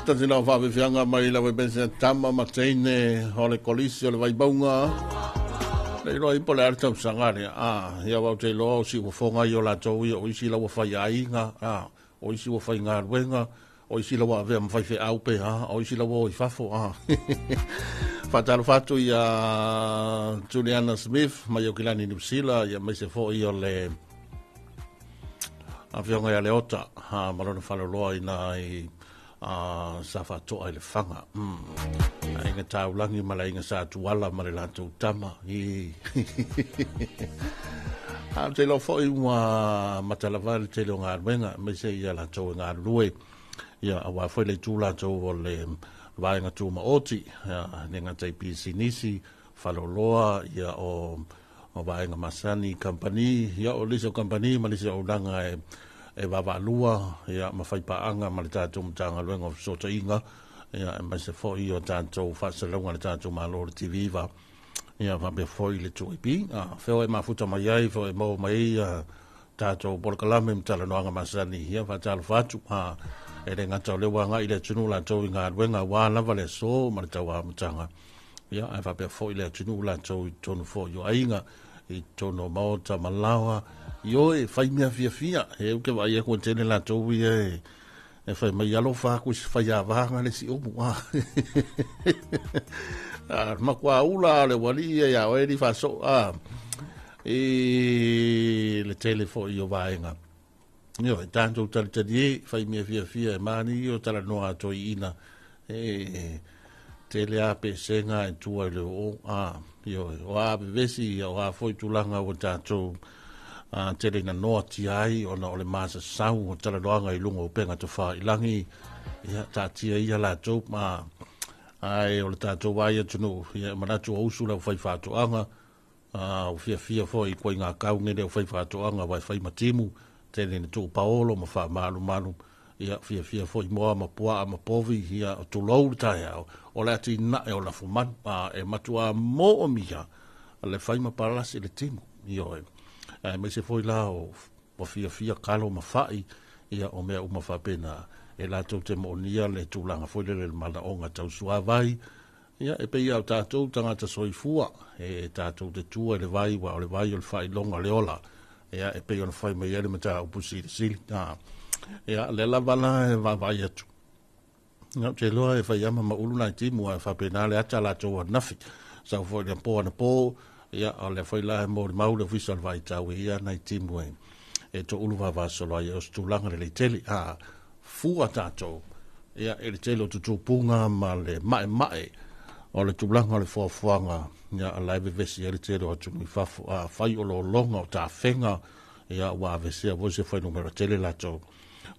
tasi lau faafefiaga mai lau epese tama ma teine o le kolisi o le Vaimauga. Le iloa ai po le a le tausaga lea. A, ia wau te iloa o si uafoga i o latou ia o isi lau fai aiga, a, o isi ua fai galuega, o isi lau avea ma fai feau pe, a, o isi lau o i fafo, a. Faatalofa atu ia Juliana Smith mai Aukilani Niu Sila, ia mai se foi o le afioga ia Leota, ha, ma lona faloloa ina i sa faatoa i le faga. Aiga taulangi ma le aiga sa tuala ma le latou tama. I. A te iloa foi ua matalava le tele o galuega, aemaise ia latou e galulue. Ia, aua foi le itu latou o le vaega tumaoti, ia, le gata i pisinisi, faloloa, ia, o vaega masani, kamupani, ia, o lisi o kamupani ma lisi o auaunaga e vaavaalua, ia, ma faipaaga ma le tatou Matagaluega o Fesootaiga, ia, aemaise foi o tatou faasalalauga a le tatou Malo le TV9, ia, faapea foi le 2AP. A, fea e mafuta mai ai, fea e maua mai ai ia tatou polokalame ma talanoaga masani, ia, faatalofa atu. A, e le gata o lea ua agai le atunuu latou i galuega aua lava le aso ma le tauamataga, ia, ae faapea foi le atunuu latou i totonu foi o aiga, i totonu o maota ma laoa, i o e fai mea fiafia. E u ke vaai aku e tele latou ia e fai mai alofa aku i se fai avaga le si umu. A, a matua ula le wali ia ia oe li faso a i le tele foi o vaega. Io, e tātou talitali e, fai mea fiafia e mani o talanoa atoa i ina, e tele a pesenga e tua i le o, a, io, o a vevesi, ia, o a foi tulaga ua tātou tele ina noa tia ai, ona o le masasau o talanoaga i lunga o upega tafailangi, ia, taatia ia latou, ma, ai o le tātou vai atunuu, ia, manatu o usu lau fai faatoaga, ua fiafia foi i koe ngā kaungele o fai faatoaga wai fai matimu, tele ina tuu paolo ma faamalumalu, ia fiafia foi moa ma puaa ma povi, ia o tulou le taeao, o le ati nae o lafumanu, e matua moomia le fai ma palasi le timu, ioe. Ae maise foi la o ua fiafia kalo ma fai, ia o mea uma faapena, e latou te moonia le tulaga foi lele le manaoga tau suavai, ia e pei o tatou tagata soifua, e tatou te tua i le vai, ua o le vai o le faailoga le ola, ia e pei ona fai mai ai le mataupu silisili. Ia le lava la e vaavaai atu. Ia, te loa e fai ama ma ulu nai timu a faapena le ata latou anafi. Sau foi le po ana po, ia o le foi la e mo le mau le ofisa o le vaitau e ia nai timu e to ulu vavasolo ai o se tulaga lelei tele. A fua tatou, ia e le tele o tutupunga ma le maemae o le tulaga o le foafoaga, ia a la e vevesi ai le tele o atunuu i fafo. A fai o lologa o tafega, ia ua avesea foi se fuainumera tele latou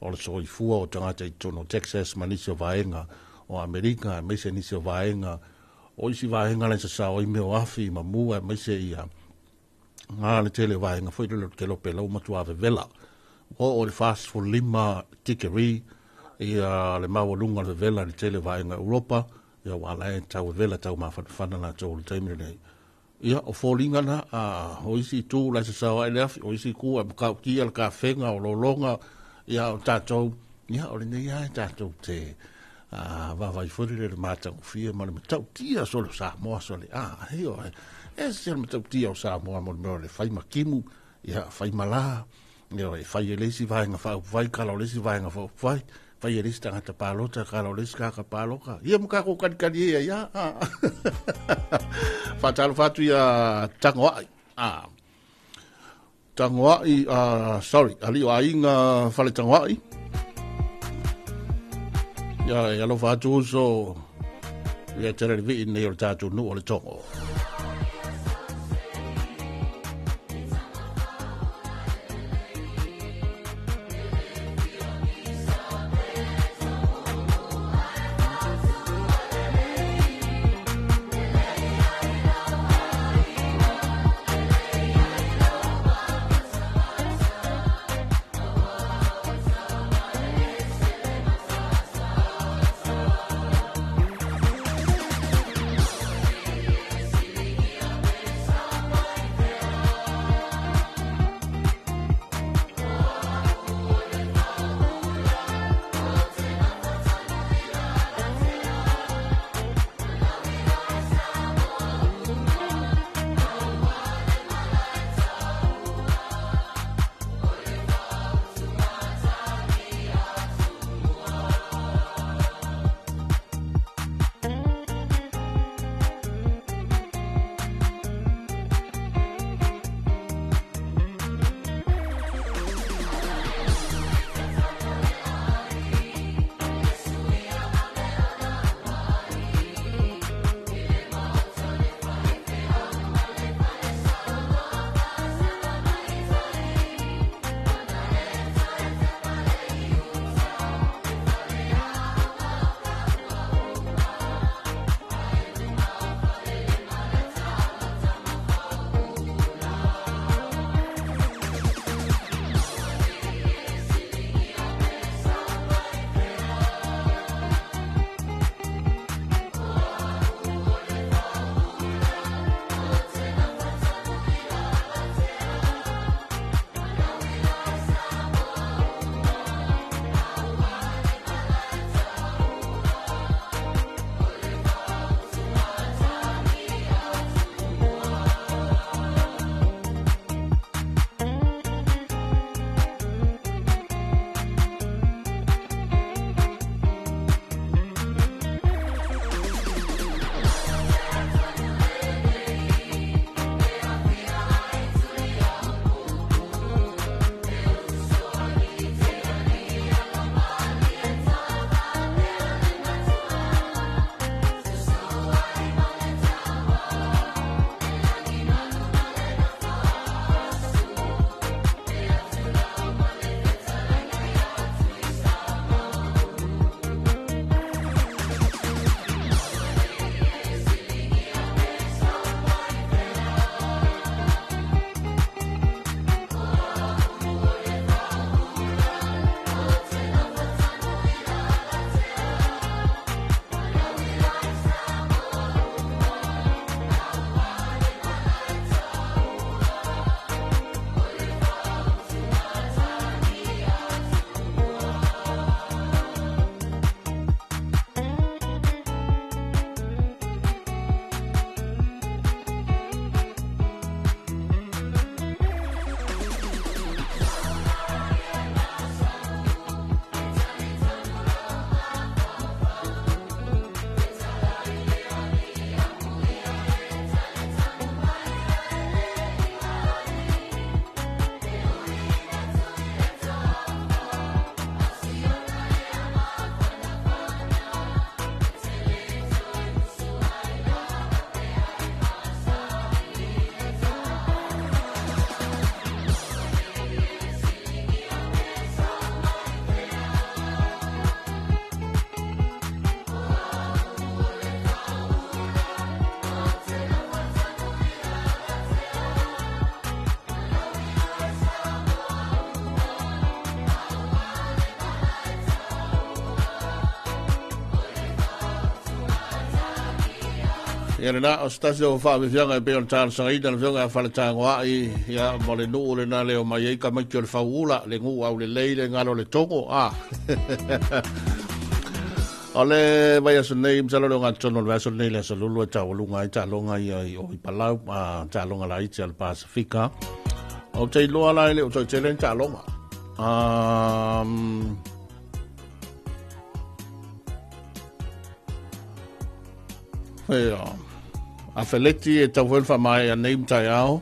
o le soifua o tagata i totonu o Texas ma nisi o vaega o Amerika, aemaise nisi o vaega o isi vaega la e sasao ai mea o afi ma mu, aemaise ia ngā le tele o vaega foi lele o te lope lau matua vevela. Ua oo i le 45 tikeri ia le maualuga o le vevela i le tele o vaega Europa, ia ua ala e tau vevela tau mafanafana latou o le taimi lenei. Ia, o foliga na, o isi itu la e sasao ai le afi, o isi itu e matautia le kafega o lologa, ia o tatou, ia o lenei lava e tatou te vaavaai foi lele le matagofie ma le matautia sole o Samoa sole, ioe, e se le matautia o Samoa mo le mea o le fai ma timu, ia fai ma la, ioe, fai e le isi vaega faaupufai, kala o le isi vaega faaupufai, fai e le isi tagata palota, kala o le isi tagata palota, ia ma tatou kalikali ia, ia. Faatalofa atu ia Tagoai, Tagoai, sorry, ali o aiga fale Tagoai. Ia, e alofa atu uso, ia tele le vii nei o le tatou nuu o le Togo. Ia lena o se tasi o faafiafiaga e pei ona talosagaina le afioga ia Faletagoai, ia ma le nuu lena le omai ai tamaiti o le Fauula, le nuu aulelei le galo o le Togo, a. O le vaiaso nei, masalo le ogatotonu o le vaiaso lenei le aso Lulu e taualuga ai taaloga ia i o i Palau, a taaloga laiti a le Pasifika. Ou te iloa la e le o toe tele ni taaloga. Ia, a feleti e tau foi le faamaea nei ma taeao.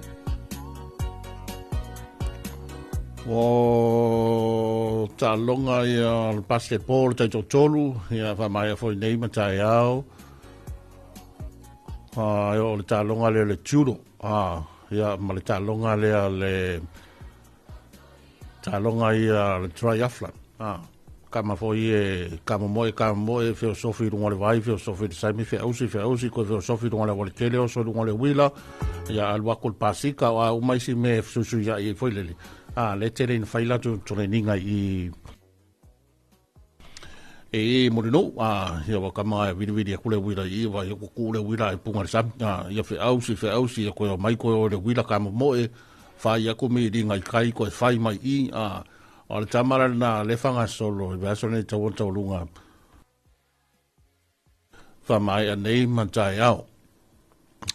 O taaloga ia o le basketball le taitoatolu, ia faamaea foi nei ma taeao. Ah, o le taaloga lea le judo, ah, ia ma le taaloga lea le taaloga ia le triathlon. Ah, kama foi e kama moe kama moe feosofi i luga o le vai, feosofi i le saimi, feausi feausi koe feosofi i luga o le aualatele, oso i luga o le uila, ia alu aku i le pasika, o a uma isi mea e fesuisuiai ai foi lele. Ah, le tele ina fai latou training i e Mulinuu, a ia ua kama e vilivili aku le uila i i, vai aku ku le uila e punga le sami, a ia feausi feausi ia koe o mai koe o le uila ka momoe, fai aku mi ringa i kai koe fai mai i, a o le tama la na le whangasolo i vaiaso nei tau taualuga whamaea nei ma taeao.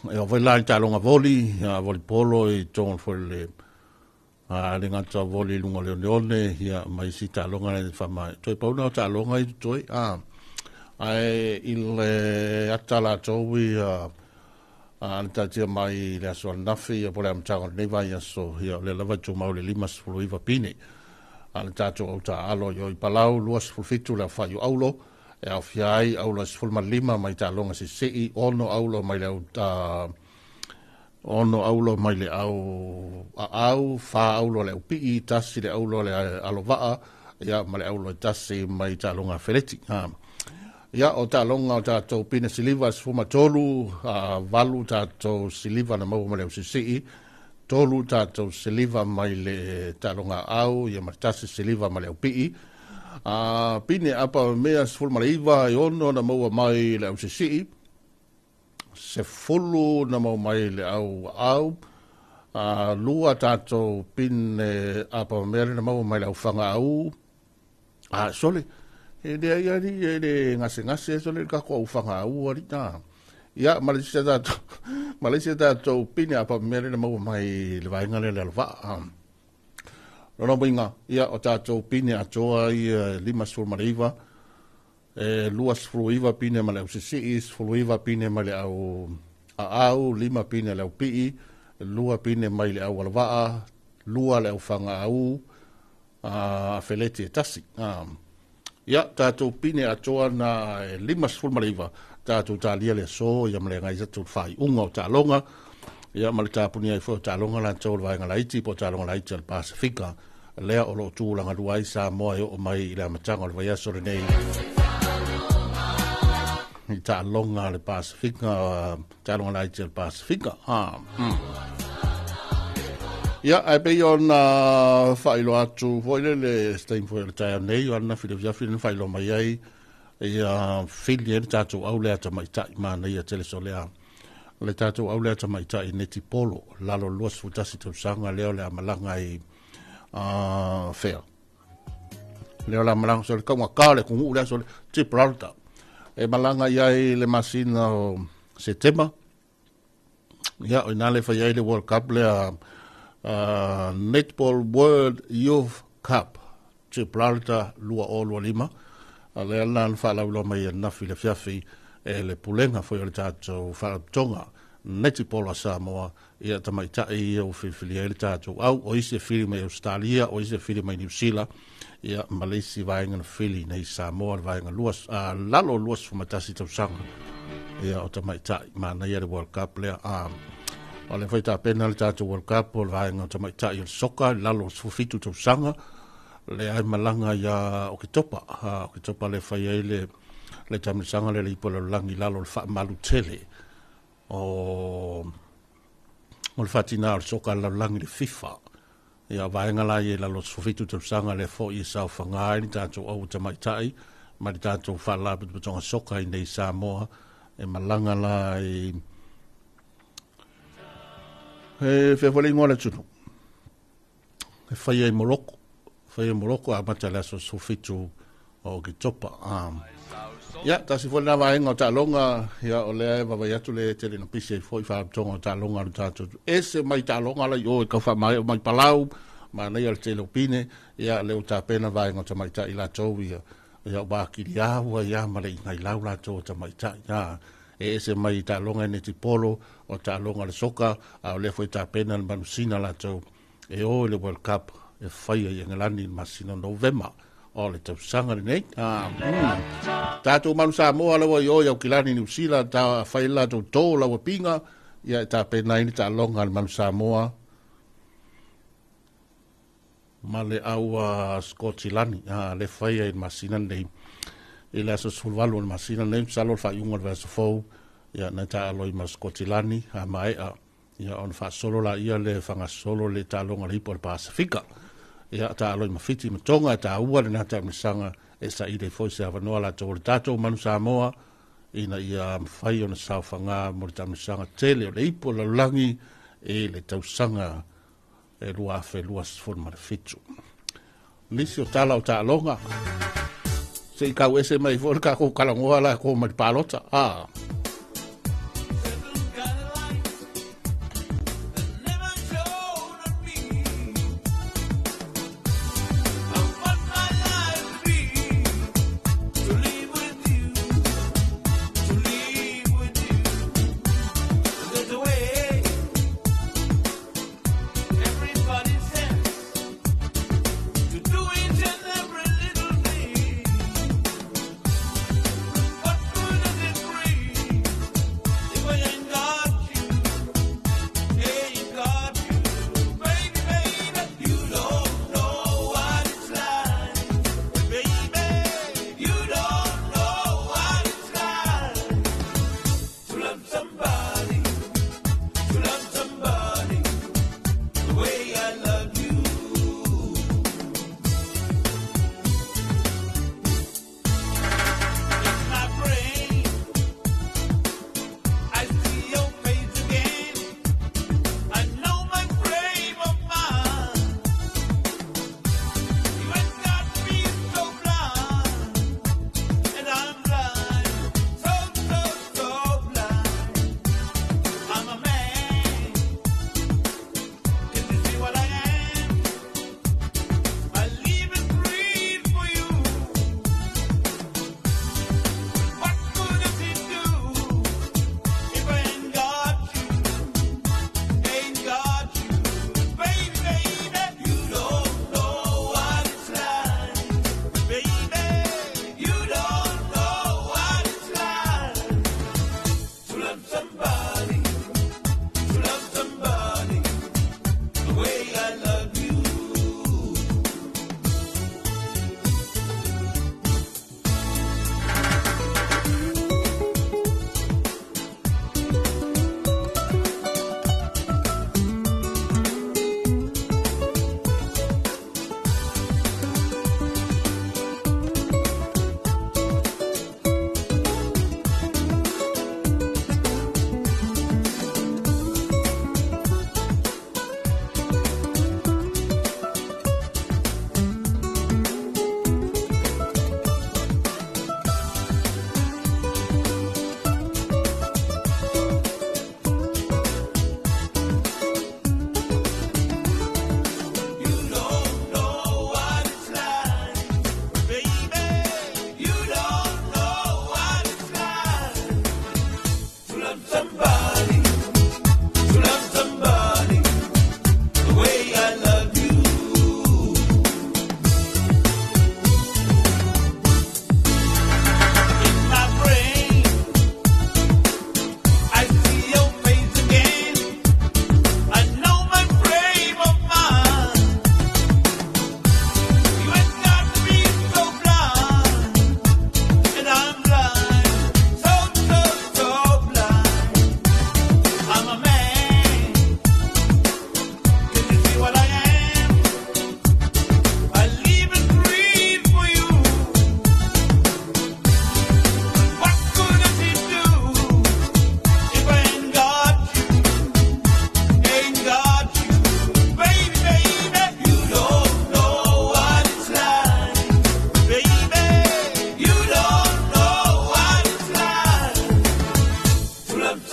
E o foi la i taaloga voli, a volipolo i tonga foi le a le gata voli i luga o le oneone, ia ma isi taaloga le whamaea. Toe pauna o taaloga i toi, a ae i le ata latou i a le taatia mai i le aso ananafi, ia po o le amataga o lenei vaiaso, ia o lea lava e tumau le 59 pine. A le tatou au taaalo i o i Palau, 27 le aofai o aulo, e aofia ai aulo e 15 mai taaloga sisii, 6 aulo mai le au 6 aulo mai le au aau, 4 aulo le au pii, 1 le aulo le alovaa, ia ma le aulo e 1 mai taaloga feleti. Ia o taaloga o tatou pine siliva 13, 8 tatou siliva na maua mai le au sisii, 3 tatou siliva mai le taaloga aau, ia ma le 1 siliva mai le au pii. Pine apa mea 19 e 6 na maua mai le au sisii, 10 na maua mai le au aau, 2 tatou pine apa mea na maua mai le au whanga au, sole, e le ai ari, e le ngase ngase, sole le kako au whanga au ari, tā. Ia, Malaysia tatou, Malaysia tatou pine apa mea na maua mai le vaenga le le alowaa. Lona uiga, ia o tatou pine atoa ia 59, e 29 pine ma le au sisii, 19 pine ma le au aau, 5 pine le au pii, 2 pine mai le au alavaa, 2 le au whanga au, a feleti e tasi. Ia, tatou pine atoa na 59, tatou talia le aso, ia ma le agai atu le faaiuga o taaloga, ia ma le tapuni ai foi o taaloga latou o le vaega laiti po o taaloga laiti a le Pasifika, lea o loo tulaga lua ai Samoa e oo mai i le amataga o le vaiaso lenei i taaloga a le Pasifika, taaloga laiti a le Pasifika. Ia, ae pei ona faailoa atu foi le le taimi foi o le taeao nei, o ana filafiafi na faailoa mai ai ia fili ai le tatou au lea tamaitai manaia tele solea. Le tatou au lea tamaitai netipolo, lalo 21 tausaga lea o le amalaga i fea. Lea o le amalaga so le kaunga ka le kungu lea so le Gibraltar. E malaga i ai le masina o Setema. Ia, o ina le fai ai le World Cup lea, Netball World Youth Cup Gibraltar 2025. A lea la na faalauiloa mai ananafi le afiafi e le pulega foi o le tatou faalapotopotoga Netball a Samoa, ia tamaitai ia ua filifilia ai le tatou au, o isi e fili mai Australia, o isi e fili mai Niu Sila, ia ma le isi vaega na fili nei Samoa, le vaega lua, lalo 21 tausaga, ia o tamaitai manaia le World Cup lea. O le foi tapena le tatou World Cup o le vaega o tamaitai o le soka, lalo 17 tausaga, lea ai malaga ia Oketopa, Oketopa le fai ai le tamisaga le ipo le lalolagi lalo le faamalu tele o le fatina o le soka lalolagi le FIFA. Ia vaega la ia lalo 17 tausaga le foi e saofaga ai le tatou au tamaitai ma le tatou faalapotopotoga soka i nei Samoa e malaga la i E fea foi le igoa o le atunuu e faia i Moloko, faia i Moloko amata i le aso 17 o Oketopa. Ia, tasi foi lena vaega o taaloga, ia, o lea e vaavaai atu le tele ina pisi ai foi faalapotopotoga o taaloga a le tatou ese mai taaloga la i o e tau faamaea mai Palau, manaia le tele o pine, ia, lea ua tapena vaega o tamaitai latou ia, ia ua akiliau ai lava ma le inailau latou o tamaitai. E ese mai i taaloga e netipolo, o taaloga le soka, a o lea foi tapena le manusina latou e o i le World Cup e faia i Engelani i le masina o Novema o le tausaga lenei. Tatou Manu Samoa la ua i o i Aukilani, Niu Sila, ta fai le latou tō lau pinga, ia e tapena ai le taaloga a le Manu Samoa ma le au Skotilani, le faia i le masina lenei i le aso 18 o le masina lenei, masalo le faaiuga o le vaiaso fou, ia na taalo ai ma Skotilani a maea, ia ona faasolo la ia le fagasolo le taaloga le ipu o le Pasifika. Ia taalo i ma Fiti ma Tonga, e taua lena taamilosaga e saili ai foi se avanoa latou o le tatou Manu Samoa ina ia mafai ona saofaga mo le taamilosaga tele o le ipu o le lalolagi i le tausaga e 2027. Nisi o tala o taaloga, se i kau ese mai foi le tatou talanoa la ko mai le palota.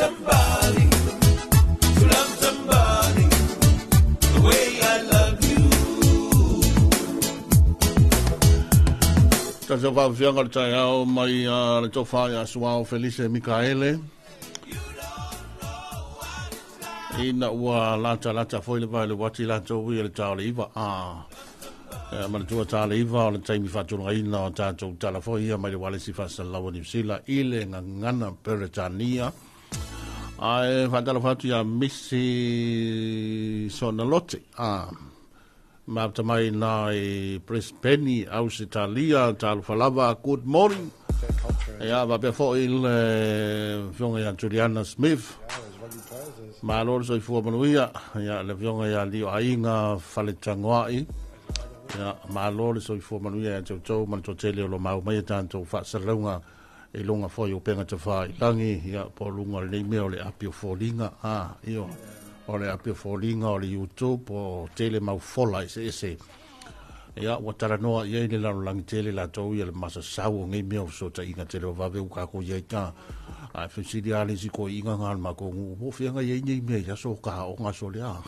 somebody, to love somebody the way I love you. Tasa whawhianga le tai ao mai le tofa ia Suao Felice Mikaele. Ina ua lata lata foi le vai le wati lata ui le tau le iwa. Ma le tua tā le iwa o le taimi whātulunga o tātou tala foi ia mai le walesi whasalawa New Zealand i le ngangana Peretania. Ae whātala whātu ia Missy Sonalote. Mapta mai nā i Brisbane, Ausitalia, Talufalava, good morning. Ia, wapea foi le fionga ia Juliana Smith. Malo le soifua manuia, ia le fionga ia Lio Ainga Faletangoai. Ia, malo le soifua manuia ia tau ma le totele o lo mau mai e tātou whaasalauga e lunga foi o penga te wha i langi, ia, po lunga le mea o le api o fōlinga, io, o le api o fōlinga o le YouTube, o tele mau fola ese ese. Ia, ua taranoa ia i le lalo langi tele la tau ia le masa sau o ngei mea o sota inga tele o vave u kako ia i tā. Ai whisiri ale si ko inga ngā ma ko ngu, po whianga ia i nei mea ia so kaha o ngā so le a.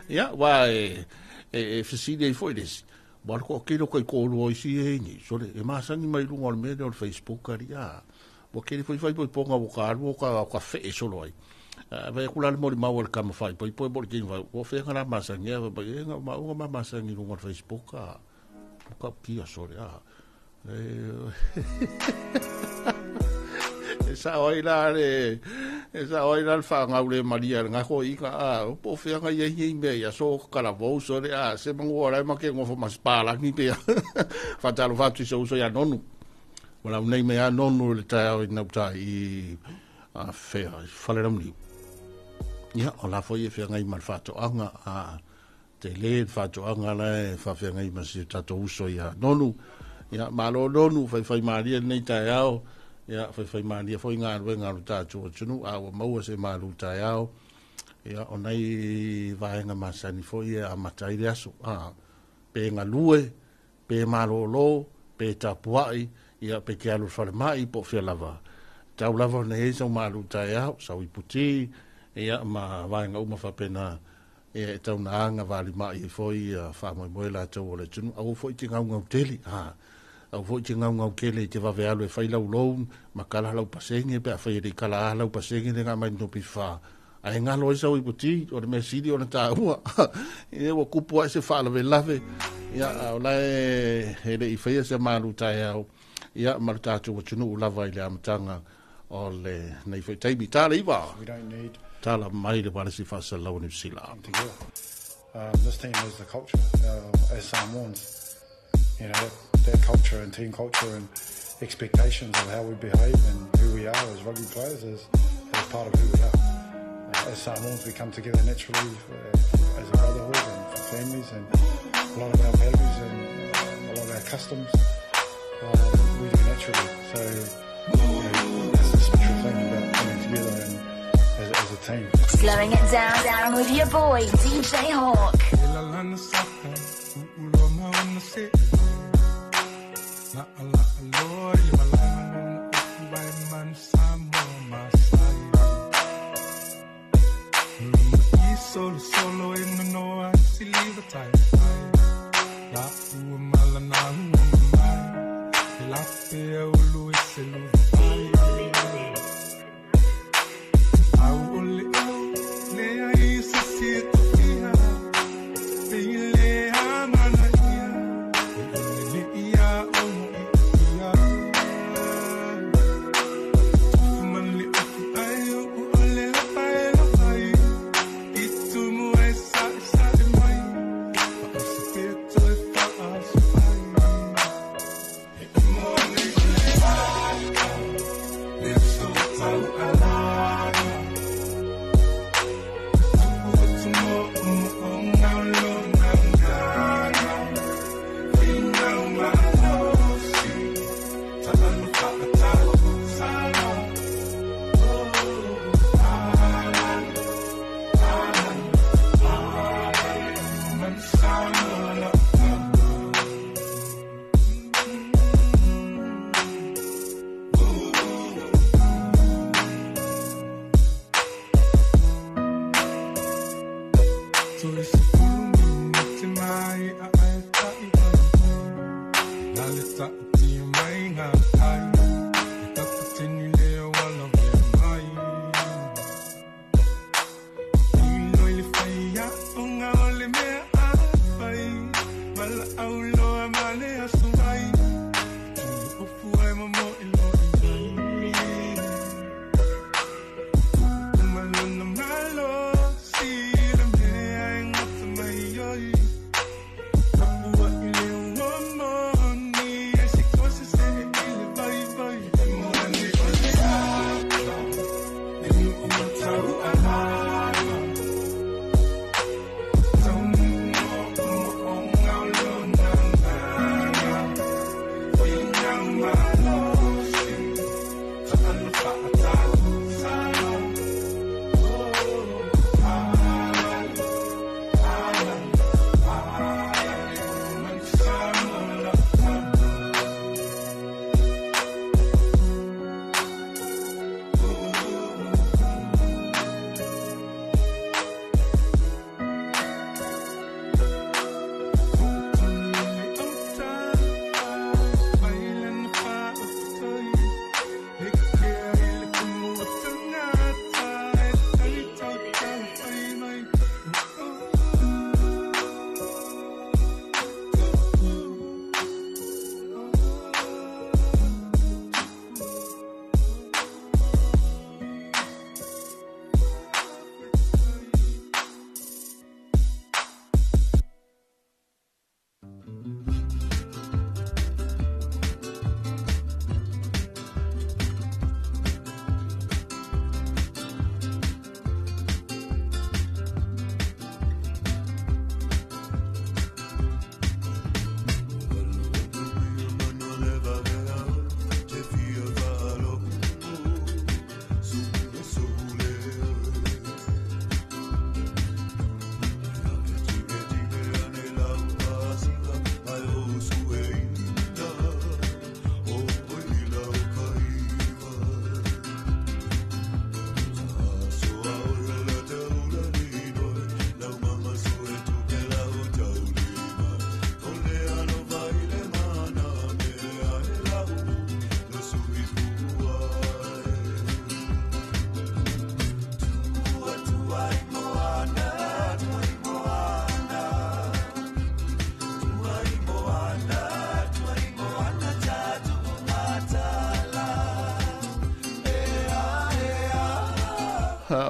Ia, wa e whisiri ai foi lesi. Wa ko kilo kai ko lua isi e ni. So le, e masangi mai lunga o le mea o le Facebook ari a. Wa kere foi foi ponga o ka alu o ka whe e solo ai. Vai kula le moli mau le kama fai poi poi moli kinga o whenga la masangi a vai e nga ma unga ma masangi lunga o le Facebook a. O ka kia sole a. E sa oi la le e sa oi la le whangau le Maria le ngako ika a o po whenga ia hi mea ia so kalavou so le a se mangu ora ma ke ngofo mas palangi pea. Whatalo whatu so uso ia nonu. Wala unei mea nonu le tai au i nauta i a whea i whale rauni. Ia o la foi e whenga i mal whatoanga a te le whatoanga la e whawhenga i masi tato uso ia nonu. Ia malo nonu whai whai maria nei tai au. Ia whai whai maria foi ngā rue ngā ruta atu o tunu a ua maua se malu tai au. Ia o nei vaenga masani foi e a matai le aso. Pe ngā lue, pe malolo, pe tapuai, ia pe ke alu whare mai po whia lava. Tau lava nei ei sau malu tai au, sau iputi, ia ma vaenga uma whapena e tau na anga wali mai e foi wha moi moi la tau o le tunu. Au foi te ngau ngau tele, Au foi te ngau ngau kele te wawe alu e whai lau lou, ma kala lau pasenge, pe a whai e kala a lau pasenge le ngā mai no piwha. A e ngalo ai sau iputi, o le mea siri o na tā ua. E ua kupu ai se whaalawe lave. Ia, o la e le i whaia se malu tai au. Ia, malu tātou o tunu lava i le amatanga o le nei whai taimi. Tāla iwa. We don't need. Tāla mai le walesi whasalawa New Zealand. This team is the culture, as Samoans. You know, that culture and team culture and expectations of how we behave and who we are as rugby players is part of who we are. As Samoans, we come together naturally as a brotherhood and for families, and a lot of our values and a lot of our customs we do naturally. So, you know, that's the special thing about coming together and as a team. Slowing it down with your boy, DJ Hawk. Solo solo in no I see the time. La u malana u mai. La pe ulu iselu ai. Au ole le ai se si ia. Pele amana ia. Le ia o ia. Mali ai o ole pai la pai. Itu mo e sa sa mai. Pa se peto e fa ai. Mo ni le so tau ala.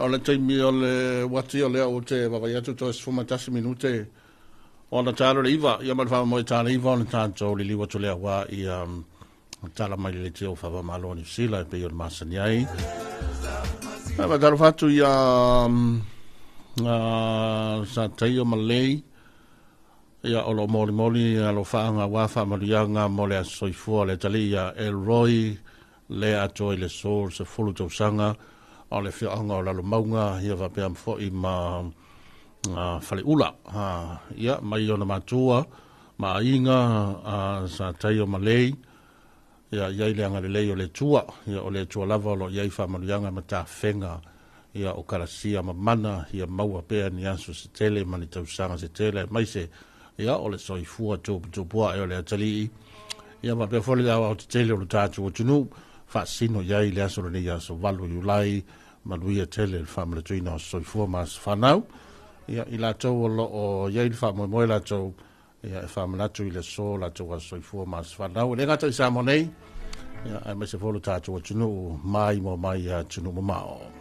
O le taimi o le uati o lea ua te vaavaai atu toe 11 minute ona talo le 9, ia ma le faamoemoe ta le 9 ona tatou liliu atu lea aua ia tala mai le leitio o Faavaomalo o Niu Sila e pei o le masani ai. Faatalofa atu ia Sataia ma Lei, ia o lo o molimoli alofaaga aua faamanuiaga mo le aso soifua o le atalii ia Elroy lea atoa i le aso 10 tausaga o le afioaga o Lalomauga, ia faapea foi ma Faleula, ia mai ona matua ma aiga Sataia ma Lei, ia iai le agalelei o le Atua, ia o le Atua lava o lo o iai faamanuiaga ma tafega, ia o kalasia ma mana, ia maua pea ni aso se tele ma ni tausaga se tele, aemaise ia o le soifua tuputupuae o le atalii, ia faapea foi le aoao tetele o le tatou atunuu, faasino i ai le aso lenei aso 8 Iulai, manuia tele le faamanatuina o soifua ma aso fanau, ia i latou o lo o iai le faamoemoe latou, ia e faamanatu i le aso latou aso soifua ma aso fanau, e le gata i Samoa nei, ia aemaise foi lo tatou atunuu mai mo mai atunuu mamao.